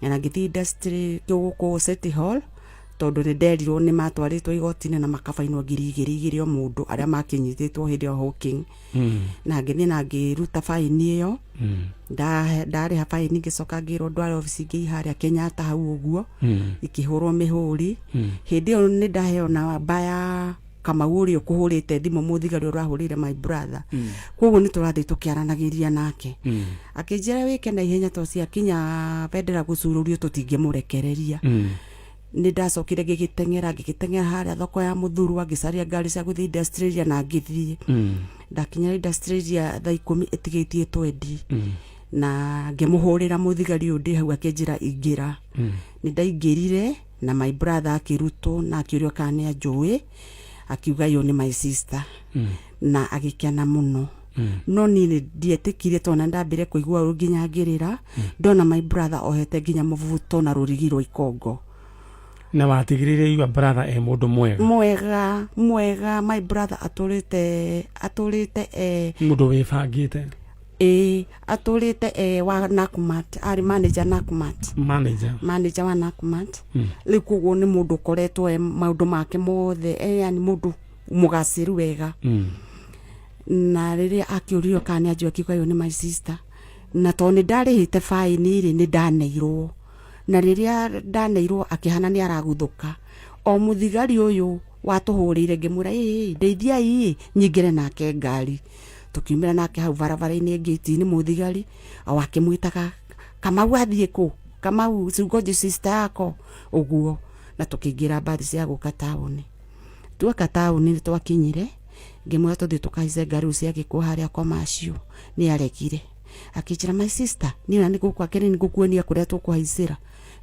na ngĩthiĩ industry gũkũ City Hall, tondũ nĩ nderirwo nĩ matwarĩtwo igoti-inĩ na makabainwo 2000 20 o mũndũ arĩa makĩnyitĩtwo hĩndĩ ĩyo hawking. Na ngĩthiĩ na ngĩruta baini ĩyo. Ndarĩha baini, ngĩcoka ngĩrwo ndware obici ingĩ harĩa Kenyatta hau ũguo. Ikĩhũrwo mĩhũri. Hĩndĩ ĩyo nĩ ndaheo namba ya Kamau ũrĩa ũkũhũrĩte thimũ, mũthigari ũrĩa ũrahũrĩire my brother. Koguo nĩ tũrathiĩ tũkĩaranagĩria nake. Akĩnjĩra wĩke na ihenya tondũ ciakinya bendera gũcurũrio tũtingĩmũrekereria. Nĩ ndacokire ngĩgĩteng'era harĩa thoko ya Mũthurwa, ngĩcaria ngari cia gũthiĩ industry area na ngĩthiĩ. Ndakinya industry area thaa 10 ĩtigĩtie twendi. Na ngĩmũhũrĩra mũthigari ũyũ ndĩ hau, akĩnjĩra ingĩra. Nĩ ndaingĩrire na my brother akĩrutwo na akĩũrio kana nĩ anjũĩ, akiuga yo nĩ my sister. Na agĩkena mũno. No niĩ nĩ ndietĩkirie tondũ ndambire kũigua ũru nginya ngĩrĩra ndona my brother ohete nginya mũbuto na rũrigi rwa ikongo. Na watigĩrĩire your brother e mũndũ mwega? Mwega mwega. My brother atũrĩte Mũndũ wĩbangĩte. Ĩĩ, atũrĩte wa Nakumatt, arĩ manager Nakumatt. Manager. Manager wa Nakumatt. Rĩu koguo nĩ mũndũ ũkoretwo e maũndũ make mothe yani mũndũ Mũgacĩru wega. Na rĩrĩa akĩũrio kana nĩ anjũĩ, akiuga ũyũ nĩ my sister, na tondũ nĩ ndarĩhĩte baĩni rĩ, nĩ ndaneirwo, na rĩrĩa ndaneirwo akĩhana nĩ araguthũka. O mũthigari ũyũ watũhũrĩire, ngĩmwĩra, "Ĩ ndeithiai ĩ nyingĩre nake ngari." Tũkiumĩra nake hau barabara-inĩ ngĩti-inĩ, mũthigari o akĩmwĩtaga, "Kamau athiĩ kũ? Kamau, singoje sister yako," ũguo. Na tũkĩingĩra mbathi cia gũka taũni. Tuoka taũni nĩ twakinyire, ngĩmwĩra tũthiĩ tũkahaice ngari rĩu cia gĩkuũ harĩa commercial. Nĩ aregire, akĩnjĩra, "My sister, niĩ ona nĩ gũkũ akĩrĩ nĩngũkuonia kũrĩa tũkũhaicĩra."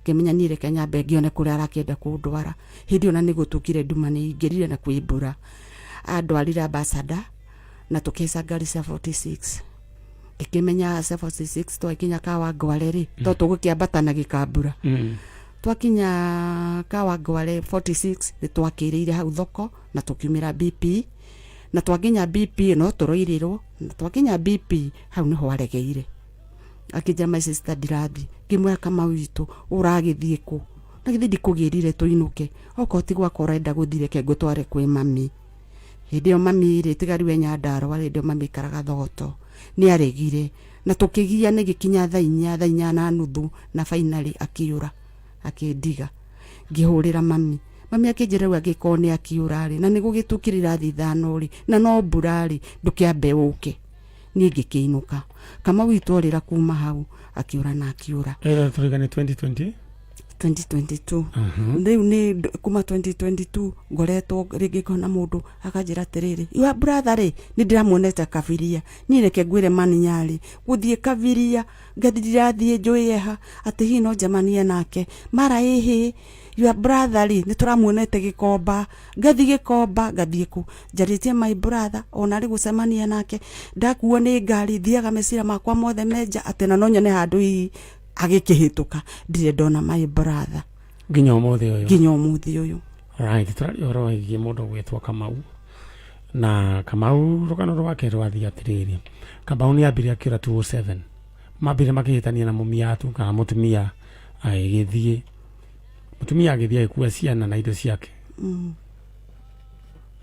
Ngĩmenya niĩ reke nyambe ngĩone kũrĩa arakĩenda kũndwara. Hĩndĩ ĩyo na nĩ gũtukire, nduma nĩ ingĩrire na kwĩ mbura. Andwarire Ambassador na tũkĩhaica ngari cia 46. Ngĩkĩmenya cia 46 twakinya Kawangware rĩ, to tũgũkĩambata na gĩkambura. Twakinya Kawangware 46 nĩ twakĩrĩire hau thoko na tũkiumĩra BP, na twakinya BP no tũroirĩrwo, na twakinya BP hau nĩho aregeire, akĩnjĩra, "My sister, ndirathiĩ." Ngĩmwĩra, "Kamau witũ, ũragĩthiĩ kũ? Na githĩ ndikũgĩrire tũinũke? Okorwo ti gwakwa ũrenda gũthiĩ, reke ngũtware kwĩ mami." Hĩndĩ ĩyo mami rĩ, tiga rĩu e Nyandarũa, hĩndĩ ĩyo mami aikaraga Thogoto. Nĩ aregire na tũkĩgia nĩ gĩkinya thaa 4, thaa 4:30, na finally akĩũra akĩndiga. Ngĩhũrĩra mami, mami akĩnjĩra, "Rĩu angĩkorwo nĩ akĩũra rĩ, na nĩ gũgĩtukire irathi 5 rĩ, na no mbura rĩ, ndũkĩambe ũke." Niĩ ngĩkĩinũka. Kamau witũ orĩra kuma hau akĩũra na akĩũra. Ĩyo tũrĩga nĩ 2020? 2022. Rĩu nĩ kuma 2022 ngoretwo rĩngĩ ngona mũndũ akanjĩra atĩrĩrĩ, "Your brother rĩ, nĩ ndĩramuonete Kabiria." Niĩ reke ngwĩre maninyarĩ gũthiĩ Kabiria, ngathi ndirathiĩ njũĩ ha atĩ hihi no njemanie nake. Mara, "Ĩhĩ, your brother rĩ, nĩ tũramuonete Gĩkomba." Ngathi Gĩkomba, ngathiĩ kũ njarĩtie my brother, ona rĩ gũcemania nake. Ndakuo nĩ ngari, thiaga meciria makwa mothe menja atĩ na no nyone handũ hihi agĩkĩhĩtũka. Ndirĩ ndona my brother. Nginya ũmũthĩ ũyũ? Nginya ũmũthĩ ũyũ. Right, tũraria ũhoro wĩgiĩ mũndũ gwĩtwo Kamau, na Kamau rũgano rwake rwathiĩ atĩrĩrĩ, Kamau nĩ ambire akĩũra 207, mambire makĩhĩtania na mũmiatu kana mũtumia, agĩgĩthiĩ, mũtumia agĩthiĩ agĩkua ciana na indo ciake.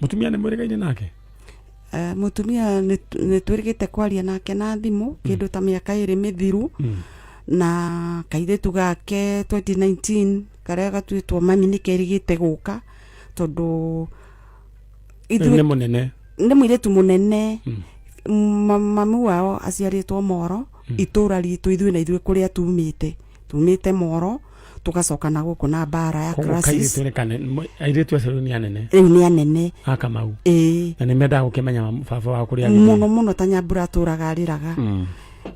Mũtumia nĩ mwĩrĩgaine nake? Mũtumia nĩ twĩrĩgĩte kwaria nake na thimũ kĩndũ ta mĩaka 2 mĩthiru. Na kairĩtu gake 2019 karĩa gatuĩtwo mami nĩ kerĩgĩte gũka tondũ Rĩu nĩ mũnene? Nĩ mũirĩtu mũnene. Mamu wao aciarĩtwo Moro, itũra ritũ ithuĩ na ithuĩ kũrĩa tumĩte Moro, tũgacoka na gũkũ na mbara ya Koguo crisis. kairĩtu nĩ airĩtu acio rĩu nĩ anene? Rĩu nĩ anene. A Kamau? Ĩĩ. Na nĩ mendaga gũkĩmenya baba wao kũrĩa agĩthiĩ? Mũno mũno, ta Nyambura atũraga arĩraga.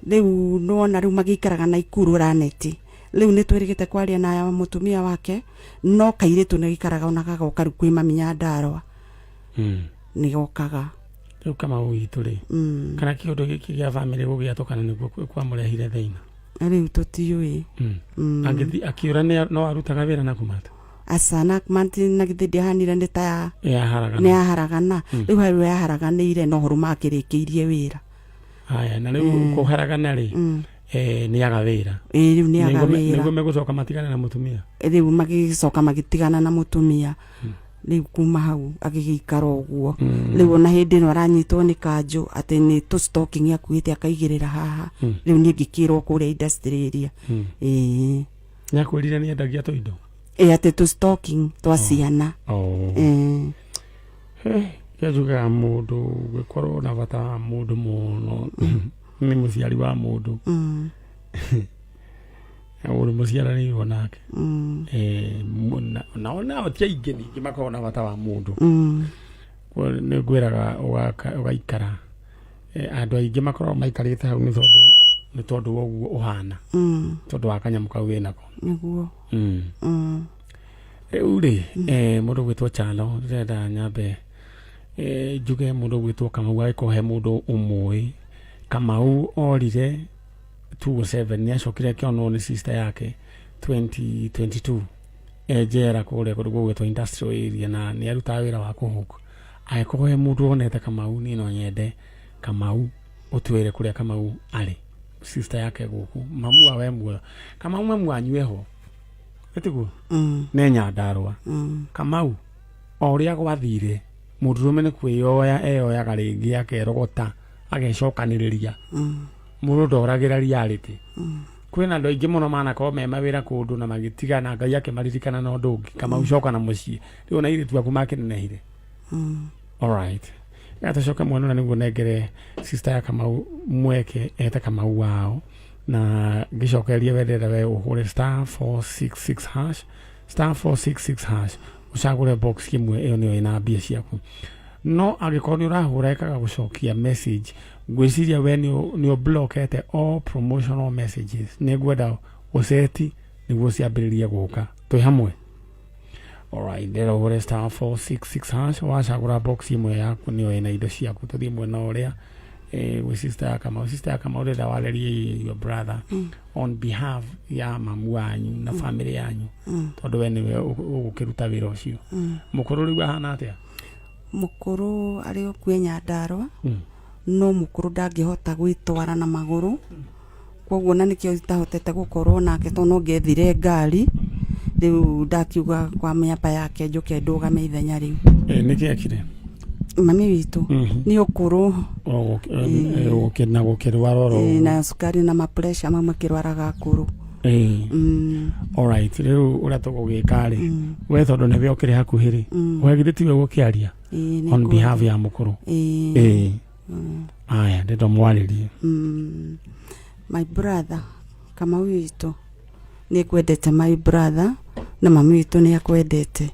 Rĩu nĩwona rĩu magĩikaraga na Ikuru Raneti. Rĩu nĩ twĩrĩgĩte kwaria na mũtumia wake, no kairĩtu nĩ gĩikaraga ona gagoka rĩu kwĩ mami Nyandarũa. Nĩ gokaga. Rĩu Kamau witũ rĩ, kana kĩũndũ gĩkĩ gĩa bamĩrĩ gũgĩatũkana nĩguo kwamũrehire thĩna? Rĩu tũtiũĩ. Angĩthiĩ akĩũra no arutaga wĩra na kumata? Aca, na manti na githĩ ndiahanire nĩ ta yaharagana. Nĩ yaharagana. Rĩu harĩa yaharaganĩire no horu makĩrĩkĩirie wĩra. Haya, na rĩu kũharagana rĩ, nĩ aga wĩra? Ĩĩ, rĩu nĩ aga wĩra. Nĩguo megũcoka matigane na mũtumia? Rĩu magĩcoka magĩtigana na mũtumia. Rĩu kuma hau agĩgĩikara ũguo. Rĩu ona hĩndĩ ĩno aranyitwo nĩ kanjũ atĩ nĩ tũ stocking akuĩte akaigĩrĩra haha. Rĩu niĩ ngĩkĩrwo kũrĩa industry area. Ĩĩ. Nĩakwĩrire nĩ endagia tũindo? Ĩ, atĩ tũ stocking twa ciana. Oh. Ĩĩ. Kĩnjugaga mũndũ gũkorwo na bata wa mũndũ mũno nĩ mũciari wa mũndũ, mũndũ mũciaranĩirwo nake. Nao nao ti aingĩ ningĩ makoragwo na bata wa mũndũ. Nĩ ngwĩraga ũgaikara, andũ aingĩ makoragwo maikarĩte hau nĩ tondũ wa ũguo ũhana, tondũ wa kanyamũ kau wĩnako. Nĩguo. Rĩu rĩ, mũndũ gwĩtwo Chalo, ndĩrenda nyambe njuge mũndũ gwĩtwo Kamau, agĩkorwo he mũndũ ũmũĩ Kamau orire 207, nĩ acokire akĩonwo nĩ sister yake 2022 e njera kũrĩa kũndũ gũgwĩtwo Industrial Area, na nĩ arutaga wĩra wa kũhũka. Angĩkorwo he mũndũ wonete Kamau, niĩ no nyende Kamau ũtwĩre kũrĩa Kamau arĩ, sister yake gũkũ, mamu wa we muoyo. Kamau, mamu wanyu eho ĩtiguo? Ne Nyandarũa. Kamau o ũrĩa gwathire. Mũndũrũme nĩ kwĩyoya eyoyaga rĩngĩ akerogota agecokanĩrĩria. Mũndũ ndoragĩra reality. Kwĩna andũ aingĩ mũno manakorwo me mawĩra kũndũ na magĩtigana, Ngai akĩmaririkana na ũndũ ũngĩ. Kamau, coka na mũciĩ rĩu, ona airĩtu aku makĩnenehire. Alright, reka tũcoke mwena ũrĩa nĩguo nengere sister ya Kamau mweke ete Kamau wao, na ngĩcokereria we ndĩrenda we ũhũre *466 hash, *466 hash, ũcagũre box ĩmwe, ĩyo nĩyo ĩna mbia ciaku. No angĩkorwo nĩ ũrahũra ĩkaga gũcokia message, ngwĩciria we nĩ ũblokete all promotional messages. Nĩ ngwenda ũceti nĩguo ciambĩrĩrie gũka. Twĩ hamwe? Alright, ndĩrenda ũhũre *466 hash, wacagũra box ĩmwe yaku nĩyo ĩna indo ciaku. Tũthiĩ mwena ũrĩa gwĩ sister ya Kamau. Sister ya Kamau, ndĩrenda warĩrie your brother on behalf ya mamu wanyu na family yanyu, tondũ we nĩwe ũgũkĩruta wĩra ũcio. Mũkũrũ rĩu ahana atĩa? Mũkũrũ arĩ o kuo Nyandarũa. No mũkũrũ ndangĩhota gwĩtwara na magũrũ, koguo na nĩkĩo itahotete gũkorwo nake, tondũ no ngethire ngari. Rĩu ndakiuga kwa mĩamba yake njũke ndũgame ithenya rĩu. Nĩkĩ ekire? Mami witũ nĩ ũkũrũ. Na gũkĩrwara oro ũguo. Na cukari na mapressure mau makĩrwaraga akũrũ. Alright, rĩu ũrĩa tũgũgĩka rĩ, we tondũ nĩwe ũkĩrĩ hakuhĩ rĩ, we githĩ tiwe gũkĩaria Ĩĩ, nĩ on behalf ya mũkũrũ? Ĩĩ. Ĩĩ. Aya, ndĩrenda mwarĩrie. My brother Kamau witũ, nĩ ngwendete my brother, na mami witũ nĩ akwendete,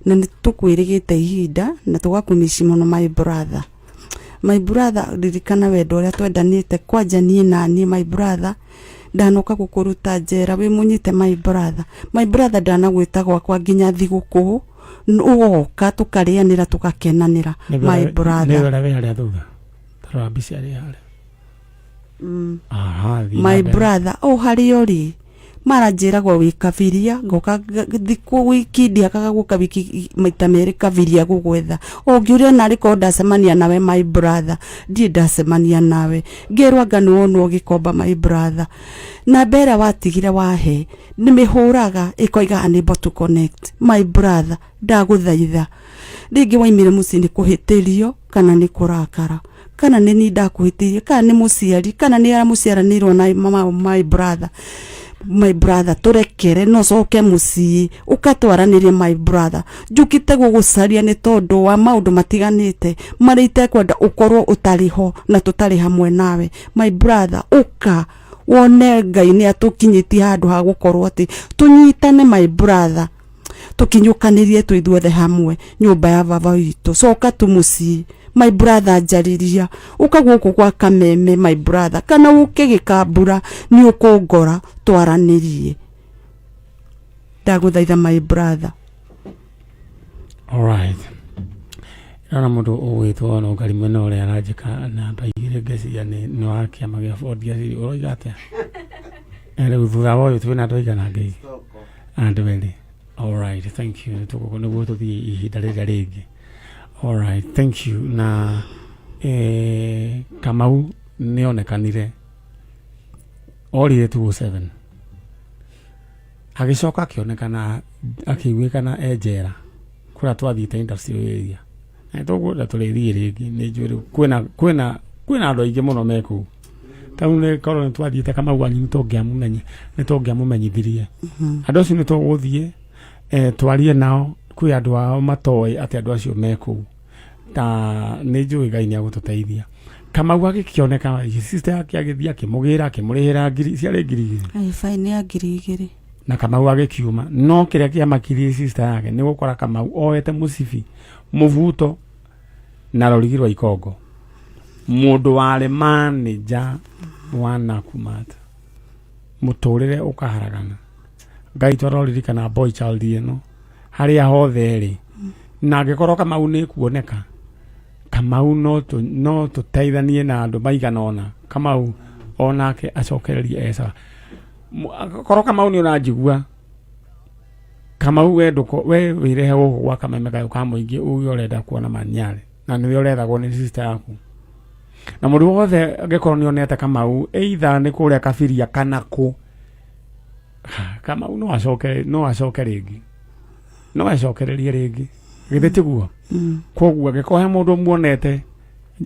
na nĩ tũkwĩrĩgĩte ihinda na tũgakũmici mũno my brother. My brother, ririkana wendo ũrĩa twendanĩte kwanja niĩ na niĩ my brother. Ndanoka gũkũruta njera wĩ mũnyite my brother. My brother, ndanagwĩta gwakwa nginya thigũkũ, ũgoka tũkarĩanĩra, tũgakenanĩra my brother. Nĩwe ũrĩa wĩ harĩa thutha, tarora mbica ĩrĩa harĩa. Aha, thiĩ na My mbere. brother, o harĩa ũrĩ maranjĩragwo wĩ Kabiria, ngoka thikũ wiki ndiakaga gũka wiki maita merĩ Kabiria gũgwetha. Ũngĩũria narĩ korwo ndacemania nawe my brother, ndirĩ ndacemania nawe. Ngerwo anga nĩ wonwo gĩkomba my brother. Namba ĩrĩa watigire wahe nĩ mĩhũraga ĩkoiga unable to connect. My brother, ndagũthaitha, rĩngĩ waimire mũciĩ nĩ kũhĩtĩrio kana nĩ kũrakara, kana nĩ niĩ ndakũhĩtĩirie, kana nĩ mũciari, kana nĩ arĩa mũciaranĩirwo na mama. My brother, my brother, tũrekere no coke mũciĩ ũkatwaranĩrie. My brother, njũkĩte gũgũcaria nĩ tondũ wa maũndũ matiganĩte marĩa itekwenda ũkorwo ũtarĩ ho na tũtarĩ hamwe nawe. My brother, ũka wone Ngai nĩ atũkinyĩtie handũ ha gũkorwo atĩ tũnyitane my brother, tũkinyũkanĩrie twĩ ithuothe hamwe nyũmba ya baba witũ. Coka tu mũciĩ my brother, njarĩria, ũka gũkũ gwa Kameme my brother, kana ũke Gĩkambura, nĩ ũkũngora twaranĩrie. Ndagũthaitha my brother. Alright, ndĩrona mũndũ ũgwĩtwo Nũngari mwena ũrĩa aranjĩka namba 2, ngeciria nĩ wa kĩama gĩa Ford Gĩaciri. Ũroiga atĩa? Rĩu thutha wa ũyũ twĩna andũ aigana ngeithi? Andũ erĩ. Alright, thank you. Nĩtũgũkũ nĩguo tũthiĩ ihinda rĩrĩa rĩngĩ. Alright, thank you. Na Kamau nĩonekanire orire 207, agĩcoka akĩonekana akĩiguĩkana e njera kũrĩa twathiĩte industrial area, na nĩtũkwenda tũrĩthiĩ rĩngĩ. Nĩ njũĩ rĩu kwĩna andũ aingĩ mũno me kũu. Tau nĩ korwo nĩ twathiĩte Kamau wanyu nĩ tũngĩamũmenyithirie andũ acio. Nĩ tũgũthiĩ twarie nao. Kwĩ andũ ao matoĩ atĩ andũ acio me kũu, ta nĩ njũĩ Ngai nĩ agũtũteithia. Kamau agĩkĩoneka, sister yake agĩthiĩ akĩmũgĩra, akĩmũrĩhĩra ngiri ciarĩ 2000. Ai, baini ya 2000. Na Kamau agĩkiuma. No kĩrĩa kĩamakirie sister yake nĩ gũkora Kamau oete mũcibi, mũbuto na rũrigi rwa ikongo, mũndũ warĩ manager wa Nakumatt. Mũtũrĩre ũkaharagana. Ngai twaroririkana boy child ĩno harĩa hothe ĩrĩ, na angĩkorwo Kamau nĩ kuoneka, Kamau no tũteithanie na andũ maigana ũna, Kamau onake acokererie esawa. Korwo Kamau nĩ ũranjigua, Kamau, we ndũko we wĩrehe gũkũ gwa Kameme kayũ ka mũingĩ, uge ũrenda kuona Manyarĩ na nĩwe ũrethagwo nĩ sister yaku. Na mũndũ wothe angĩkorwo nĩ onete Kamau either nĩ kũrĩa Kabiria kana kũ, Kamau no acoke rĩngĩ, no acokererie rĩngĩ, githĩ tiguo? Koguo angĩkorwo he mũndũ muonete,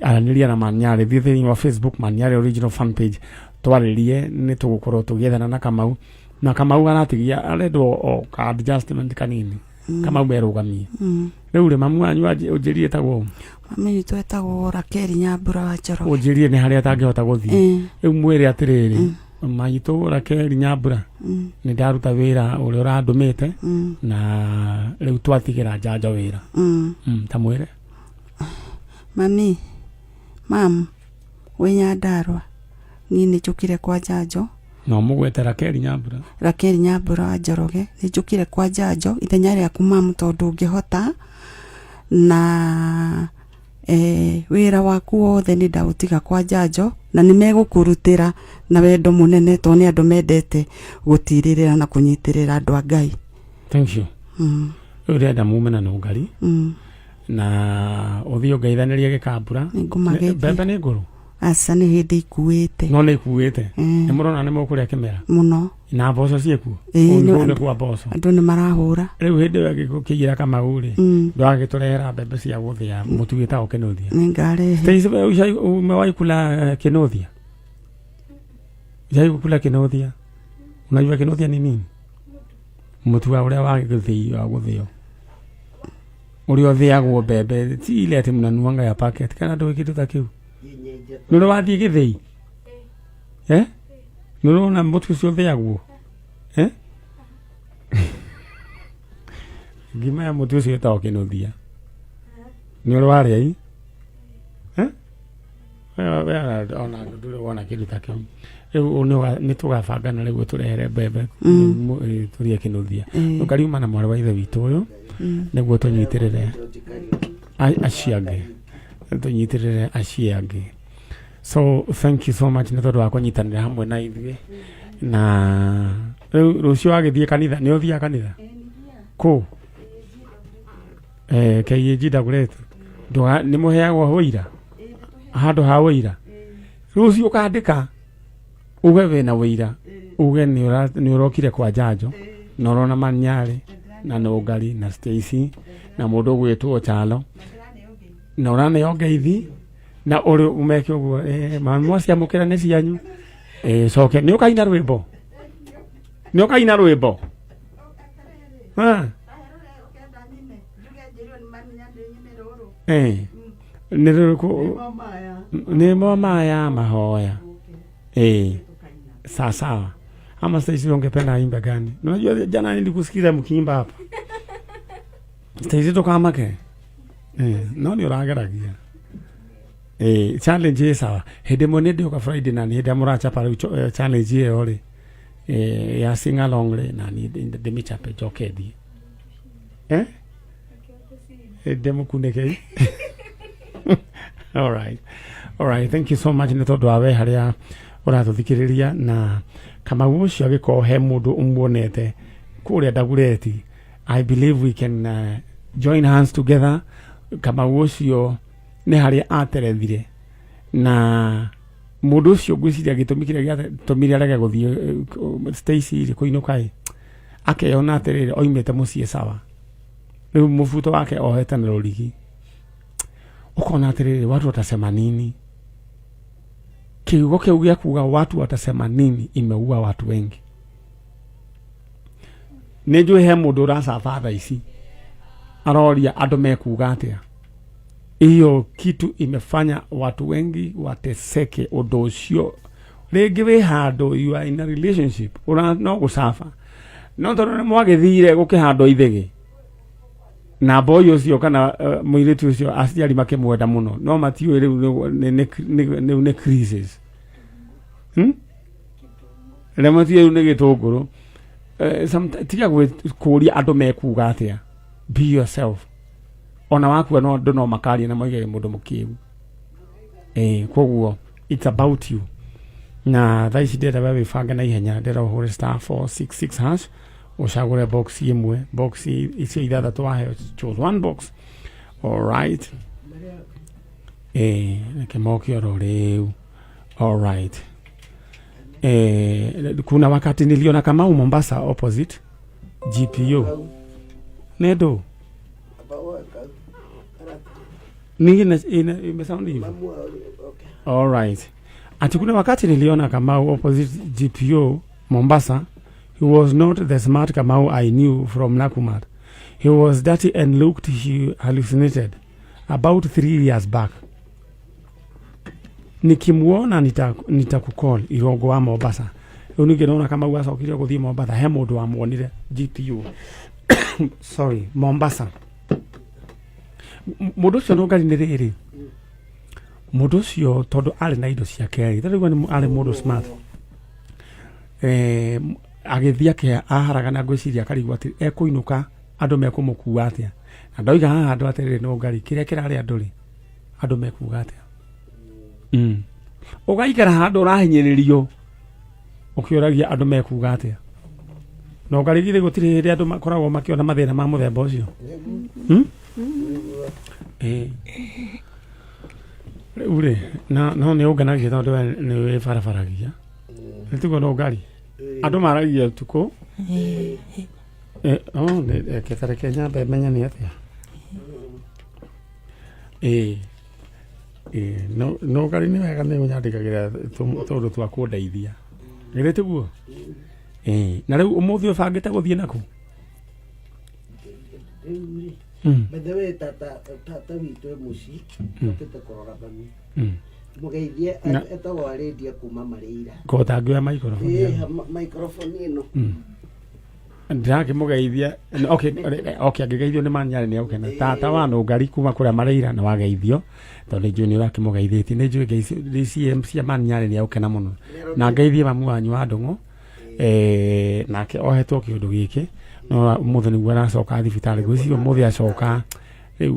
aranĩria na Manyarĩ, thiĩ thĩinĩ wa Facebook Manyarĩ original fan page, twarĩrie, nĩ tũgũkorwo tũgĩethana na Kamau, na Kamau aratigia arendwo o ka adjustment kanini. Kamau merũgamie. Rĩu rĩ, mamu wanyu ũnjĩrie etagwo? Mami witũ etagwo Rakeli Nyambura wa Njoroge. Ũnjĩrie nĩ harĩa atangĩhota gũthiĩ. Rĩu mwĩre atĩrĩrĩ, maitũ Rakeli Nyambura, nĩ ndaruta wĩra ũrĩa ũrandũmĩte, na rĩu twatigĩra njanjo wĩra. Ta mwĩre. Mami, mam, wĩ Nyandarũa, niĩ nĩ njũkire kwa njanjo. No mũgwete Rakeli Nyambura. Rakeli Nyambura wa Njoroge, nĩ njũkire kwa njanjo ithenya rĩaku mamu, tondũ ũngĩhota na wĩra waku wothe nĩ ndaũtiga kwa njanjo, na nĩ megũkũrutĩra na wendo mũnene, tondũ nĩ andũ mendete gũtirĩrĩra na kũnyitĩrĩra andũ a Ngai. Thank you. Rĩu ndĩrenda mume na nũngari na ũthiĩ ũngeithanĩrie gĩkambura. Nĩngũmageithia. Mbembe nĩ ngũrũ? Aca, nĩ hĩndĩ ikuĩte. No nĩ ikuĩte? Nĩ mũrona nĩ mũkũrĩa kĩmera? Mũno. Na mboco ciĩkuo? Ĩĩ, Kũu nĩ kwa mboco. Andũ nĩ marahũra. Rĩu hĩndĩ ĩyo ĩngĩkĩigĩra Kamau rĩ, ndwagĩtũrehera mbembe cia gũthĩa mũtu wĩtagwo kĩnuthia? Nĩ ngarehe. Stacy, wewe umewahi kula kinuthia? Ushai kula kinuthia? Unajua kinuthia ni nini? Mũtu wa ũrĩa wa gĩthĩi, wa gũthĩo, ũrĩa ũthĩagwo mbembe, ti ile atĩ mnanuanga ya packet kana ndũĩ kĩndũ ta kĩu. Nĩ ũrĩ wathiĩ gĩthĩi? Eh? Nĩ ũrona mũtu ũcio ũthĩagwo? Eh? Ngima ya mũtu ũcio ĩtagwo kĩnuthia. Nĩ ũrĩ warĩa i? Eh? We ona ndũrĩ wona kĩndũ ta kĩu. Rĩu nĩ tũgabangana rĩu ũtũrehere mbembe, tũrĩe kĩnuthia. Ũkariuma na mwarĩ wa ithe witũ ũyũ nĩguo tũnyitĩrĩre acio angĩ, tũnyitĩrĩre acio angĩ. So thank you so much nĩ tondũ wa kũnyitanĩra hamwe na ithuĩ. Na rĩu rũciũ wagĩthiĩ kanitha, nĩ ũthiaga kanitha kũ? KAG Dagoretti. Nĩ mũheagwo wũira, handũ ha wũira rũciũ ũkandĩka uge wĩna wũira, uge nĩ ũrokire kwa njanjo na ũrona Manyarĩ na Nũngari na Stacy na mũndũ ũgwĩtwo Chalo na ũraneo ngeithi na ũrĩ ũmeke ũguo, mwaciamũkĩra nĩ cianyu. Coke nĩ ũkaina rwĩmbo, nĩ ũkaina rwĩmbo. Ah. Nĩ rũrĩkũ? Nĩ maya mahoya. Sawa sawa. Ama Stacy, ungependa imba gani? Unajua jana nilikusikiza mkiimba hapa. Stacy, tukamake. No nĩ ũrageragia. Challenge ĩ sawa. Hĩndĩ ĩmwe nĩ ndĩũka Friday na nĩ hĩndĩ ĩrĩa mũrachapa rĩu challenge ĩyo rĩ, ya sing along rĩ, na niĩ ndĩmĩchape njoke thiĩ. Ndĩmũkunĩkei. All right. All right. Thank you so much nĩ tondũ wa we harĩa ũratũthikĩrĩria, na Kamau ũcio angĩkorwo he mũndũ ũmuonete kũrĩa Dagoretti, I believe we can join hands together. Kamau ũcio nĩ harĩa aterethire na mũndũ ũcio, ngwĩciria gĩtũmi kĩrĩa gĩatũmire arege gũthiĩ, Stacy rĩ, kũinũka ĩ, akeyona atĩrĩrĩ, oimĩte mũciĩ sawa, rĩu mũbuto wake ohete na rũrigi, ũkona atĩrĩrĩ, watu watasema nini? Kiugo kĩu gĩa kuga watu watasema nini imeua watu wengi. Nĩ njũĩ he mũndũ ũracaba thaa ici aroria andũ mekuga atĩa. Hiyo kitu imefanya watu wengi wateseke. Ũndũ ũcio rĩngĩ wĩ handũ, you are in a relationship, ũra no gũcaba, no tondũ nĩ mwagĩthire gũkĩhandwo ithĩgĩ na boy ũcio kana mũirĩtu ũcio, aciari makĩmwenda mũno, no matiũĩ rĩu rĩu nĩ crisis, Rĩrĩa matiũĩ rĩu nĩ gĩtũngũrũ. Tiga kũũria andũ mekuga atĩa. Be yourself. Ona wakua no andũ no makaria na moige mũndũ mũkĩgu. Koguo it's about you. Na thaa ici ndĩrenda we wĩbange na ihenya, ndĩrenda ũhũre *466# ũcagũre box ĩmwe, box icio ithathatũ waheo, choose one box. Alright, reke moke oro rĩu. Alright, kuna wakati niliona Kamau Mombasa opposite GPO nĩ ndũ. Ni imesound hivyo. All right. Ati kuna wakati niliona Kamau opposite GPO Mombasa. He was not the smart Kamau I knew from Nakumatt. He was dirty and looked he hallucinated about 3 years back. Nikimuona nitakucall Irongo wa Mombasa. Rĩu ningĩ nona Kamau acokire gũthiĩ Mombasa, he mũndũ wamuonire GPU, sorry, Mombasa. Mũndũ ũcio no ngari nĩ rĩrĩ, mũndũ ũcio tondũ arĩ na indo ciake rĩ, tarĩu nĩ arĩ mũndũ smart, agĩthiĩ aharagana, ngwĩciria akarigwo atĩ ekũinũka andũ mekũmũkua atĩa, na ndoiga haha andũ atĩrĩrĩ, no ngari kĩrĩa kĩrarĩ andũ rĩ, andũ mekuga atĩa? Ũgaikara handũ ũrahinyĩrĩrio ũkĩũragia andũ mekuga atĩa. No ngari githĩ gũtirĩ hĩndĩ andũ makoragwo makĩona mathĩna ma mũthemba ũcio? Ĩĩ. Rĩu rĩ, na no nĩ ũngenagia tondũ we nĩ wĩbarabaragia, nĩ tiguo? No ngari andũ maragia ũtukũ. Oh, reke ta reke nyambe menye nĩ atĩa. Ĩĩ ĩĩ, no ngari nĩ wega nĩ ũnyandĩkagĩra tũndũ twa kũndeithia, githĩ tiguo? Ĩĩ. Na rĩu ũmũthĩ ũbangĩte gũthiĩ nakũ? Rĩu rĩ, by the way, tata witũ e mũciĩ, okĩte kũrora mami. Mũgeithie. Etagwo Arĩndia kuma Marĩira. Ko ũtangĩoya microphone? Ĩĩ, microphone ĩno. Ndĩrakĩmũgeithia. Okay, angĩgeithio nĩ manyarĩ nĩ agũkena. Tata wa nũngari kuma kũrĩa Marĩira nĩ wageithio, tondũ nĩ njũĩ nĩ ũrakĩmũgeithĩtie, nĩ njũĩ ngeici cia manyarĩ nĩ agũkena mũno, na ngeithie mamu wanyu wa ndũng'ũ. Nake ohetwo kĩũndũ gĩkĩ, no ũmũthĩ nĩguo aracoka thibitarĩ, ngwĩciria ũmũthĩ acoka rĩu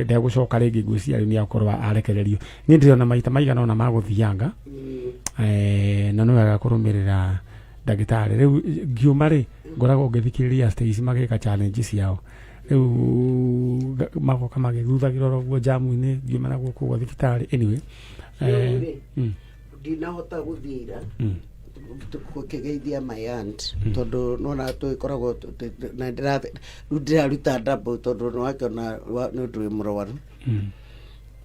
ndegũcoka rĩngĩ, ngwĩciria rĩu nĩ akorwo arekererio. Niĩ ndĩrona maita maigana ũna ma gũthianga, na nĩ wega kũrũmĩrĩra ndagĩtarĩ. Rĩu ngiuma rĩ, ngoragwo ngĩthikĩrĩria Stacy magĩka challenge ciao, rĩu magoka magĩthuthagĩra oro ũguo jamu-inĩ ngiuma na gũkũ ũguo thibitarĩ. Anyway, Rĩu rĩ, ndinahota gũthiĩ ira gũkĩgeithia my aunt, tondũ nona tũgĩkoragwo na rĩu ndĩraruta double, tondũ nĩwakĩona nĩ ũndũ wĩ mũrwaru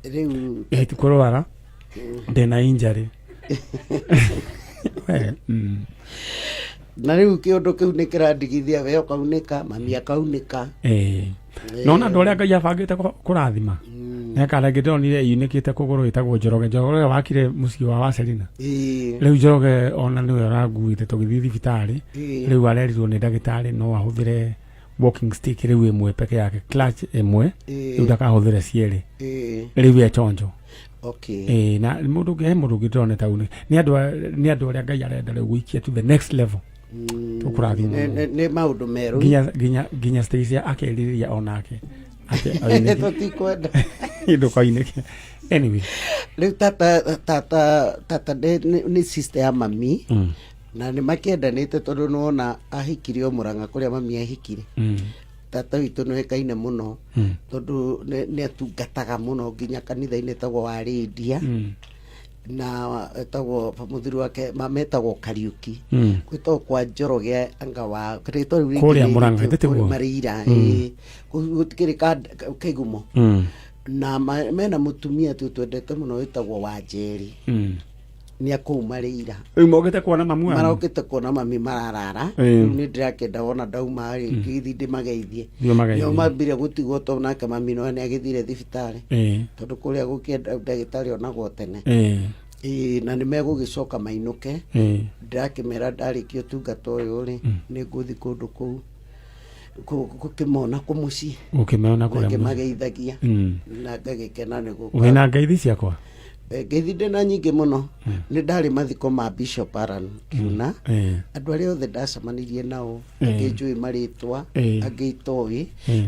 rĩu. Ĩ, ti kũrwara, ndĩna injury. We. Na rĩu kĩũndũ kĩu nĩ kĩrandigithia, we ũkaunĩka, mami akaunĩka. Ĩĩ, nona andũ arĩa Ngai abangĩte kũrathima neka rĩngĩ, ndĩronire yunĩkĩte kũgũrũ, ĩtagwo Njoroge, Njoroge wakire mũciĩ wa Wacerina. Rĩu Njoroge ona nĩwe ũranguĩte tũgĩthiĩ thibitarĩ. Rĩu arerirwo nĩ ndagĩtarĩ no ahũthĩre walking stick rĩu ĩmwe peke yake, clutch ĩmwe. Rĩu ndakahũthĩre cierĩ. Rĩu e chonjo. Ĩĩ, na mũndũ ũngĩ, he mũndũ ũngĩ ndĩrona tauni, nĩ andũ arĩa Ngai arenda rĩu gũikia to the next level, tũkũrathimwo. Nĩ maũndũ merũ. Nginya Stacy akerirĩria onake atĩ oinĩke. Tũtikwenda. Ndũkoinĩke. Anyway. Rĩu tata nĩ sister ya mami, na nĩ makĩendanĩte, tondũ nĩwona ahikire o Mũrang'a kũrĩa mami ahikire. Tata witũ nĩ oĩkaine mũno, tondũ nĩ atungataga mũno nginya kanitha-inĩ ĩtagwo wa Rĩndia, na etagwo mũthuri wake mama etagwo Kariuki. Gwĩtagwo kwa Njoroge anga wa rĩtwa rĩu rĩngĩ. Kũrĩa Mũrang'a, githĩ tiguo? Marĩira. Ĩĩ. Kũu gũtikĩrĩ kĩgumo. Na mena mũtumia tu twendete mũno wĩtagwo Wanjeri. Nĩ akũu Marĩira. Rĩu mokĩte kuona mamu wanyu? Marokĩte kuona mami, mararara. Rĩu nĩ ndĩrakĩenda wona ndauma rĩ, ngĩgĩthiĩ ndĩmageithie. Thiĩ ũmageithie. Nĩo mambire gũtigwo, tondũ nake mami no nĩ agĩthire thibitarĩ, tondũ kũrĩa gũkĩenda ndagĩtarĩ onagwo tene. Ĩĩ, na nĩ megũgĩcoka mainũke. Ndĩrakĩmera ndarĩkia ũtungata ũyũ rĩ, nĩ ngũthiĩ kũndũ kũu gũkĩmona kũmũciĩ. Gũkĩmona na kũrĩa mũciĩ. Ngĩmageithagia na ngagĩkena nĩ gũka. Wĩna ngeithi ciakwa? Ngeithi ndĩna nyingĩ mũno. Nĩ ndarĩ mathiko ma Bishop Aran Kiuna. Andũ arĩa othe ndacemanirie nao, angĩ njũĩ marĩtwa, angĩ itoĩ,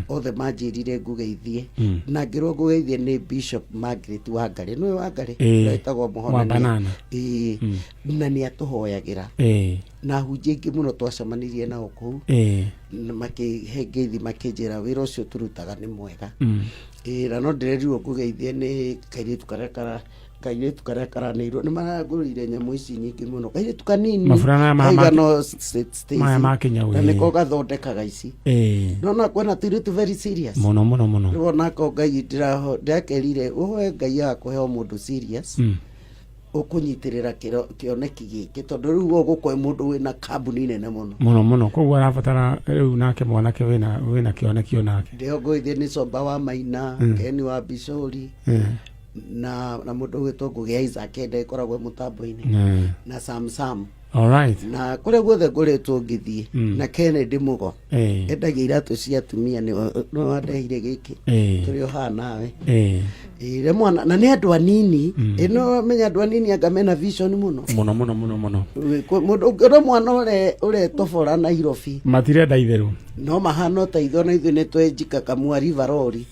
othe manjĩrire ngũgeithie, na ngĩrwo ngũgeithie nĩ Bishop Margaret Wangarĩ, nĩwe Wangarĩ ũrĩa wĩtagwo Wa Mũhonania. banana. Ĩĩ. Na nĩ atũhoyagĩra, na hunjia aingĩ mũno twacemanirie nao kũu, na makĩhe ngeithi, makĩnjĩra wĩra ũcio tũrutaga nĩ mwega. Ĩĩ, na no ndĩrerirwo ngũgeithie nĩ kairĩtu karĩa kara Kairĩtu karĩa karanĩirwo nĩ marangũrĩire nyamũ ici nyingĩ mũno, kairĩtu kanini. Mabura maya kaigana o Stacy. Maya ma Kenya na wĩ. nĩko gathondekaga ici. Nona kwĩna tũirĩtu very serious Mũno mũno mũno. Rĩu onako Ngai ndĩrakerire ũhoe Ngai agakũhe o mũndũ serious ũkũnyitĩrĩra kĩoneki gĩkĩ, tondũ rĩu ũgũkwe mũndũ wĩna kambuni nene mũno. Mũno mũno, koguo arabatara rĩu nake mwanake wĩna kĩoneki onake. Ndĩongũithie nĩ Comba wa Maina, Keni wa Bicũri, na mũndũ ũgwĩtwo Ngũgĩ Isaac enda ĩkoragwo ĩ mũtambo-inĩ, na Sam Sam. All right. Na kũrĩa guothe ngoretwo ngĩthiĩ, na Kennedy Mũgo, endagia iratũ cia atumia, nĩ wandehire gĩkĩ, tũrĩ o haha nawe. Ĩĩ, mwana na nĩ andũ anini. Ĩno menya andũ anini anga mena vision mũno. Mũno mũno mũno mũno. Mũndũ ũngĩona mwana ũretobora Nairobi, matirenda itherũ. No mahana ta ithuĩ, na ithuĩ nĩ twenjika kamua rivarori.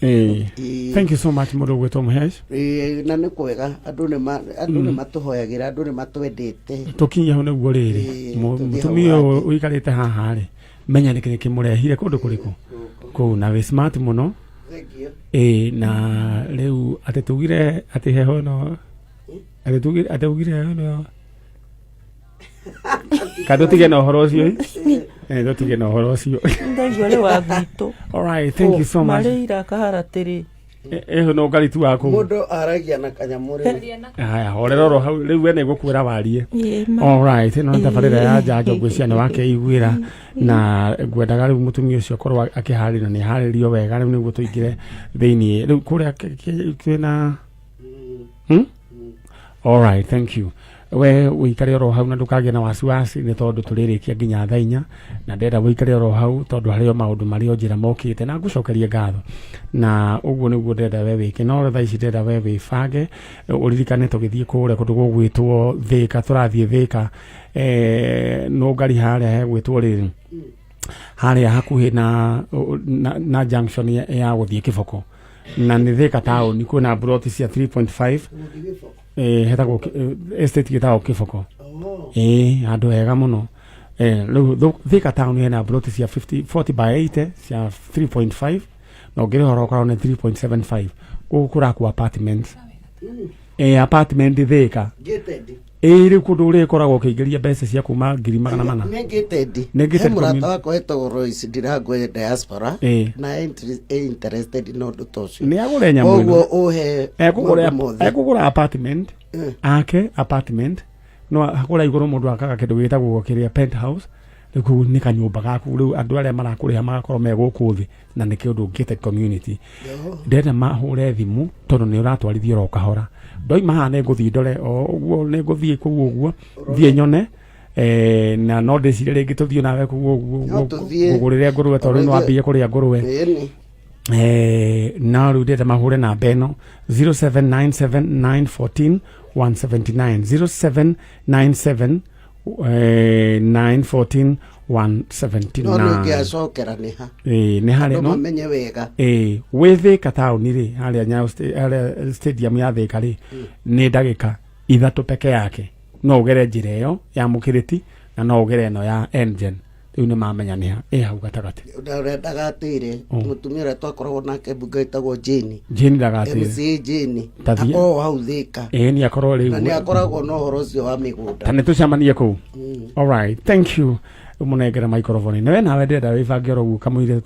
Thank you so much, mũndũ ũgwĩtwo Mũhesh. Ĩĩ, na nĩ kwega andũ nĩ matũhoyagĩra, andũ nĩ matwendete. Tũkinye hau nĩguo rĩrĩ. Tũthiĩ Mũtumia hau. Ũyũ ũikarĩte haha rĩ, menya nĩkĩ kĩmũrehire kũndũ kũrĩkũ kũu, na wĩ smart mũno. Thank you. Ĩĩ, na rĩu atĩ tugire atĩ heho ĩno, atĩ tugire heho ĩno, ka tũtige na ũhoro ũcio ĩ? Tũtige na ũhoro ũcio. Ndaigua nĩ wa gwitũ. All right, thank you so much. Marĩ kaharatĩrĩ. Ĩho no ngari tu wa kũu. Mũndũ aragia na kanyamũ rĩu. Haya, horera oro hau rĩu, we nĩngũkwĩra warie. Ĩĩ, ma. All right, ĩno nĩ tabarĩra ya njanjo, ngwĩciria nĩ wakeiguĩra, na ngwendaga rĩu mũtumia ũcio akorwo akĩharĩrio na nĩ aharĩrio wega rĩu nĩguo tũingĩre thĩiniĩ rĩu kũrĩa kwĩna? All right, thank you. We ũikare oro hau na ndũkagĩe na wasiwasi, nĩ tondũ tũrĩrĩkia nginya thaa 4, na ndenda ũikare oro hau tondũ harĩ o maũndũ marĩ o njĩra mokĩte na ngũcokerie ngatho, na ũguo nĩguo ndĩrenda we wĩke. No thaa ici ndĩrenda we wĩbange, ũririkane tũgĩthiĩ kũrĩa kũndũ gũgwĩtwo Thĩka, tũrathiĩ Thĩka, nũngari harĩa hegwĩtwo rĩrĩ harĩa hakuhĩ na junction ya gũthiĩ Kĩboko, na nĩ Thĩka taũni, kwĩna mburoti cia 3.5, hetagwo estate gĩtagwo Kĩboko, handũ hega mũno. Rĩu Thĩka taũni hena mburoti cia 50 40 by 80 cia 3.5, na ũngĩrĩha oro ũkorwo nĩ 3.75. Gũkũ kũrakwo apartments, apartment Thĩka. Gated. Ĩĩ, rĩu kũndũ ũrĩkoragwo ũkĩingĩria mbeca cia kuma 400,000. Nĩ gated. Nĩ gated He mũrata community. wakwa wetagwo Royce Ndirango e diaspora, na e interested na ũndũ ta ũcio. Nĩ agũre nyamũ ĩno. Koguo ũhe Ekũgũra maũndũ mothe. Ekũgũra apartment ake apartment, no hakũrĩa igũrũ mũndũ akaga kĩndũ gĩtagwo kĩrĩa penthouse. Rĩu kũu nĩ kanyũmba gaku, rĩu andũ arĩa marakũrĩha magakorwo me gũkũ thĩ, na nĩ kĩũndũ gated community. Ndĩrenda mahũre thimũ tondũ nĩ ũratwarithia oro kahora. Ndoima haha nĩ ngũthiĩ ndore o ũguo, nĩ ngũthiĩ kũu ũguo, thiĩ nyone, na no ndĩcire rĩngĩ tũthiĩ nawe kũu ũguo. No tũthiĩ. Ngũgũrĩre ngũrwe tondũ rĩu nĩ wambĩrĩria kũrĩa ngũrwe. Ĩni. Na rĩu ndĩrenda mahũre namba ĩno 0797 914 179, 0797 914 No nĩ 179. ũngĩacokera nĩ ha? Ĩĩ, nĩ harĩa Andũ no mamenye wega. Ĩĩ, wĩ Thĩka taũni rĩ, harĩa Nyayo harĩa stadium ya Thĩka rĩ, nĩ ndagĩka 3 peke yake. No ũgere njĩra ĩyo ya Mũkĩrĩti na no ũgere ĩno ya Engen, rĩu nĩ mamenya nĩ ha, ĩ hau gatagatĩ. Na ũrĩa ndagatĩre mũtumia ũrĩa twakoragwo nake mbunge wĩtagwo Jane. Jane ndagatĩre. MCA Jane. Tathiĩ. Akoragwo hau Thĩka. Ĩĩ, nĩ akorwo Na nĩ rĩu akoragwo na ũhoro ũcio wa mĩgũnda. Ta nĩ tũcemanie kũu. All right, thank you. Mũnengere microphone nĩwe, nawe ndĩrenda wĩbange oro ũguo kamũire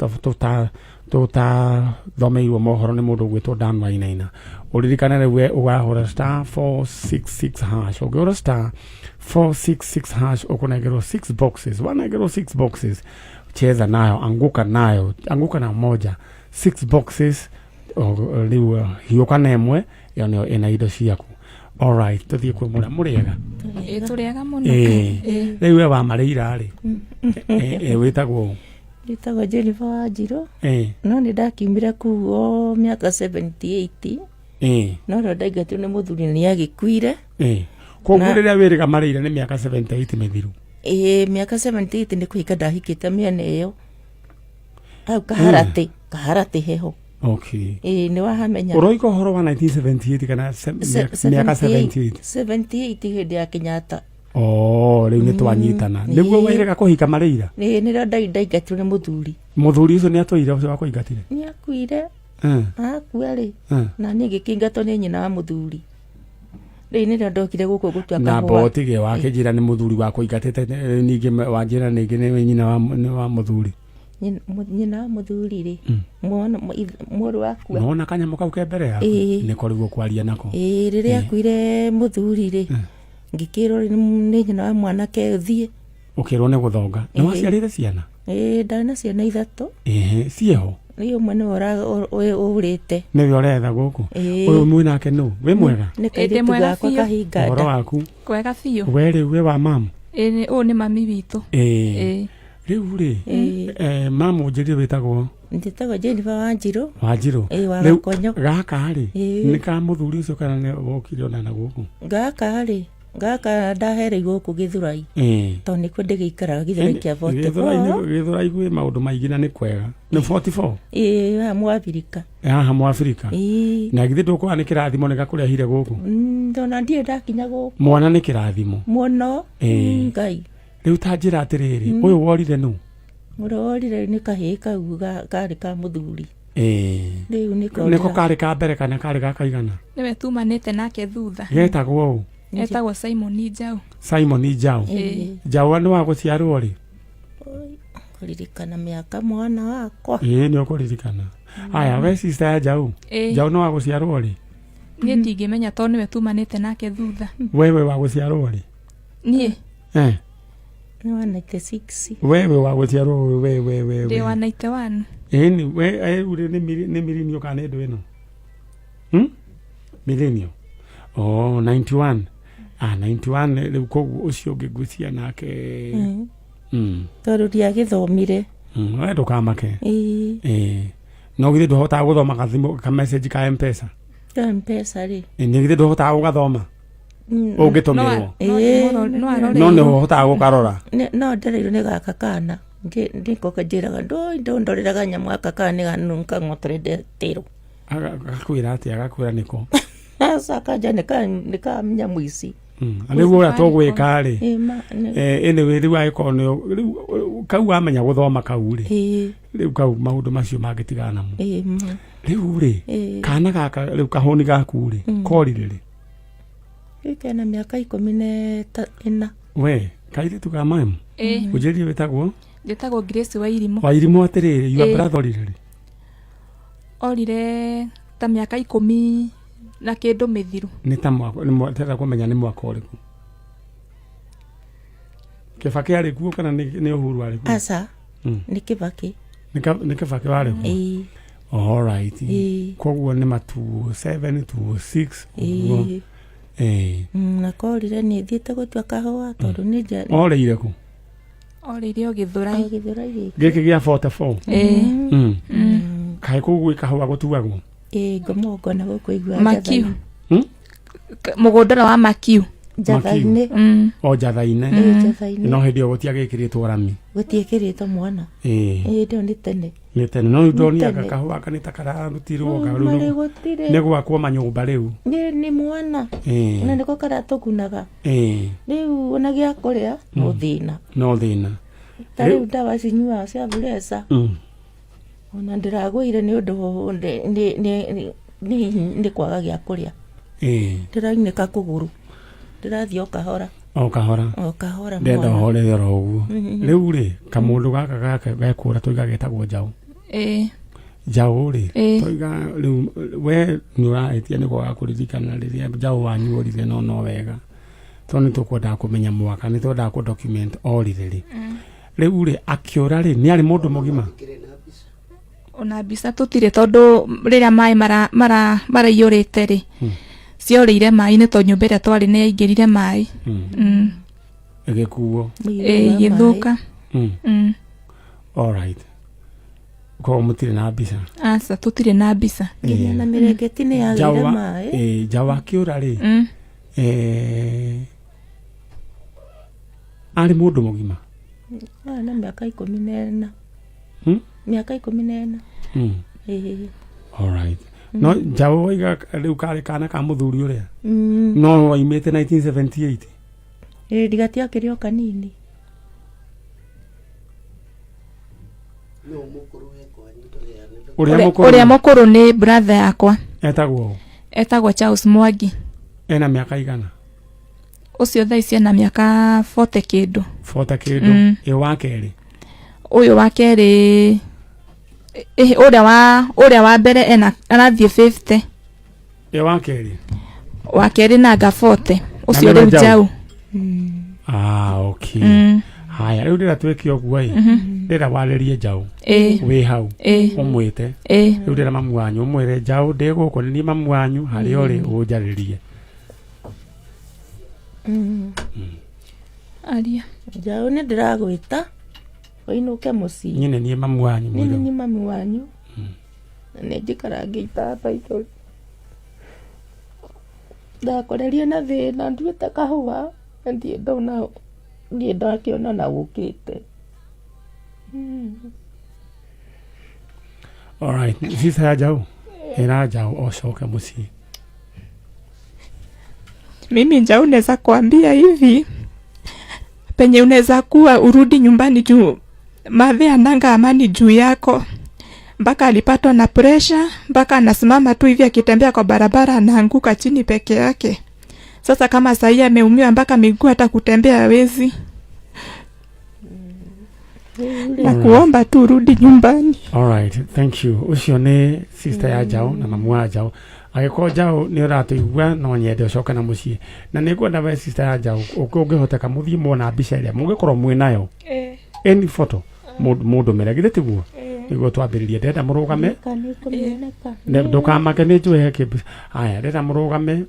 tũtathomeirwo mohoro nĩ mũndũ ũgwĩtwo Dan Wainaina. Ũririkane rĩu we ũgahũra star 466 hash. Ũngĩhũra star 466 hash ũkũnengerwo 6 boxes. Wanengerwo 6 boxes, cheza nayo, anguka nayo, anguka na moja, 6 boxes. Rĩu hiũka na ĩmwe ĩyo nĩyo ĩna indo ciaku. Alright, tũthiĩ kwĩ mũrĩa mũrĩega. Ĩ, tũrĩega mũno. Ĩĩ. Rĩu we wamarĩira rĩ, wĩtagwo? Njĩtagwo Jennifer Wanjirũ. No nĩ ndakiumire kũu o mĩaka 78. No rĩo ndaingatirwo nĩ mũthuri, nĩ agĩkuire. Koguo rĩrĩa wĩrĩga marĩire nĩ mĩaka 78 mĩthiru? Ĩĩ, mĩaka 78 nĩ kũhika ndahikĩte mĩena ĩyo hau Kaharatĩ, Kaharatĩ heho. Ĩĩ, nĩ wahamenya. Ũroiga ũhoro wa 1978 kana mĩaka 78? 78, hĩndĩ ya Kenyatta. Oh, rĩu nĩ twanyitana. Nĩguo wĩrĩga kũhika marĩira? Ĩĩ, nĩrĩo ndaingatirwo nĩ mũthuri. Mũthuri ũcio nĩ atũire, ũcio wakũingatire? Nĩ akuire. Akua rĩ, na niĩ ngĩkĩingatwo nĩ nyina wa mũthuri. Rĩu nĩrĩo ndokire gũkũ gũtua Na kahũa. mbotige wakĩnjĩra nĩ mũthuri wakũingatĩte, ningĩ wanjĩra ningĩ nĩ nyina wa nĩ wa mũthuri. Nyina wa mũthuri rĩ, mwana mũrũ wakua. Nona kanyamũ kau ke mbere yaku Ĩĩ. nĩko rĩu ũkwaria nako. Ĩĩ, rĩrĩa akuire mũthuri rĩ, ngĩkĩrwo rĩ, nĩ nyina wa mwanake ũthiĩ. Ũkĩrwo nĩ gũthonga nĩ Ĩĩ. waciarĩte ciana? Ĩĩ, ndarĩ na ciana ithatũ. Ĩhĩ, ciĩho? Rĩu ũmwe nĩwe ũrĩte. Nĩwe ũretha gũkũ? Ĩĩ. Ũyũ mwĩ nake nũ wĩ mwega? Nĩ Ĩĩ, ndĩ kairĩtu mwega gakwa biũ. kahinga Ũhoro nda. waku? Kwega biũ. We rĩu wĩ wa mamu? Ĩĩ, ũyũ nĩ mami witũ. Ĩĩ. Ĩĩ. Rĩu rĩ, Ĩĩ. Mamu njĩrire wĩtagwo? Njĩtagwo Jennifer Wanjirũ. Wanjirũ. Ĩĩ, wa Rĩu Gakonyo. gaka rĩ, Ĩĩ. nĩ ka mũthuri ũcio kana nĩ wokire ona na gũkũ? Gaka rĩ, gaka ndahereirwo gũkũ Gĩthũrai. Ĩĩ. Tondũ nĩkuo ndĩgĩikaraga Gĩthũrai kĩa 44. Gĩthũrai gwĩ maũndũ maingĩ na nĩ kwega. Nĩ 44? Ĩĩ, haha Mũabirika. Haha Mũabirika. Ĩĩ. Na githĩ ndũkuona nĩ kĩrathimo nĩ gakũrehire gũkũ? Ndona ndirĩ ndakinya gũkũ. Mwana nĩ kĩrathimo. Mũno. Ĩĩ. Ngai. Rĩu ta njĩra atĩrĩrĩ, ũyũ worire nũ? Ũrĩa worire nĩ kahĩĩ kau karĩ ka mũthuri. Ĩĩ. Rĩu nĩko Nĩko karĩ ka mbere kana karĩ ga kaigana? Nĩwe tumanĩte nake thutha. Getagwo ũ? Etagwo Simon Njaũ. Simon Njaũ. Ĩĩ. Njaũ nĩ wa gũciarwo rĩ? Kũririkana mĩaka mwana wakwa. Ĩĩ nĩ ũkũririkana. Aya, we sister ya Njaũ. Ĩĩ. Njaũ nĩ wa gũciarwo rĩ? Niĩ ndingĩmenya tondũ nĩwe tumanĩte nake thutha. Wewe wa gũciarwo rĩ? Niĩ Eh. Nĩ wa 96. Wewe wa gũciarwo we we we ndĩ we. wa 91. Ĩni we rĩu nĩ nĩ millennium kana nĩ ndũ ĩno? Millennium. Oh, 91. Ah, 91 rĩu koguo ũcio ũngĩ ngwĩciria nake. Tondũ ndiagĩthomire. We ndũkamake. Ĩĩ. Ĩĩ. No githĩ ndũhotaga gũthoma gathimũ ka message ka M-Pesa? Ka M-Pesa rĩ. Ĩ, nĩ githĩ ndũhotaga gũgathoma? Ũngĩtũmĩrwo. Ĩĩ. No nĩ ũhotaga gũkarora. No ndereirwo nĩ gaka kana. Ndĩko kanjĩraga ndũndorera kanyamũ gaka kana nĩ ganunka ng'otore ndetĩrwo. Agakwĩra atĩa? Agakwĩra nĩko? Aca kanja nĩ ka nyamũ ici. Rĩu ũrĩa tũgwĩka rĩ, Ĩĩ, anyway rĩu angĩkorwo nĩ rĩu kau wamenya gũthoma kau rĩ, Ĩĩ. rĩu kau maũndũ macio mangĩtigana namo. Ĩĩ, ma. Rĩu rĩ, Ĩĩ. kana gaka rĩu kahũni gaku rĩ, korire rĩ? Rĩu kena mĩaka 14. We kairĩtu ka mamu? Ĩĩ. Ũnjĩrire wĩtagwo? Njĩtagwo Grace Wairimũ. Wairimũ atĩrĩrĩ, your Ĩĩ. brother orire rĩ? Orire ta mĩaka 10 na kĩndũ mĩthiru. Nĩ ta mwaka, nĩ ndĩrenda kũmenya nĩ mwaka ũrĩkũ. Kĩbakĩ arĩ kuo kana nĩ Uhuru arĩ kuo? Aca. Nĩ Kĩbakĩ. Nĩ Kĩbakĩ warĩ kuo? Ĩĩ. All right. Ĩĩ. Koguo nĩ ma 2007, 2006 ũguo. Ĩĩ. Ĩĩ. Na korire nĩ thiĩte gũtua kahũa tondũ nĩ nja. Orĩire kũ? Orĩire o Gĩthũrai. O Gĩthũrai gĩkĩ. Gĩkĩ gĩa 44? Ĩĩ. Kaĩ kũu gwĩ kahũa gũtuagwo? Ĩĩ, ngomongo na gũkũ igua Makiu. Mũgũnda ũrĩa wa Makiu. Njatha-inĩ. O njatha-inĩ. Ĩĩ, njatha-inĩ. No hĩndĩ ĩyo gũtiagĩkĩrĩtwo rami. Gũtiĩkĩrĩtwo mwana. Ĩĩ. Ĩĩ, ndĩyo nĩ tene. Nĩ tene. No rĩu ndonire Nĩ tene. kahũa aka nĩ ta kararutirwo Rĩu marĩ gũtirĩ. nĩ gwakwo manyũmba rĩu. Nĩ mwana. Ĩĩ. Na nĩko karatũgunaga. Ĩĩ. Rĩu ona gĩa kũrĩa no thĩna. No thĩna. Ta rĩu ndawa cinyuaga cia bureca. Ona ndĩragũire nĩ ũndũ nĩ kwaga gĩa kũrĩa. Ĩĩ. Ndĩraunĩka kũgũrũ. Ndĩrathiĩ o kahora. O kahora. O kahora Ndenda mwana. ũhorere oro ũguo. Rĩu rĩ, kamũndũ gaka gaka gekũra tũiga getagwo njaũ. Ĩĩ. Njaũ rĩ, Ĩĩ. tũiga rĩu we nĩ ũrahĩtia nĩ kwaga kũririkana rĩrĩa njaũ wanyu orire no no wega. Tondũ nĩ tũkwendaga kũmenya mwaka, nĩ twendaga kũ document orire rĩ. Rĩu rĩ, akĩũra rĩ, nĩ arĩ mũndũ mũgima? Ona mbica tũtirĩ tondũ rĩrĩa maĩ maraiyũrĩte rĩ, ciorĩire maĩ-inĩ tondũ nyũmba ĩrĩa twarĩ nĩ yaingĩrire maĩ. Ĩgĩkuo. Ĩĩ, ĩgĩthũka. All right. Koguo mũtirĩ na mbica. Aca, tũtirĩ na mbica. Nginya na mĩrengeti nĩ yagĩire maĩ. Ĩĩ, njaũ akĩũra rĩ, arĩ mũndũ mũgima? Arĩ na mĩaka 14. Mĩaka 14. Ĩĩ. All right. No njaũ waiga rĩu karĩ kana ka mũthuri ũrĩa? No waimĩte 1978? Ĩĩ, ndigatiakĩrĩ o kanini. Ũrĩa mũkũrũ Ũrĩa mũkũrũ nĩ brother yakwa. Etagwo ũ? Etagwo Charles Mwangi. Ena mĩaka igana? Ũcio thaa ici ena mĩaka 40 kĩndũ. 40 kĩndũ. Ĩ wa kerĩ? Ũyũ wa kerĩ, ũrĩa wa mbere ena arathiĩ 50. Ĩ wa kerĩ? Wa kerĩ nanga 40 ũcio. Na nĩwe Rĩu Njaũ? Njaũ. Ah, okay. Haya, rĩu ndĩra twĩke ũguo ĩ, ndĩra warĩrie Njaũ wĩ hau, ũmwĩte. Rĩu ndĩra mamu wanyu, ũmwĩre, "Njaũ, ndĩ gũkũ, nĩ niĩ mamu wanyu, harĩa ũrĩ ũnjarĩrie." Aria. Njaũ, nĩ ndĩragwĩta ũinũke mũciĩ. Niĩ nĩ niĩ mamu wanyu. Nĩ Mwĩre. Nĩ mami wanyu na nĩ njikara ngĩitaga maithori. Ndakorerie na thĩna, nduĩte kahũa na ndirĩ ndona, ndirĩ ndakĩona na ũkĩte. Alright, sister ya Njaũ, ĩra Njaũ ocoke mũciĩ. Mimi Njau naweza kuambia hivi, penye unaweza kuwa urudi nyumbani juu madhe ananga amani juu yako, mpaka alipatwa na presha, mpaka anasimama tu hivi akitembea kwa barabara anaanguka chini peke yake. Sasa kama sahii ameumia mpaka miguu, hata kutembea hawezi, na kuomba tu urudi nyumbani. Alright, thank you. Ũcio nĩ sister ya Njaũ na mamu wa Njaũ. Angĩkorwo Njaũ nĩ ũratũigua, no nyende ũcoke na mũciĩ, na nĩ ngwenda we sister ya Njaũ ũngĩhoteka mũthiĩ muona mbica ĩrĩa mũngĩkorwo mwĩ nayo, any photo, mũndũmĩre, githĩ tiguo? Nĩguo twambĩrĩrie, ndĩrenda mũrũgame. Ndũkamake, nĩ njũĩ he kĩmbi. Haya, ndĩrenda mũrũgame,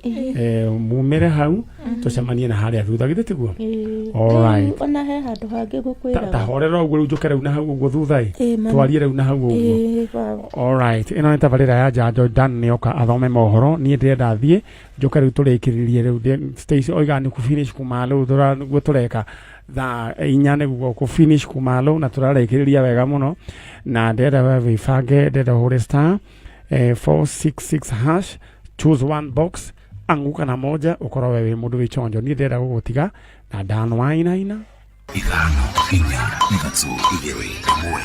mumĩre hau, tũcemanie na harĩa thutha, githĩ tiguo? Alright. Ona he handũ hangĩ gũkwĩraga. Ta horera ũguo rĩu, njũke rĩu na hau ũguo thutha ĩ. Ĩ, mami. Twarie rĩu na hau ũguo. Ĩ, baba. Alright, ĩno nĩ tabarĩra ya Njanjo. Dan nĩoka athome mohoro, niĩ ndĩrenda thiĩ njũke rĩu tũrĩkĩrĩrie rĩu. Stacy oiga nĩ kũ-finish kuma rĩu, nĩguo tũreka thaa 4, nĩguo kũ-finish kuma rĩu, na tũrarĩkĩrĩria wega mũno. Na ndĩrenda we wĩbange, ndĩrenda ũhũre star 466 hash, choose one box, anguka na moja, ũkorwo we wĩ mũndũ wĩ chonjo. Niĩ ndĩrenda gũgũtiga na Dan Wainaina. 5, 4, 3, 2, 1.